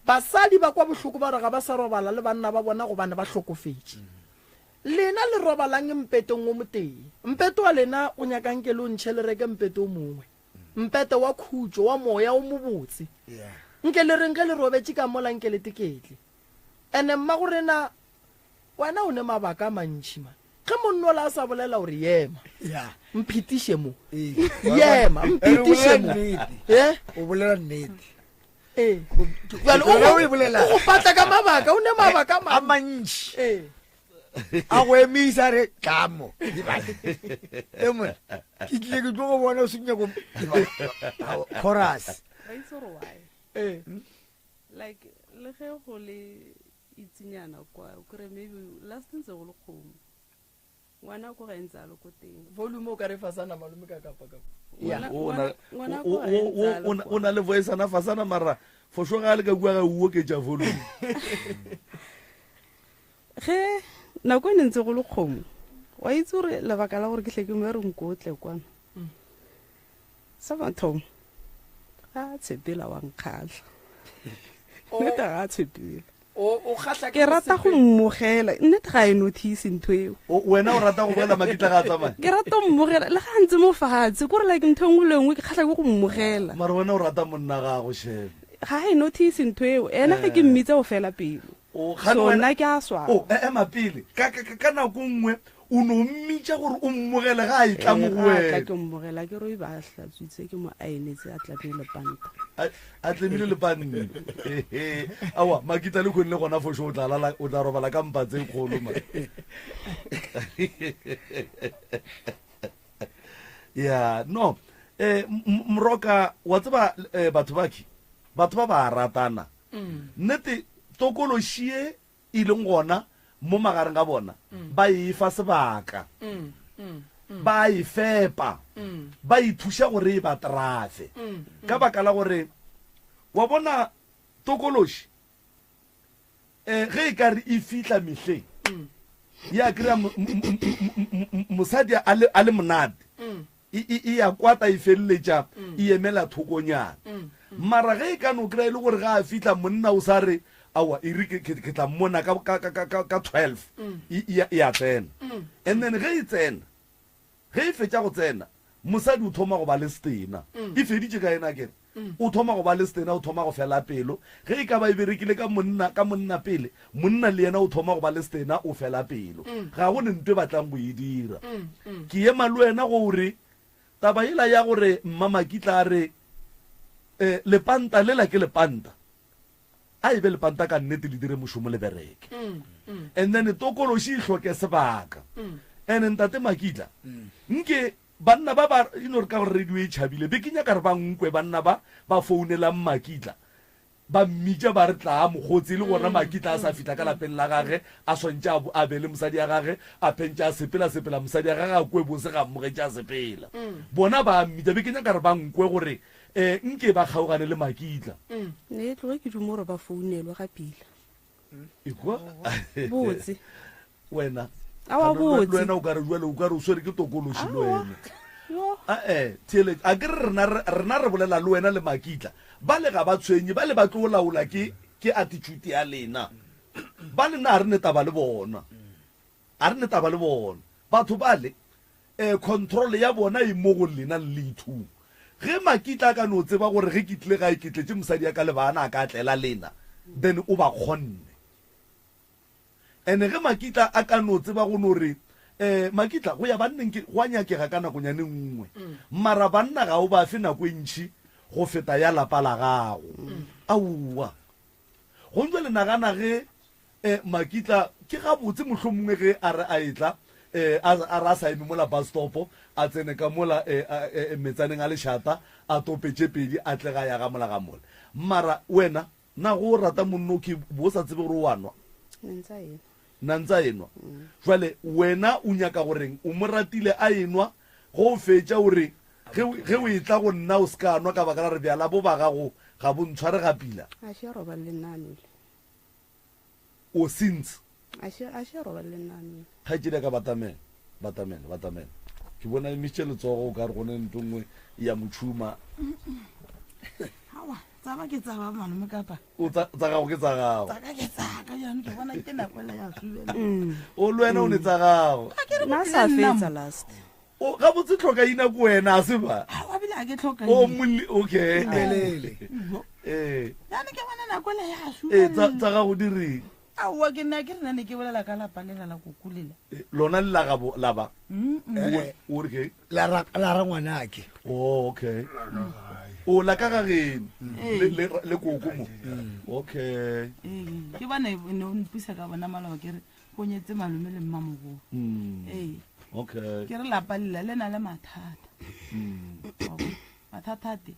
Basadi ba kwa bohloko ba gore ga ba sa robala le banna ba bona gobane ba hlokofetše. Lena le robalang mpeteng o motee. Mpete wa lena o nyaka nke le o ntšhe le reke mpete o mongwe. Mpete wa khutšo, wa moya o mobotse. Nke le reng ge le robetše ka mola nke le teketle. Ene mmagorena, wena o ne mabaka a mantši man. Ge monnola a sa bolela o re yema, mphetiše mo. Yema, mphetiše mo. Eh? O bolela nnete. Ee. Bjale o go patla ka mabaka, o ne mabaka a mantši. Ee. a go emisa re tlamo e mone ke tlile ke tlo go bona o senya go chorus eh. like le ge go le itsinyana kwa o kry maybe last ntse go le kgomo ngwana ko ga ntse a le ko teng volume o ka re fasana malome ka kapa kapa o na le voice ana fasana mara for sure ga le ka kua ga o oketša volume Ge nako e ne ntse go le kgomo, wa itse gore lebaka la gore ke hle ke mo re nkotle kwano. Sa mathomo, ga a tshepela wa nkgatlha. Nnete ga a tshepela. Ke rata go mmogela, nnete ga e notice ntho eo. Wena o rata go boela makitla ga a tsamaya? Ke rata go mmogela, le ga a ntse mo fatshe, kore like ntho e nngwe le nngwe ke kgatlha ke go mmogela. Mara wena o rata monna gago shame. Ga e notice ntho eo, ena ge ke mmitsa o fela pelo. O, gane So wena- nna ke a swaba. O, e- ema pele. Ka, ka, ka- ka nako nngwe o no mmitša gore o mmogele ga a etla mo Eh, go ga a tla wena. ke mmogela ke re o ba a hlatswitse ke mo aenetse a tlamile lepanta. A, a tlemile lepanta. Ehe. Aowa, Makitla le kgonne gona for sure o tla lala, o tla robala ka mpa tse kgolo man. Ya, no. Eh, m- m- Moroka, wa tseba eh, batho ba ke, batho ba ba a ratana. Nnete, tokološi ye e leng gona mo magareng ga bona ba e fa sebaka. Ba e fepa, ba e thuša gore e ba trafe. Ka baka la gore, wa bona, tokološi, um ge e ka re e fihla mehleng, ya kry-a mosadi a le monate, e ya kwata e feleletša e emela thokonyana. Mara ge e ka no kry-a e le gore ga a fihla monna o sa re, aowa, e re ke tla mmona ka 12, e a tsena. And then ge e tsena, ge e fetša go tsena, mosadi o thoma go ba le setena. E feditše ka yena akere? O thoma go ba le setena, o thoma go fela pelo. Ge e ka ba e berekile ka monna, ka monna pele, monna le yena o thoma go ba le setena, o fela pelo. Ga go ne nto e batlang go e dira. Ke ema le wena go re, taba yela ya gore Mma Makitla a re, Eh, lepanta lela ke lepanta. A e be lepanta ka nnete le dire mošomo le bereke. And then tokološi e hloke sebaka. And Ntate Makitla, nke Banna ba ba, e no re ka gore radio e tšhabile, be ke nyaka re ba nkwe banna ba ba founelang Makitla, ba mmitša ba re tlaa mokgotsi, e le gona Makitla a sa fihla ka lapeng la gage, a swantše a, a be le mosadi ya gage, a phentše a sepela sepela, mosadi ya gage a kwe bose ga mmogetše a sepela. Bona ba mmitša, be ke nyaka re ba nkwe gore um nke ba kgaogane le Makitla. Ne tloge ke dumo gore ba founelwe ga pila. Ekwa? Botse. Wena. Aowa Gana botse. Le wena o ka re jwale o ka re o swere ke tokološi le Aowa. wena. Yo. Ae, theeletša. A ke re rena rena re bolela le wena le Makitla. Bale ga ba tshwenye, bale ba tlo laola ke ke attitude ya lena. Ba lena ga re ne taba le bona. Ga re ne taba le bona. Batho bale eh control ya bona e mo go lena le le ithung. Ge Makitla a ka no tseba gore ge ke tlile gae ke tletše mosadi ya ka le bana a ka tlela lena, then o ba kgonne. Ene ge Makitla a ka no tseba go no re, Eh, Makitla, go ya banneng ke, go a nyakega ka nakonyane nngwe. Mara banna ga o ba fe nako e ntši go feta ya lapa la gago. Aowa. Gong jwale nagana ge, eh, Makitla, ke gabotse mohlomongwe ge a re a etla, eh, a, a re a sa eme mola bus stop, a tsene ka mola, eh, a, eh, metsaneng a lešata, a tope tše pedi, a tle ga ya ga mola ga mola. Mara wena, Na go rata monno ke bo sa tsebe gore o a nwa? Ne ntse a enwa. Na ntse a enwa. Jwale wena o nyaka goreng? O mo ratile a enwa, go o fetša o re ge ge o etla go nna o se ka nwa ka baka la re bjala bo ba gago ga bo ntshware ga pila. A še a robale le nna a nwele. O since. A še a še a robale le nna a nwele. Kgaetšedi ya ka batamela, batamela, batamela. Ke bona emišitše letsogo o ka re go ne ntho nngwe ya mo tšhuma. Aowa, tsaba ke tsaba malome kapa. O tsa tsa gago ke tsa gago. Tsaka ke tsaka jaanong ke bona ke nako ele ya subela. O le wena o ne tsa gago. Nna sa fetsa last. O gabotse tlhokaina ko wena a se ba. Aowa bile a ke tlhokaina. O molli okay. Telele. Ee. Jaanong ke bona nako ele ya Ee tsa subela. tsa gago di reng? Aowa ke nna ke re nna ne ke bolela ka lapa lela la koko lela. Eh, Lona le la gabo la ba. Eh, O re ke? La ra la ra ngwanake. Oh okay. O la ka ga geno. Le le le koko mo. Okay. Ee, ke bone ne o mpisa ka bona maloba ke re go nyetse malome le mmamogolo. Ee. Okay. Ke re lapa lela le na le mathata. Wa bona? Mathata a teng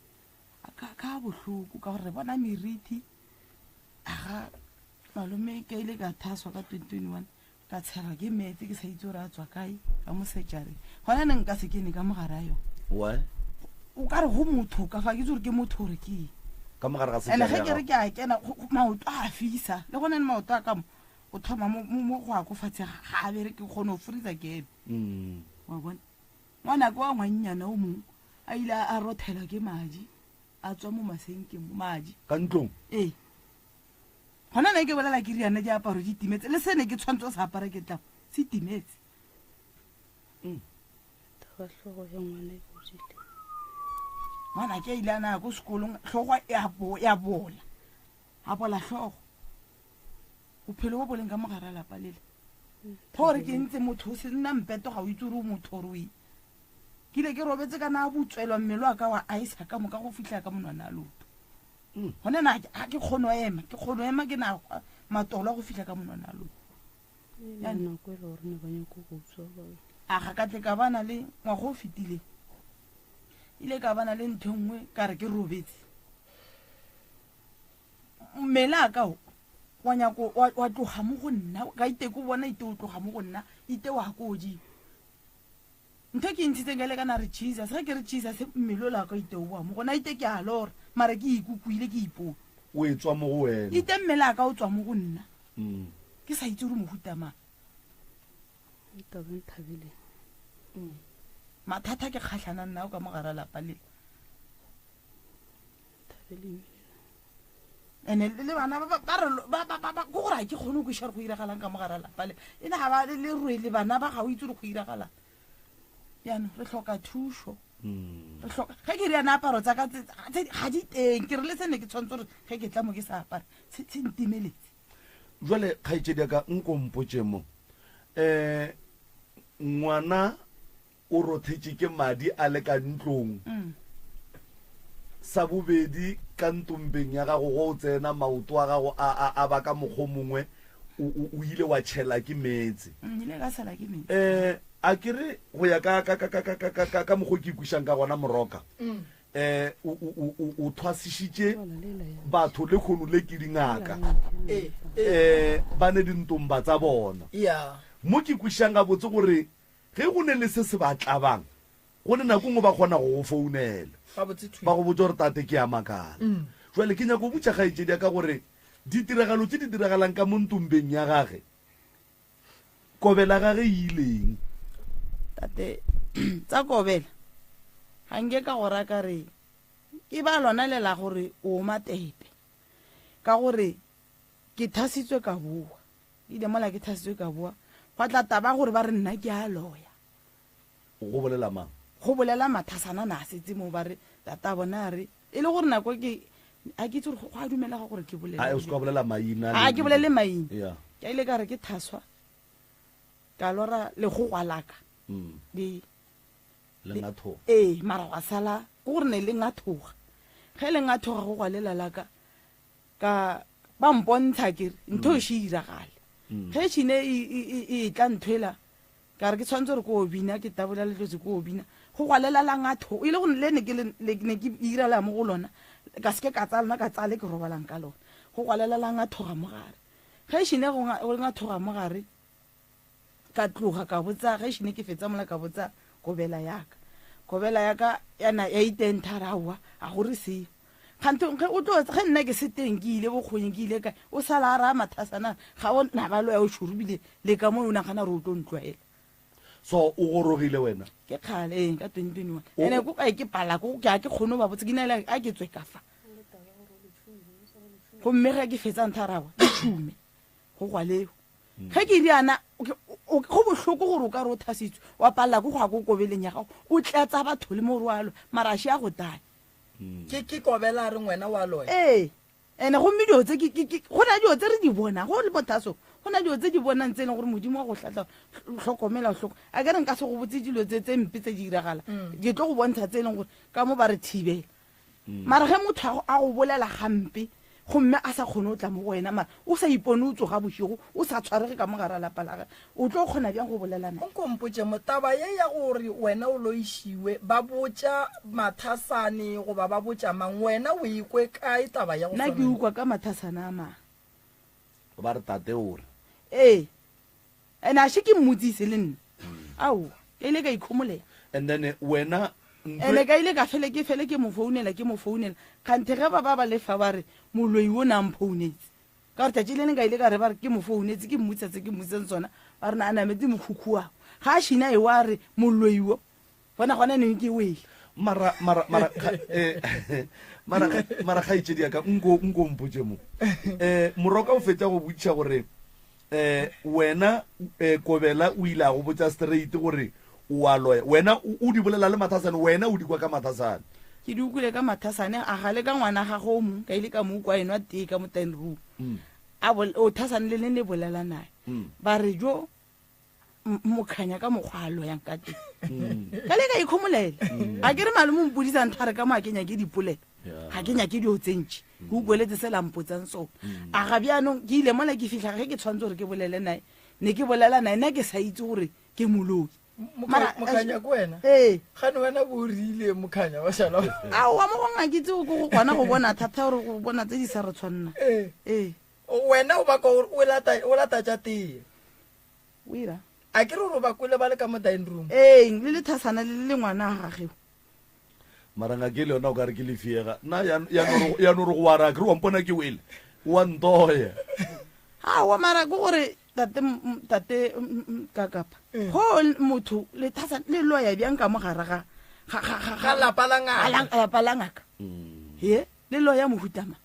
a ka ka bohloko ka gore re bona meriti a ga malome ke ile ka thaswa ka 2021 ka tshelwa ke meetse ke sa itse gore a tswa kae ka mo sejareng gona ne nka se kene ka mogare a yone. Why? O ka re go motho ka fa ke itse gore ke motho gore ke eng. Ka mogare ga And sejare ge ya ke re gago. ke a kena maoto a fisa le gone ne maoto a ka mo o thoma mo mo mo go ya ko fatshe ga a bereke ke kgone go freezer ke eme. Wa bona? Ngwanake wa ngwannyana o mongwe a ile a rothelwa ke madi a tswa mo masenkeng mo madi. Ka ntlong? Ee. Gona ne ke bolela ke riana diaparo di timetse le se ne ke tshwanetse go se apara ke tla se timetse. Taba hlogo ya ngwana e bodile. Ngwana ke ile a na ko sekolong hlogo ya bo ya bola. A bola hlogo. Bophelo bo bo leng ka mogare a lapa lele. Gore ke ntse motho o se nna mpeto ga o itse gore o motho gore o eng. Ke ile ke robetse ka na butswelwa mmele wa ka wa ice ka moka go fihla ka monwana a leoto. Gone na ga ke kgone go ema, ke kgone go ema ke na matolo a go fihla ka monwana a leoto. E le nako e le gore ne ba nyako go utswa ba. A ga ka tle ka bana le ngwaga o fetileng. Ile ka bana le ntho e nngwe ka re ke robetse. Mmele a ka o wa nyako wa, wa tloga mo go nna ka ite ke bona ite o tloga mo go nna ite wa ko godimo. Ntho e ke e ntshitseng ka ile ka na re Jesus, ge ke re Jesus mmele o la ka ite o boa mo gona ite ke a lora mara ke ikukwile ke ipone. O e tswa mo go wena. Ite mmele a ka o tswa mo go nna. Ke sa itse gore mohuta mang. Taba nthabile. Mathata ke kgahlanang nao ka mogara lapa le. Thabile. Ene le bana ba ba re ba ba ba go gore a ke kgone go kweša gore go iragalang ka mogara lapa le. E ne ga ba le rwele bana ba ga o itse gore go iragalang. Jaanong re hloka thušo. Re hloka ge ke re yana aparo tsa ka tse ga di teng ke re le se ne ke tshwanetse gore ge ke tla mo ke sa apare se se ntimeletse. Jwale kgaetšedi ya ka nko mpotše mo. Eh ngwana o rothetše ke madi a le ka ntlong. Sa bobedi, ka ntombeng ya gago ge o tsena, maoto a gago a, a, a ba ka mokgwa o mongwe, o, o, o ile wa tšhela ke meetse. Mm, ile ka tshela ke meetse. Eh, a ke re go ya ka, ka, ka, ka, ka, ka, ka, ka, ka mokgwa o ke ikwišang ka gona, Moroka, eh, o, o, o, o, o thwasišitše batho lehono le ke dingaka, eh, ba ne dintomba tsa bona. Yeah. Mo ke kwišang gabotse gore Ge go ne le se se ba tlabang, go ne nako nngwe ba kgona go go founela, ba go botša gore, Tate, ke a makala. Jwale ke nyaka go botša kgaetšedi ya ka gore ditiragalo tše di diragalang ka mo ntombeng ya gage, kobela gage e ileng. Tate, tsa kobela, ga nke ka go ra ka re e ba lona le la gore o matepe, ka gore ke thasitswe ka boa. Ile mola ke thasitswe ka boa, gwa tla taba gore ba re nna ke a loya. Go bolela mang? Go bolela mathasana na setse mo ba re tata bona a re e le gore nako ke a ke itse gore go a dumelega gore ke bolele. A o se ka bolela maina. A ke bolele maina. Yeah. Ke ile ka re ke thaswa ka lora legogwa laka. Le Le ngathoga. Ee, mara gwa sala ke gore ne le ngathoga. Ge le ngathoga go gwa lela laka Ka ba mpontsha ke re ntho e še iragale. Ge šine e, e, e, e tla ntho ela, ka re ke tshwanetse gore ko bina, ke tabola letlotse ko bina. Go gwalela la ngatho, e le gore le ne ke le, le ne ke irela mo go lona, ka seke ka tsaya lona ka tsaya le ke robalang ka lona. Go gwalela la ngathoga mo gare. Ge šine go nga, go ngathoga mo gare, Ka tloga ka botsa ge šene ke fetsa mola ka botsa kobela yaka. Kobela yaka ya na ya itentha ra aowa a go re seo. Kganthe ge o tlo ge nna ke se teng ke ile bokgonyeng ke ile kae o sala a raya mathasana ga o na ba loya o šorobile le ka mo o nagana gore o tlo ntlwaela. So o gorogile wena? Ke kgale ee ka 2021. Ene ko kae ke pala ko ke a ke kgone go ba botsa ke na le a ke tswe ka fa. Gomme ge ke fetsa ntha rawa ke tšhume go gwaleo. Ge ke riana, go bohloko gore o ka re o thasitswe, wa palela ke go ya ko kobeleng ya gago, o tletsa batho le morwalo, mara a šia go tanya. Ke, ke kobela a reng wena wa loya? Ee, ene gomme dilo tse ke, ke, ke, go na dilo tse re di bonang, go le mo thasong, go na dilo tse di bonang tse e leng gore Modimo wa go hlatla, hlokomela, hloko. A ke re nka se go botse dilo tse, tse mpe tse di diragalang, ke tlo go bontsha tse e leng gore ka mo ba re thibela. Mara ge motho a go bolela gampe gomme a sa kgone go tla mo go wena, mara o sa ipone o tsoga bošego o sa tshwarege ka mo gare ga lapa la gage, o tlo kgona bjang go bolela naye? Nko mpotše mo, taba ye ya gore wena o loišiwe, ba botša Mathasane goba ba botša mang? Wena o e kwe kae taba ya go Nna swana ke le? ukwa ka Mathasane a mang. Ba re tate o re. Ee. And a še ke mmotsise le nna. Aowa, ka ile ka ikhomolela. And then wena ntho Ene ka ile ka fele ke fele ke mo founela ke mo founela. Kganthe ge ba ba ba le fa ba re moloi o na mphounetse. Ka gore tšatši le leng ka ile ka re ba re ke mo founetse ke mmotsa se ke mmotsang sona ba re na a nametse mokhukhu wa. Ga a šina ewa a re moloi wo. Bona gona neng ke wele. Mara mara mara eh, mara mara kgaetšedi ya ka nko nko mpotše mo. Eh moroka o fetša go botšiša gore Eh, wena eh, Kobela o ile a go botša straight gore o a loya. Wena o, o di bolela le Mathasane, wena o di kwa ka Mathasane. Ke di ukwile ka Mathasane, a ga le ka ngwana gagwe o mong, ka ile ka mo ukwa enwa tee ka mo ten room. Mm. A bol, o Thasane le leng le bolela naye. Mm. Ba re jo mokhanya ka mokgwa a loyang ka teng. Mm. Ka le ka ikhomolela. A ke re malome o mpodisa ntho a re ka mo a ke nyake dipolelo. Ga ke nyake dilo tse ntši. Ke utlweletse se la mpotsang sona. A ga bjaanong ke ile mola ke fihla ge ke tshwanetse gore ke bolele nae, ne ke bolela nae nna ke sa itse gore ke moloi. Mara, Mokhanya ke wena? Ee. Gane wena bo rile mokhanya wa šala. Aowa mo gongwe ga ke itse go go gona go bona thata gore go bona tse di sa re tshwanna. Ee. Ee. Wena o baka gore o lata o lata tša tee. O ira. A ke re gore ba kwele ba le ka mo dining room. Ee, le lethasana le le ngwana a gageo. Mara ngake le yona o ka re ke lefiega. Nna ya ya no re ya no re go wara ke re wa mpona ke wele. Wa ntoya. Aowa mara ke gore tate tate kakapa. Go motho lethasana le loya bjang ka mo gare ga ga ga ga Ga lapa la ngaka. Ga lapa la ngaka. He, le loya mohuta mang?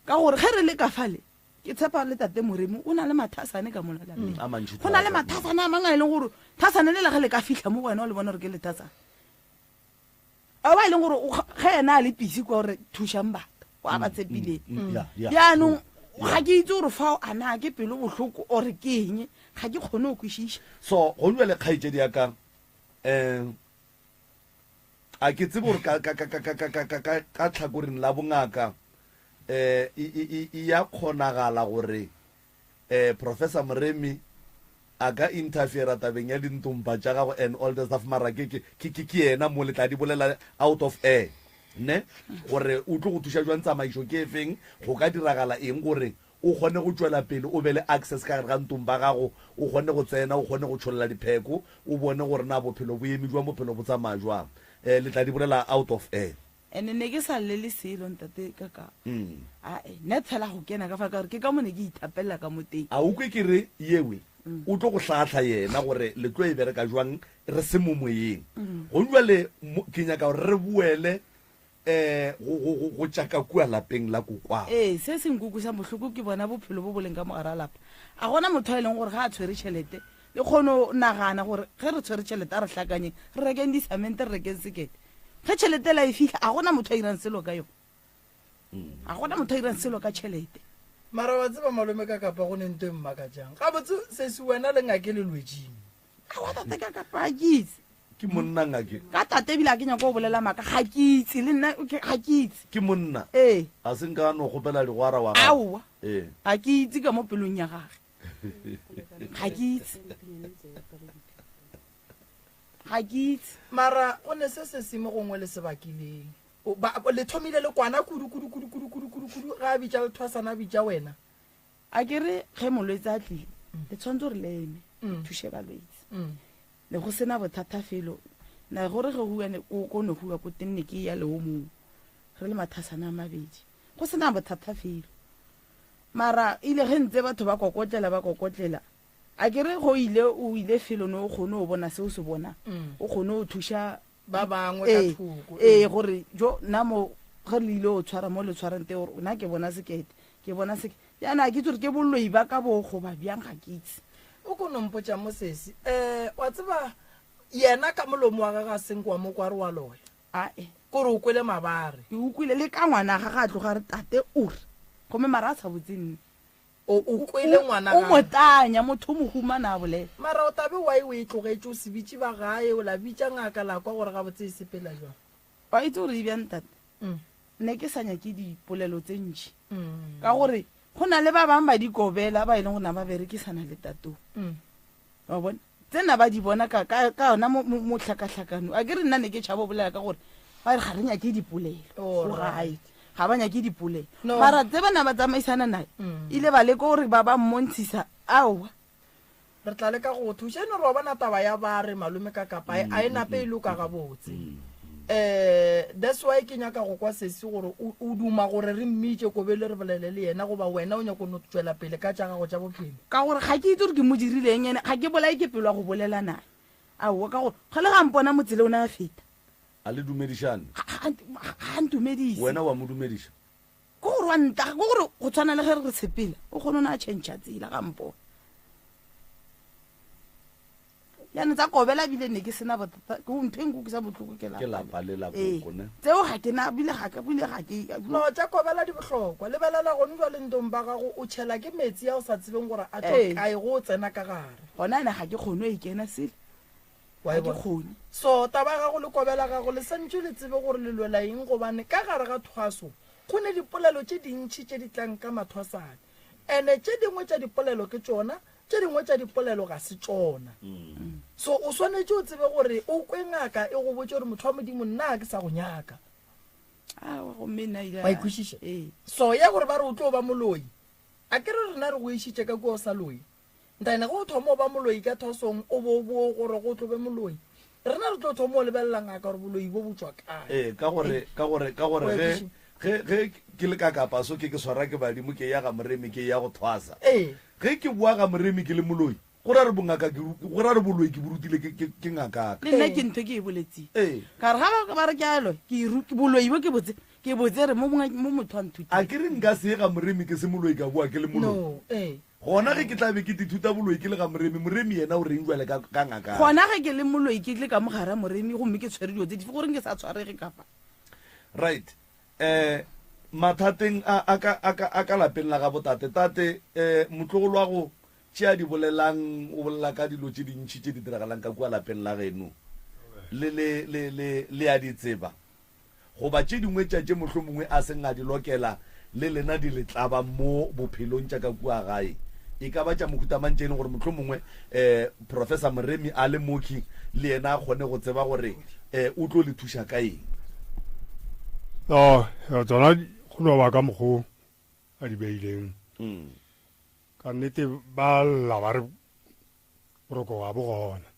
Ka gore ge re le ka fale Ke tshepa le Tate Moremi o na le mathasane ka mola lapeng. A mantši Go na le thata. mathasane a mangwe a e leng gore thasane lela ge le ka fihla mo go wena o le bona gore ke lethasane. A ba e leng gore o kg- ge yena a le busy kwa gore thušang batho, wa ba tshepileng. Ya, ya. Jaanong ga ke itse gore fao a na ke pelo bohloko or ke eng, ga ke kgone go kwešiša. So go bjale kgaetšedi ya ka um a ke tsebe gore ka ka ka ka ka ka ka ka ka ka tlhakoreng la bongaka eh e e e e ya kgonagala gore eh Professor Moremi a ka interfere tabeng ya dintompa tša gago and all the stuff mara ke ke ke ke ke yena mo le tla di bolela out of air ne gore o tlo go thuša jwang tsamaišo ke efeng go ka diragala eng gore o kgone go tšwela pele o be le access ka gare ga ntong ba gago, o kgone go tsena, o kgone go tšholla dipheko, o bone gore na bophelo bo eme jwang, bophelo bo tsamaya jwang. Eh, le tla di bolela out of air. Ene ne ke sa llele selo ntate ka ka. Ae, net fela go kena ka fa ka gore ke ka mo ne ke ithapelela ka mo teng. A o kwe ke re yewe o tlo go hlahla yena gore le tlo e bereka jwang re se mo moyeng. Gong jwale ke nyaka gore re boele um go, go, go, go tša ka kua lapeng la kokwagwe. Ee, se se nkukwisa bohloko ke bona bophelo bo bo leng ka mo gare ga lapa. A gona motho a e leng gore ga a tshwere tšhelete, le kgone go nagana gore ge re tshwere tšhelete a re hlakanyeng, re rekeng disamente, re rekeng sekete. Ge tšhelete ela e fihla, a gona motho a irang selo ka yona. A gona motho a irang selo ka tšhelete. Mara wa tseba malome ka kapa go ne nto e mmakatšang. Gabotse sesi wena le ngake le lwetšing. Aowa tate ka kapa ga ke itse. Ke monna ngake. Ka tate ebile ga ke nyako go bolela maaka ga ke itse le nna ke ga ke itse. Ke monna. Ee. A se nka no kgopela digwara wa gago. Aowa. Ee. Ga ke itse ka mo pelong ya gage. Ga ke itse. Ga ke itse. Mara go ne se se se mo gongwe le se bakileng. O ba le thomile le kwana kudu kudu kudu kudu kudu kudu kudu ga a bitša lethwasana a bitša wena. A ke re ge molwetsi a tlile le tshwanetse gore le eme le thuše balwetsi. Ne go sena bothata felo. Na gore ge go ne ko ne go ko teng ne ke ya le o mongwe. Re le mathasana a mabedi. Go sena bothata felo. Mara ile ge ntse batho ba kokotlela ba kokotlela. A ke re go ile o ile felo no o kgone o bona se o se bona. O kgone o thuša ba bangwe ka thoko. Ee, gore jo nna mo ge le ile o tshwara mo le tshwarang teng gore nna ke bona sekete. Ke bona se Jaanong ga ke itse gore ke boloi ba ka bo goba bjang ga ke itse. O ko no mpotša mo sesi. Um wa tseba yena ka molomo wa gagwe a senke wa mo kwa re wa loya. Ae. Kore o kwele mabare. Ke ukwile le ka ngwana ga ga a tloga a re tate o re. Gomme mara a sa botse nna. O o kwele ngwana O mo tanya motho o mo humana a bolela. Mara o tabe why o e tlogetše o se bitše ba gae o la bitša ngaka la kwa gore gabotse e sepela jwang. Wa itse gore e bjang tate? Ne ke sa nyake dipolelo tse ntši ka gore go na le ba bangwe ba dikobela ba e leng gore na ba berekisana le tatong. Wa bona? Tsena ba di bona ka, ka, ka yona mo, mo, mo hlakahlakano. A ke re nna ne ke tšhaba go bolela ka gore ba re ga re nyake dipolelo ko gae. Ga ba nyake dipolelo. Mara tse ba na ba tsamaisana nae, ile ba leka gore ba ba mmontshisa aowa. Re tla leka go go thuša. E no re wa bona taba ya ba re malome ka kapa a e nape e loka gabotse. Um that's why ke nyaka go kwa sesi gore o o duma gore re mmitše Kobelo re bolele le yena goba wena o nyako no tšwela pele ka tša gago tša bophelo. Ka gore ga ke itse gore ke mo dirile eng ene ga ke bolaye ke pelo ya go bolela naye. Aowa ka gore ge le ga mpona mo tseleng o ne a feta. A le dumedišane? Ga a ntumedise. Wena wa mo dumediša? Ke gore wa ntla, ke gore go tshwana le ge re re sepela, o kgone o ne a tšhentšha tsela ga mpona. Jaanong tsa kobela bile ne ke sena bothata, ke ntho e nkutlwisa botlhoko ke Ke lapa le la Ee, koko, ne? tseo ga ke na, bile ga ke, bile ga ke. No, tša kobela di bohlokwa. Lebelela gone jwale ntong ba gago o tšhela ke metsi a o sa tsebeng gore a tšwa Ee. kae go o tsena ka gare. Gona ene ga ke kgone go e kena sele. Wa e Ga ke bona? kgone. So taba ya gago le kobela gago le santše le tsebe gore le lwela eng gobane ka gare ga thwaso go ne dipolelo tše dintši tše di tlang ka mathwasane. Ene tše dingwe tša dipolelo ke tšona, tše dingwe tša dipolelo ga se tšona. So o swanetše o tsebe gore o kwe ngaka e go botše gore motho wa Modimo nna ga ke sa go nyaka. Aowa gomme nna ile Wa e kwešiša? Ee. So ya gore ba re o tlo ba moloi, a ke re rena re go išitše ka kua o sa loye? Ntane ge o thoma o ba moloi ka thwasong o bo o bo gore go tlo be moloi. Rena re tlo thoma o lebelela ngaka gore boloi bo bo tšwa kae. Ee, ka gore, ka gore, ka gore ge, ge, ge ke le ka kapa so ke ke swara ke badimo ke eya ga Moremi ke eya go thwasa. Ee. Ge ke boa ga Moremi ke le moloi, go ra re bongaka ke, go ra re boloi ke bo rutile ke, ke, ke ngakaka. Le nna ke ntho ke e boletseng. Ee. Ka re ga ba, ba re ke a loya, ke e ru, boloi bo ke botse, ke botse re mo, mo motho a nthutileng. A ke re nka se ye ga Moremi ke se moloi ka boa ke le moloi? No, ee. Gona ge ke tla be ke tithuta boloi ke le ga Moremi, Moremi yena o reng bjale ka, ka ngaka? Gona ge ke le moloi ke tle ka mo gare ga Moremi gomme ke tshwere dilo tse dife, goreng ke sa tshwarege ka fa? Right. Eh, mathateng a, a ka, a ka, a ka lapeng la gabo tate. Tate, eh, motlogolo wa go, tše a di bolelang, o bolela ka dilo tše dintši tše di diragalang ka kua lapeng la geno. Le, le, le, le, le a di tseba. Goba tše dingwe tša tše mohlomongwe a seng a di lokela le lena di le tlaba mo bophelong tša ka kua gae, e ka ba tša mohuta mang tše e leng gore mohlomongwe um Professor Moremi a le mooki le yena a kgone go tseba gore um o tlo le thuša ka eng? No, tsona go no ba ka mokgo a di beileng. Ka nnete ba lla ba re boroko ga bo gona.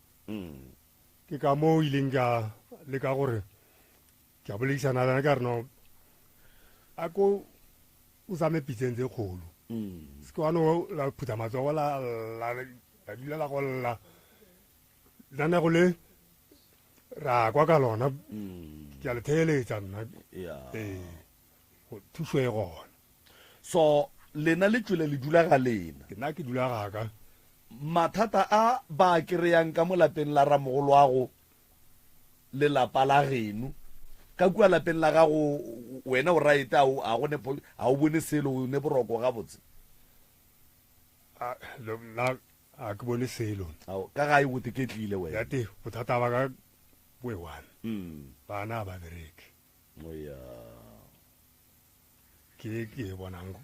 Ke ka moo ileng ka leka gore ke a boledišana le yena ka re no a ko o zame pitseng tse kgolo mm. se ke wa no la phutha matsogo la la la dula la go lla lenanego le ra kwa ka lona mm. ke a le theeletša nna ee thušo e gona so lena le tšwele le dula ga lena ke nna ke dula gaka Mathata a ba a kereyang ka mo lapeng la ramogoloago le lapa la geno. Ka kua lapeng la gago wena o right, a o, a go ne, a o bone selo, o ne boroko gabotse? A, nna a ke bone selo. Ao, ka gae o teketlile wena. Yate, bothata ba ka bo e one. Bana ba bereke. Oh, ya. Ke ke e bonang.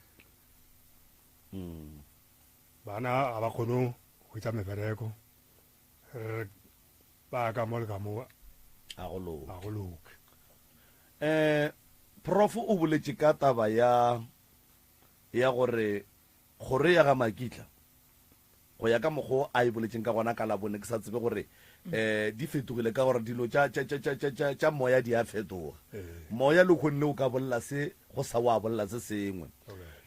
Bana ga ba kgone go hwetša mebereko, re ba ka mo le ka mo a go loke. A go loke. Eh, Prof o boletše ka taba ya ya gore kgoro ya ga Makitla go ya ka mokgo a e boletšeng ka gona ka Labone ke sa tsebe gore eh di fetogile ka gore dilo tša tša tša tša tša tša moya di a fetoga. Moya le kgonne o ka bolela se go sa wa bolela se sengwe.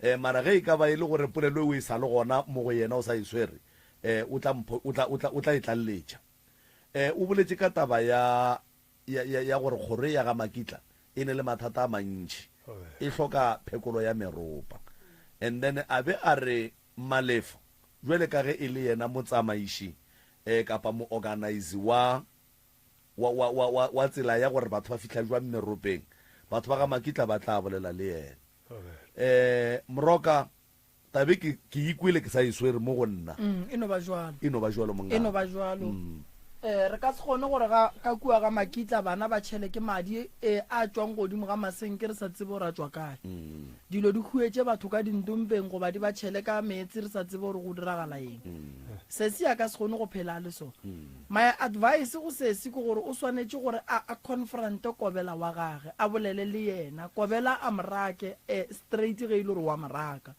Eh mara ge e ka ba e le gore polelo eo e sa le gona mo go yena o sa e swere eh o tla mpho o tla o tla o tla e tlalletša. Eh o boletše ka taba ya ya ya ya gore kgoro ya ga Makitla e ne le mathata a mantši e hloka phekolo ya meropa. And then a be a re Malefo bjale ka ge e le yena motsamaiši eh, kapa moorganize wa, wa, wa, wa, wa, wa tsela ya gore batho ba fihla jwang meropeng, batho ba ga Makitla ba tla bolela le yena. Eh, Moroka, tabe ke, ke ikwele ke sa e swere mo go nna. Mm, e no ba jwalo. E no ba jwalo, mongaka. E no ba jwalo. Mm. Eh, re ka se kgone gore ga, ka kua ga Makitla bana ba tšhele ke madi eh, a tšwang godimo ga masenke re sa tsebe gore a tšwa kae. Mm. Dilo di huetše batho ka dintompeng goba di ba tšhele ka meetse re sa tsebe gore go diragala eng. Sesi a ka se kgone go phela a le so. My advice go sesi ke gore o swanetše gore a a confronte Kobela wa gage, a bolele le yena. Kobela a mo rake eh, straight ge e le gore wa mo raka.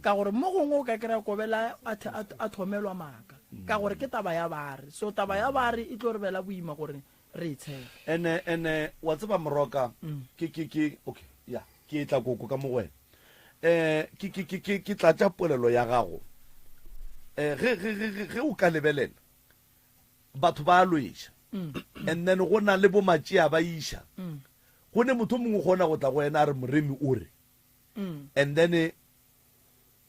Ka gore mo gongwe o ka kry-a Kobela a, a, a thomelwa maaka. Ka gore ke taba ya bare. So taba ya bare e tlo re bela boima gore re e tshepe. Ene, ene, wa tseba Moroka, ke, ke, ke, okay, ya, ke etla koko ka mo go wena. Eh, ke, ke, ke, ke, ke tlatša polelo ya gago. Eh, ge, ge, ge, ge, ge o ka lebelela, batho ba a lweša. And then go na le bo matšea ba iša. Go ne motho mongwe o kgona go tla go wena a re Moremi o re. And then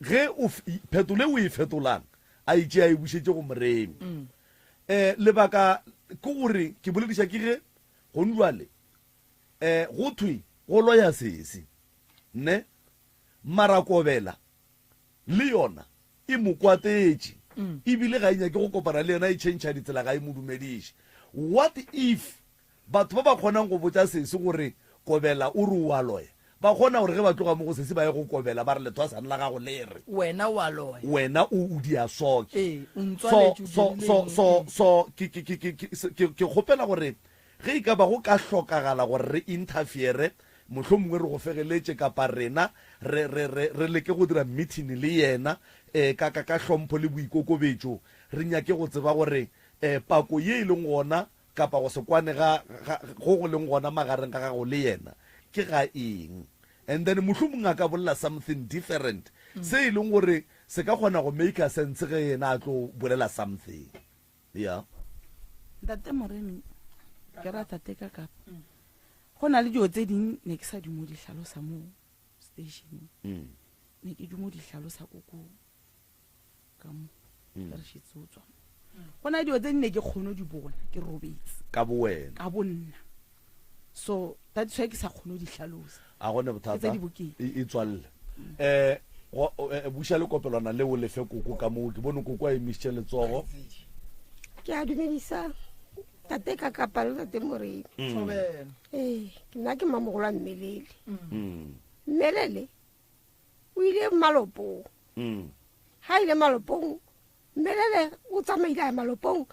Ge o, phetolo e o e fetolang, a e tšee a e bušetše go Moremi. Um lebaka ke gore ke bolediša ke ge gone jwale um go thwe go loya sesi ne marakobela le yona e mo kwatetše ebile ga e nyake go kopana le yena e tšhentšha ditsela ga e mo dumediše. What if Batho ba ba kgonang go botša sesi gore Kobela o re o a loya, ba kgona gore ge ba tloga mo go sesi ba ye go Kobela ba re, Lethwasane la gago le re. Wena o a loya. Wena o, o dia soke. Ee, o So, ntswaletše, o so, dirile so, eng? so, Ee. so, ke, ke, ke, ke, ke, ke, ke kgopela gore ge e ka ba go ka hlokagala gore re interfere. mohlomongwe re go fegeletše kapa rena re, re, re, re leke go dira meeting le yena um ka, ka, ka hlompho le boikokobetšo, re nyake go tseba gore um pako ye e leng gona kapa go se kwane ga, ga, go go leng gona magareng ga gago le yena ke ga eng. And then mohlomongwe a ka bolela something different se e leng gore se ka kgona go maker sense ge yena a tlo bolela something. Yeah. Ntate Moremi, ke ra tate ka kapa. Go na le dilo tse ding ne ke sa dumo di hlalosa mo stationeng. Ne ke dumo di hlalosa ko ko ka mo. Re šetse o tswa. Go na le dilo tse di ne ke kgone di bona ke robetse. Ka bo wena. Ka bo nna. So that's why ke sa kgone di hlalosa. A gone bothata. E tswalle. Eh buša le kopelwana leo le fe koko ka moo ke bone koko a emišitše letsogo. Ke a dumedisa tate ka kapa le tate Moremi. Ee, nna ke mamogolo a Mmelele. Mmelele o ile malopong. Ga ile malopong Mmelele o tsamaile a malopong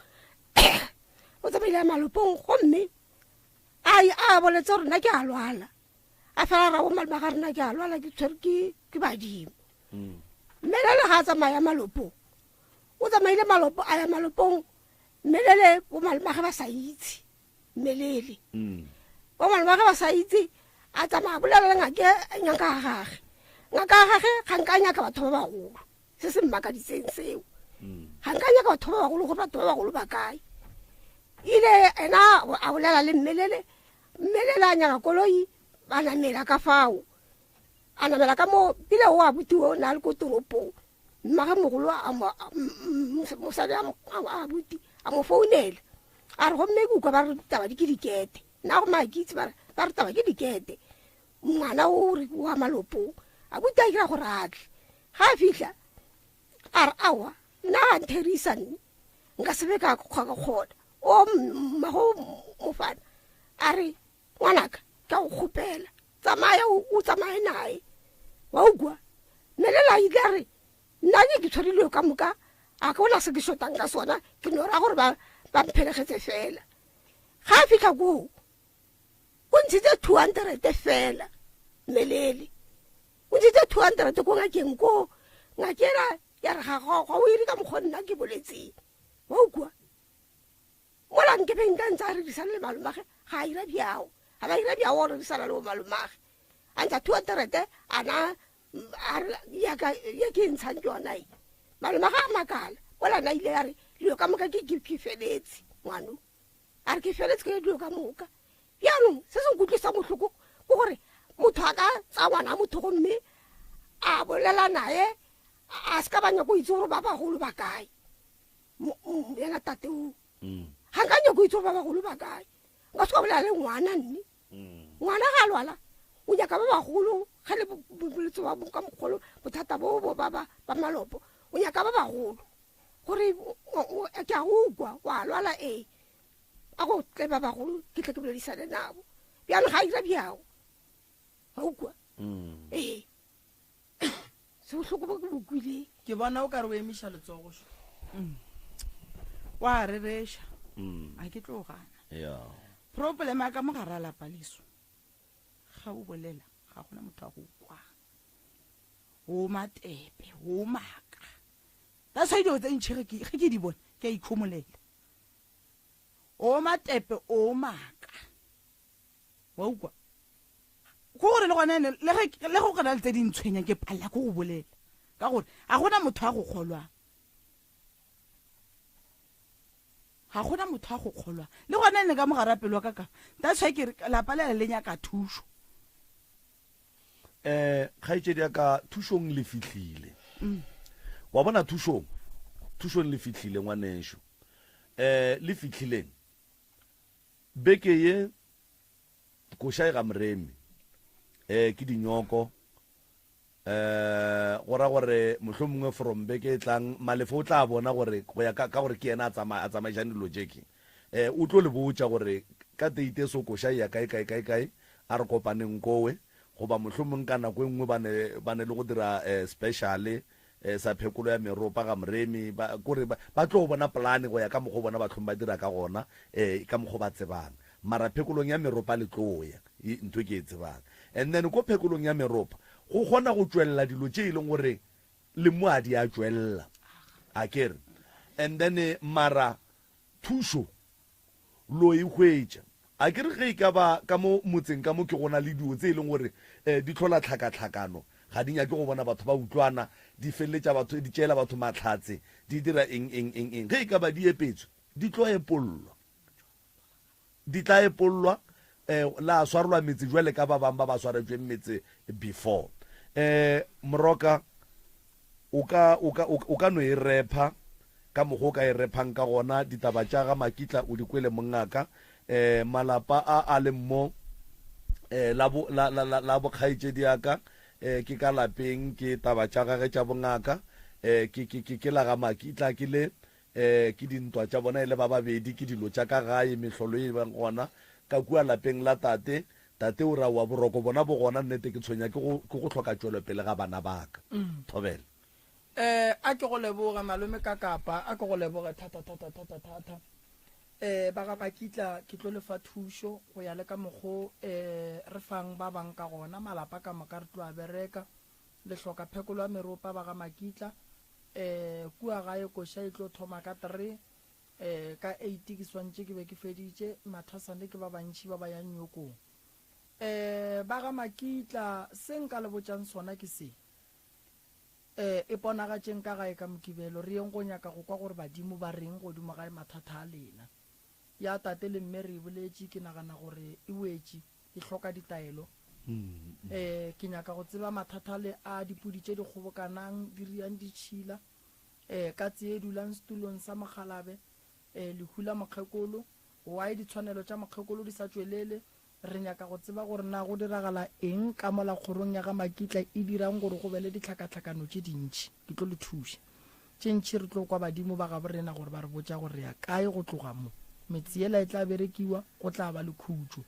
o tsamaile a malopong gomme a a boletse gore nna ke a lwala a fela ra bo malome ga rena ke a lwala ke tshwere ke ke badimo mmelele ga a tsamaya malopong o tsamaile malopo a ya malopong mmelele bo malome ge ba sa itse mmelele bo malome ge ba sa itse a tsamaya bolela le ngake ngaka ya gage ngaka ya gage ga nka nyaka batho ba bagolo se se mmakaditseng seo ga nka nyaka batho ba bagolo gore batho ba bagolo ba kae ile ena a bolela le mmelele mmelele a nyaka koloi ba namela ka fao a namela ka moo pele o a butiwe o ne a le ko toropong mmage mogolo mosadi a buti a mo founela a re gomme ke ukwa ba re taba di ke dikete nna go maakitse ba re taba ke dikete ngwana o re wa malopong a buti a dira gore a tle ga a fitlha a re aowa nna ga ntherisa nne nka sebe ka kgona o mmago mofana a re ngwanaka ke a go kgopela tsamaya o tsamaye nae wa ukwa melela ile a re nna ke ke tshwarilwe ka moka a ke bona se ke shotang ka sona ke no ra gore ba mphelegetse fela ga a fitlha koo o ntshitse 200 fela melele o ntshitse 200 ko ngakeng ko ngakera ya re ga ga o ire ka mokgwa nna ke boletseng wa ukwa mola nke be nka ntse a rerisana le malomage ga a ira bjao ga ba ira bjao o rerisana le bo malomage a ntsha 200 ana ya ke e ntshang ke yona e malomage a makala mola na ile ya re dilo ka moka ke feletse ngwano a re ke feletse ke dilo ka moka jaanong se se nkutlwisa botlhoko ke gore motho a ka tsaya ngwana motho gomme a bolela naye a se ka ba nyako itse gore ba bagolo ba kae yena tate o mm. ga nka nyako itse gore ba bagolo ba kae nka se ka bolela le ngwana nne mm. ngwana ga a lwala o nyaka ba bagolo ga le bolwetse ba ka mogolo bothata bo bo ba ba malopo o nyaka ba bagolo gore ke a go kwa wa lwala ee a go tle ba bagolo ke tle ke boledisane nabo bjalo ga ira bjao ga o kwa mm. ee se bohloko bo ke bo kwileng ke bona o ka re o emiša letsogo šo mm. wa rereša mm. a ke tlo gana problem ya ka mo gare a lapa leso ga o bolela ga gona motho a go kwa o matepe o maka that's why dilo tse ntšhi ge ke di bona ke a ikhomolela o matepe o maka wa ukwa ko gore le gone le go gona le tse di ntshwenyang ke palela ko go bolela ka gore ga gona motho a go kgolwang ga gona motho a go kgolwang le gone ne ka mogara pelo wa ka ka that's why ke re lapa lela le nyaka thušo um kgaetšedi ya ka thušong le fihlile mm. wa bona thušong thušong le fihlile ngwanešo um le fihlileng beke ye koša e ga moremi um ke dinyoko um go ra gore mohlomongwe from beke e tlang malefo o tla bona gore go ya ka gore ke yena a tsamaišang dilo tše um o tlo le botša gore ka date e so koša e ya kae kae kae kae a re kopaneng kowe goba mohlomong ka nako e nngwe ba ne ba ne le go dira um special um sa phekolo ya meropa ga moremi ba kore ba tlo bona polane go ya ka mokgwa bona bahlong ba dira ka gona um ka mokgwa ba tsebang mara phekolong ya meropa le tlo ya ntho ke e tsebang. And then ko phekolong ya meropa go kgona go tšwelela dilo tše e leng gore le mo a di a tšwelela. A ke re? And then mara thušo lo e hwetša. A ke re ge e ka ba ka mo motseng ka mo ke go na le dio tse e leng gore um di hlola tlhakatlhakano, ga di nyake go bona batho ba utlwana, di feleletša batho, di tšeela batho mahlatse, di dira eng, eng, eng, eng. Ge e ka ba di epetswe, di tlo epollwa. Di tla epollwa, um la swarelwa metse jwale ka ba bang ba ba swaretšweng metse before. Um Moroka, o ka, o ka, o ka no e repha ka mokgwa o ka e rephang ka gona. Ditaba tša ga Makitla o di kwele mongaka. Um malapa a a leng mo, um la bo, la, la, la, la bokgaetšedi ya ka, um ke ka lapeng, ke taba tša gage tša bongaka. Um ke, ke, ke, ke la ga Makitla ke le, um ke dintwa tša bona e le ba babedi, ke dilo tša ka gae, mehlolo e bang gona ka kua lapeng la tate. Tate o re, Aowa, boroko bona bo gona, nnete ke tshwenya ke go, ke go hloka tšwelopele ga bana ba ka. Thobela. Eh, a ke go leboge malome ka kapa, a ke go leboge thata thata thata thata. Eh, ba ga Makitla ke tlo le fa thušo go ya le ka mokgo eh re fang ba bang ka gona, malapa ka moka re tlo a bereka. Le hloka phekolo ya meropa ba ga Makitla. Eh, kua gae koša e tlo thoma ka three, eh ka eight ke swantše ke be ke feditše, mathasane ke ba bantši ba ba yang nyokong. Eh, ba ga Makitla se nka le botšang sona ke se. E, iponagatšeng ka gae ka Mokibelo, re yeng go nyaka go kwa gore badimo ba reng godimo ga mathata a lena. Ya tate le mme re e boletše, ke nagana gore e wetše, e hloka ditaelo. E, ke nyaka go tseba mathata le a dipudi tše di kgobokanang, di riang ditšhila, e, katse ye dulang setulong sa mokgalabe, e, lehu la mokgekolo, why ditshwanelo tša mokgekolo di sa tšwelele, Re nyaka go tseba gore na go diragala eng ka mola kgorong ya ga Makitla e dirang gore go be le ditlhakatlhakano tše dintši. Ke tlo le thuša. Tše ntši re tlo kwa badimo ba gabo rena gore ba re botša gore re ya kae go tloga mo. Metse yela e tla berekiwa, go tla ba le khutšo.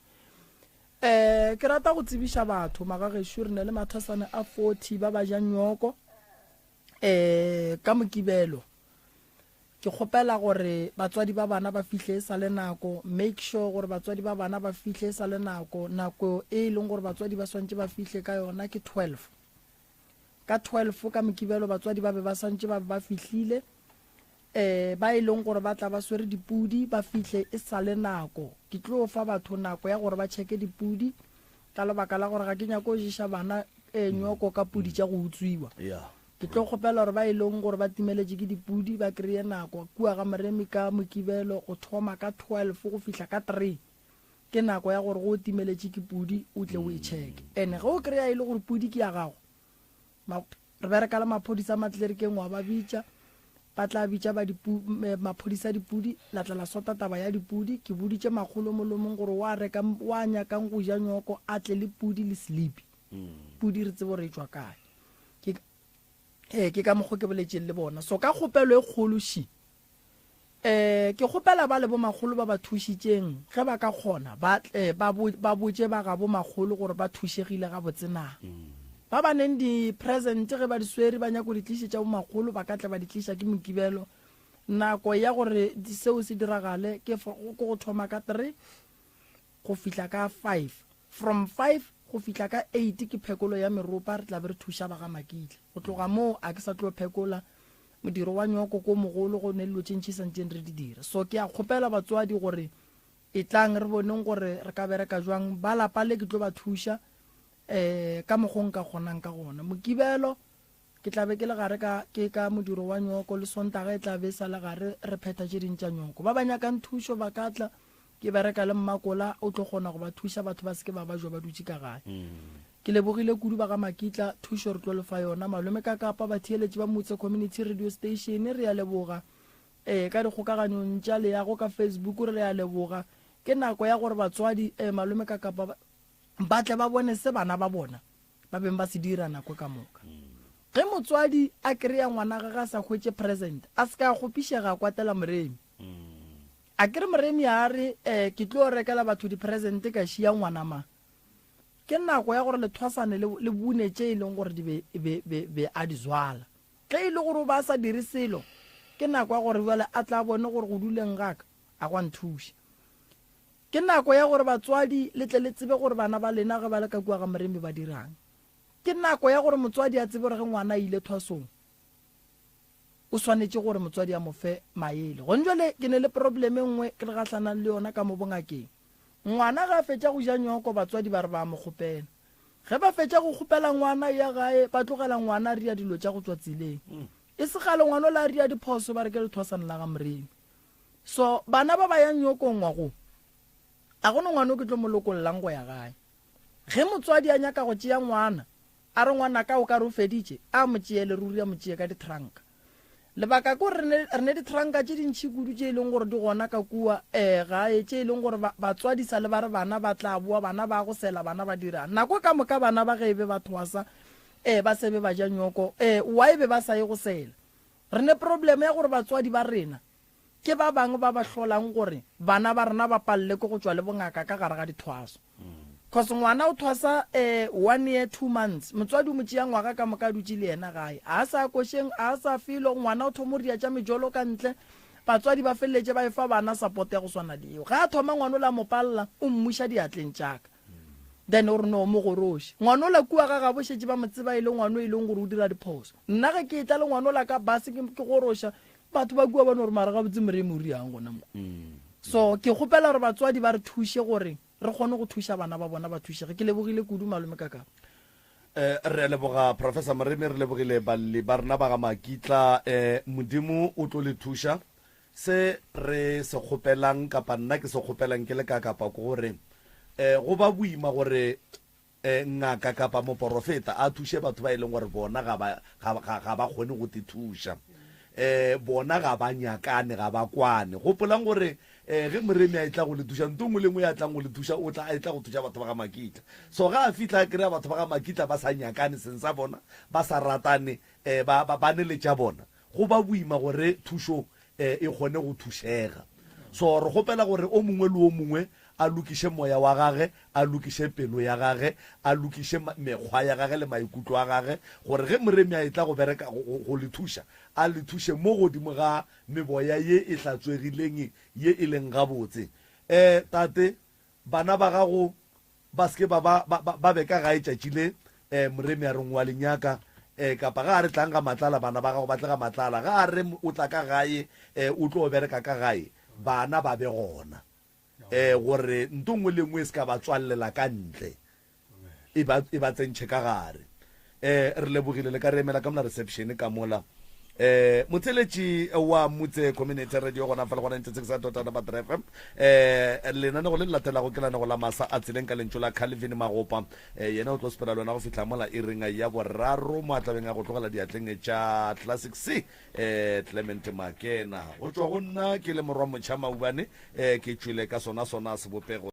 Um ke rata go tsebiša batho, magagešo, re ne le mathasane a 40 ba ba ja nyoko um ka Mokibelo. Ke kgopela gore batswadi ba bana ba fihle e sa le nako. Make sure gore batswadi ba bana ba fihle e sa le nako. Nako e e leng gore batswadi ba swantše ba fihle ka yona ke 12. Ka 12 ka Mokibelo batswadi ba be ba swantše ba be ba fihlile. Eh ba e leng gore ba tla ba swere dipudi ba fihle e sa le nako. Ke tlo fa batho nako ya gore ba checke dipudi ka lebaka la gore ga ke nyako ješa bana eh, nyoko ka pudi tša go utswiwa. Yeah. Ke tlo kgopela gore ba e leng gore ba timeletše ke dipudi ba kreye nako kua ga Moremi ka Mokibelo go thoma ka 12 go fihla ka 3. Ke nako ya gore go o timeletše ke pudi o tle o e checke. Ene ge o kreya e le gore pudi ke ya gago, re bereka le maphodisa a matlerikeng wa ba bitša, ba tla bitša ba dipu, maphodisa a dipudi, la tla la sota taba ya dipudi. Ke boditše makgolo molomong gore wa reka, wa nyakang go ja nyoko a tle le pudi le slipi. Pudi re tsebe gore e tšwa kae. Ke, ee, ke ka mokgo ke boletšeng le bona. So ka kgopelo e kgolo ši, eh, ke kgopela ba le bomakgolo ba ba thušitšeng, ge ba ka kgona, ba tle, ba bo, ba botše ba gabo makgolo gore ba thušegile gabotse na. Ba ba neng di-present ge ba di swere ba nyako di tlišetša bomakgolo, ba ka tle ba di tliša ke Mokibelo. Nako ya gore seo se diragale ke, ke go thoma ka 3 go fihla ka 5. From 5 go fihla ka 8 ke phekolo ya meropa, re tla be re thuša ba ga Makitla. Go tloga moo a ke sa tlo phekola, modiro wa nyoko ko mogolo, go ne dilo tše ntši santseng re di dira. So ke a kgopela batswadi gore etlang re boneng gore re ka bereka jwang. Ba lapa le ke tlo ba thuša um ka mokgo nka kgonang ka gona. Mokibelo Ke tla be ke le gare ka, ke ka modiro wa nyoko, le Sontaga e tla be e sa le gare re phetha tše ding tša nyoko. Ba ba nyakang thušo ba ka tla, ke bereka le Mmakola, o tlo kgona go ba thuša, batho ba se ke ba bajwa ba dutše ka gae. Ke lebogile kudu ba ga Makitla, thušo re tlo le fa yona. Malome ka Kapa, batheeletši ba Motse Community Radio Station, re a leboga. Ee, ka dikgokaganyong tša leago ka Facebook re a leboga. Ke nako ya gore batswadi, ee, malome ka Kapa, ba, ba tle ba bone se bana ba bona ba beng ba se dira nako ka moka. Ge motswadi a kry-a ngwana gage a sa hwetše present, a se ka kgopišega a kwatela moremi. A kere moremi a re um ke tlo rekela batho di-present ka šia ngwana ma. Ke nako ya gore lethwasane le, le bune tše e leng gore di be, be, be, be a di zwala. Ge e le gore o ba a sa dire selo, ke nako ya gore bjale a tla bone gore go duleng gaka a gwa nthuša. Ke nako ya gore batswadi le tle le tsebe gore bana ba lena ge ba le ka kua ga Moremi ba dirang. Ke nako ya gore motswadi a tsebe gore ge ngwana a ile thwasong o swanetše gore motswadi a mo fe maele. Gone jwale ke ne le problem e nngwe ke re gahlanang le yona ka mo bongakeng. Ngwana ge a fetša go ja nyoko batswadi ba re ba a mo kgopela. Ge ba fetša go kgopela ngwana ya gae ba tlogela ngwana a ria dilo tša go tšwa tseleng. E se kgale ngwana o la a ria diphoso ba re ke lethwasana la ga Moremi. So bana ba ba yang nyokong ngwagong a go no ngwana o ke tlo mo lokollang go ya gae. Ge motswadi a nyaka go tšea ngwana a re ngwanaka o ka re o feditše a mo tšeele ruri a mo tšee ka ditranka. Lebaka ke gore re ne ditranka tše dintši kudu tše e leng gore di gona ka kua um gae tše e leng gore batswadi sa le ba re bana ba tla boa bana ba go sela bana ba dirang. Nako ka moka bana ba ge e be ba thwasa um ba se be ba ja nyoko um why be ba sa ye go sela. Re ne problem ya gore batswadi ba rena ke ba bangwe ba ba hlolang gore bana ba rena ba palele ke go tšwa le bongaka ka gare ga dithwaso. Cause ngwana o thwasa eh, one year two months, motswadi o mo tšea ngwaga ka moka a dutše le yena gae, a sa košeng, a sa felo, ngwana o thoma o ria tša mejolo ka ntle, batswadi ba feleletše ba efa bana support ya go swana le yeo. Ge a thoma ngwana o la mo palela, o mmuša diatleng tša ka. Then o re no mo goroše. Ngwana ola kua ga gabo šetše ba mo tseba e le ngwana o e leng gore o dira diphoso. Nna ge ke etla le ngwana ola ka bus ke, ke goroša, batho ba kua ba no re mara gabotse Moremi o riang gona mo. So ke kgopela gore batswadi ba re thuše gore re kgone go thuša bana ba bona ba thušege. Ke lebogile kudu malome Kakapa. Eh, re a leboga Professor Moremi, re lebogile balli ba rena ba ga Makitla. Eh, Modimo o tlo le thuša. Se re se kgopelang kapa nna ke se kgopelang ke le ka kapa ke gore um go ba boima gore um ngaka kapa moporofeta a thuše batho ba e leng gore bona ga ba, ga, ga, ga ba kgone go te thuša. Um bona ga ba nyakane, ga ba kwane. Gopolang gore um ge Moremi a etla go le thuša, nto nngwe le nngwe ya tlang go le thuša, o tla a etla go thuša batho ba ga Makitla. So ge a fihla a kry-a batho ba ga Makitla ba sa nyakane seng sa bona, ba sa ratane, um ba, ba, ba ne le tša bona, Go ba boima gore thušo e kgone go thušega. So re kgopela gore o mongwe le o mongwe a lokiše moya wa gage, a lokiše pelo ya gage, a lokiše mekgwa ya gage le maikutlo a gage, gore ge Moremi a etla go bereka, go, go le thuša, a le thuše mo godimo ga meboya ye e hlatswegileng ye e leng gabotse. E, Tate, bana ba gago Ba se ke ba ba, ba, ba, ba be ka gae tšatši le, eh, Moremi a reng o a le nyaka, eh, kapa ge a re tlang ga Matlala, bana ba gago ba tle ga Matlala. Ge a re o tla ka gae, eh, o tlo bereka ka gae, bana ba be gona, eh, gore nto nngwe le nngwe e se ka ba tswallela ka ntle, e ba, e ba tsentšhe ka gare. Eh, re lebogile le ka re emela ka mola reception ka mola. Eh, motheletši wa Mutse Community Radio gona fa le gona 96.3 FM. Eh, lenanego le le latelago ke lanego la masa a tseleng ka lentšu la Calvin Magopa. Eh, yena o tlo sepela le wena go fihla mola iring ya boraro mo a tlabeng a go tlogela diatleng tša Classic C. Eh, Clement Makena. Go tšwa go nna ke le morwa motšha Maubane, eh, ke tšwele ka sona sona sebopego.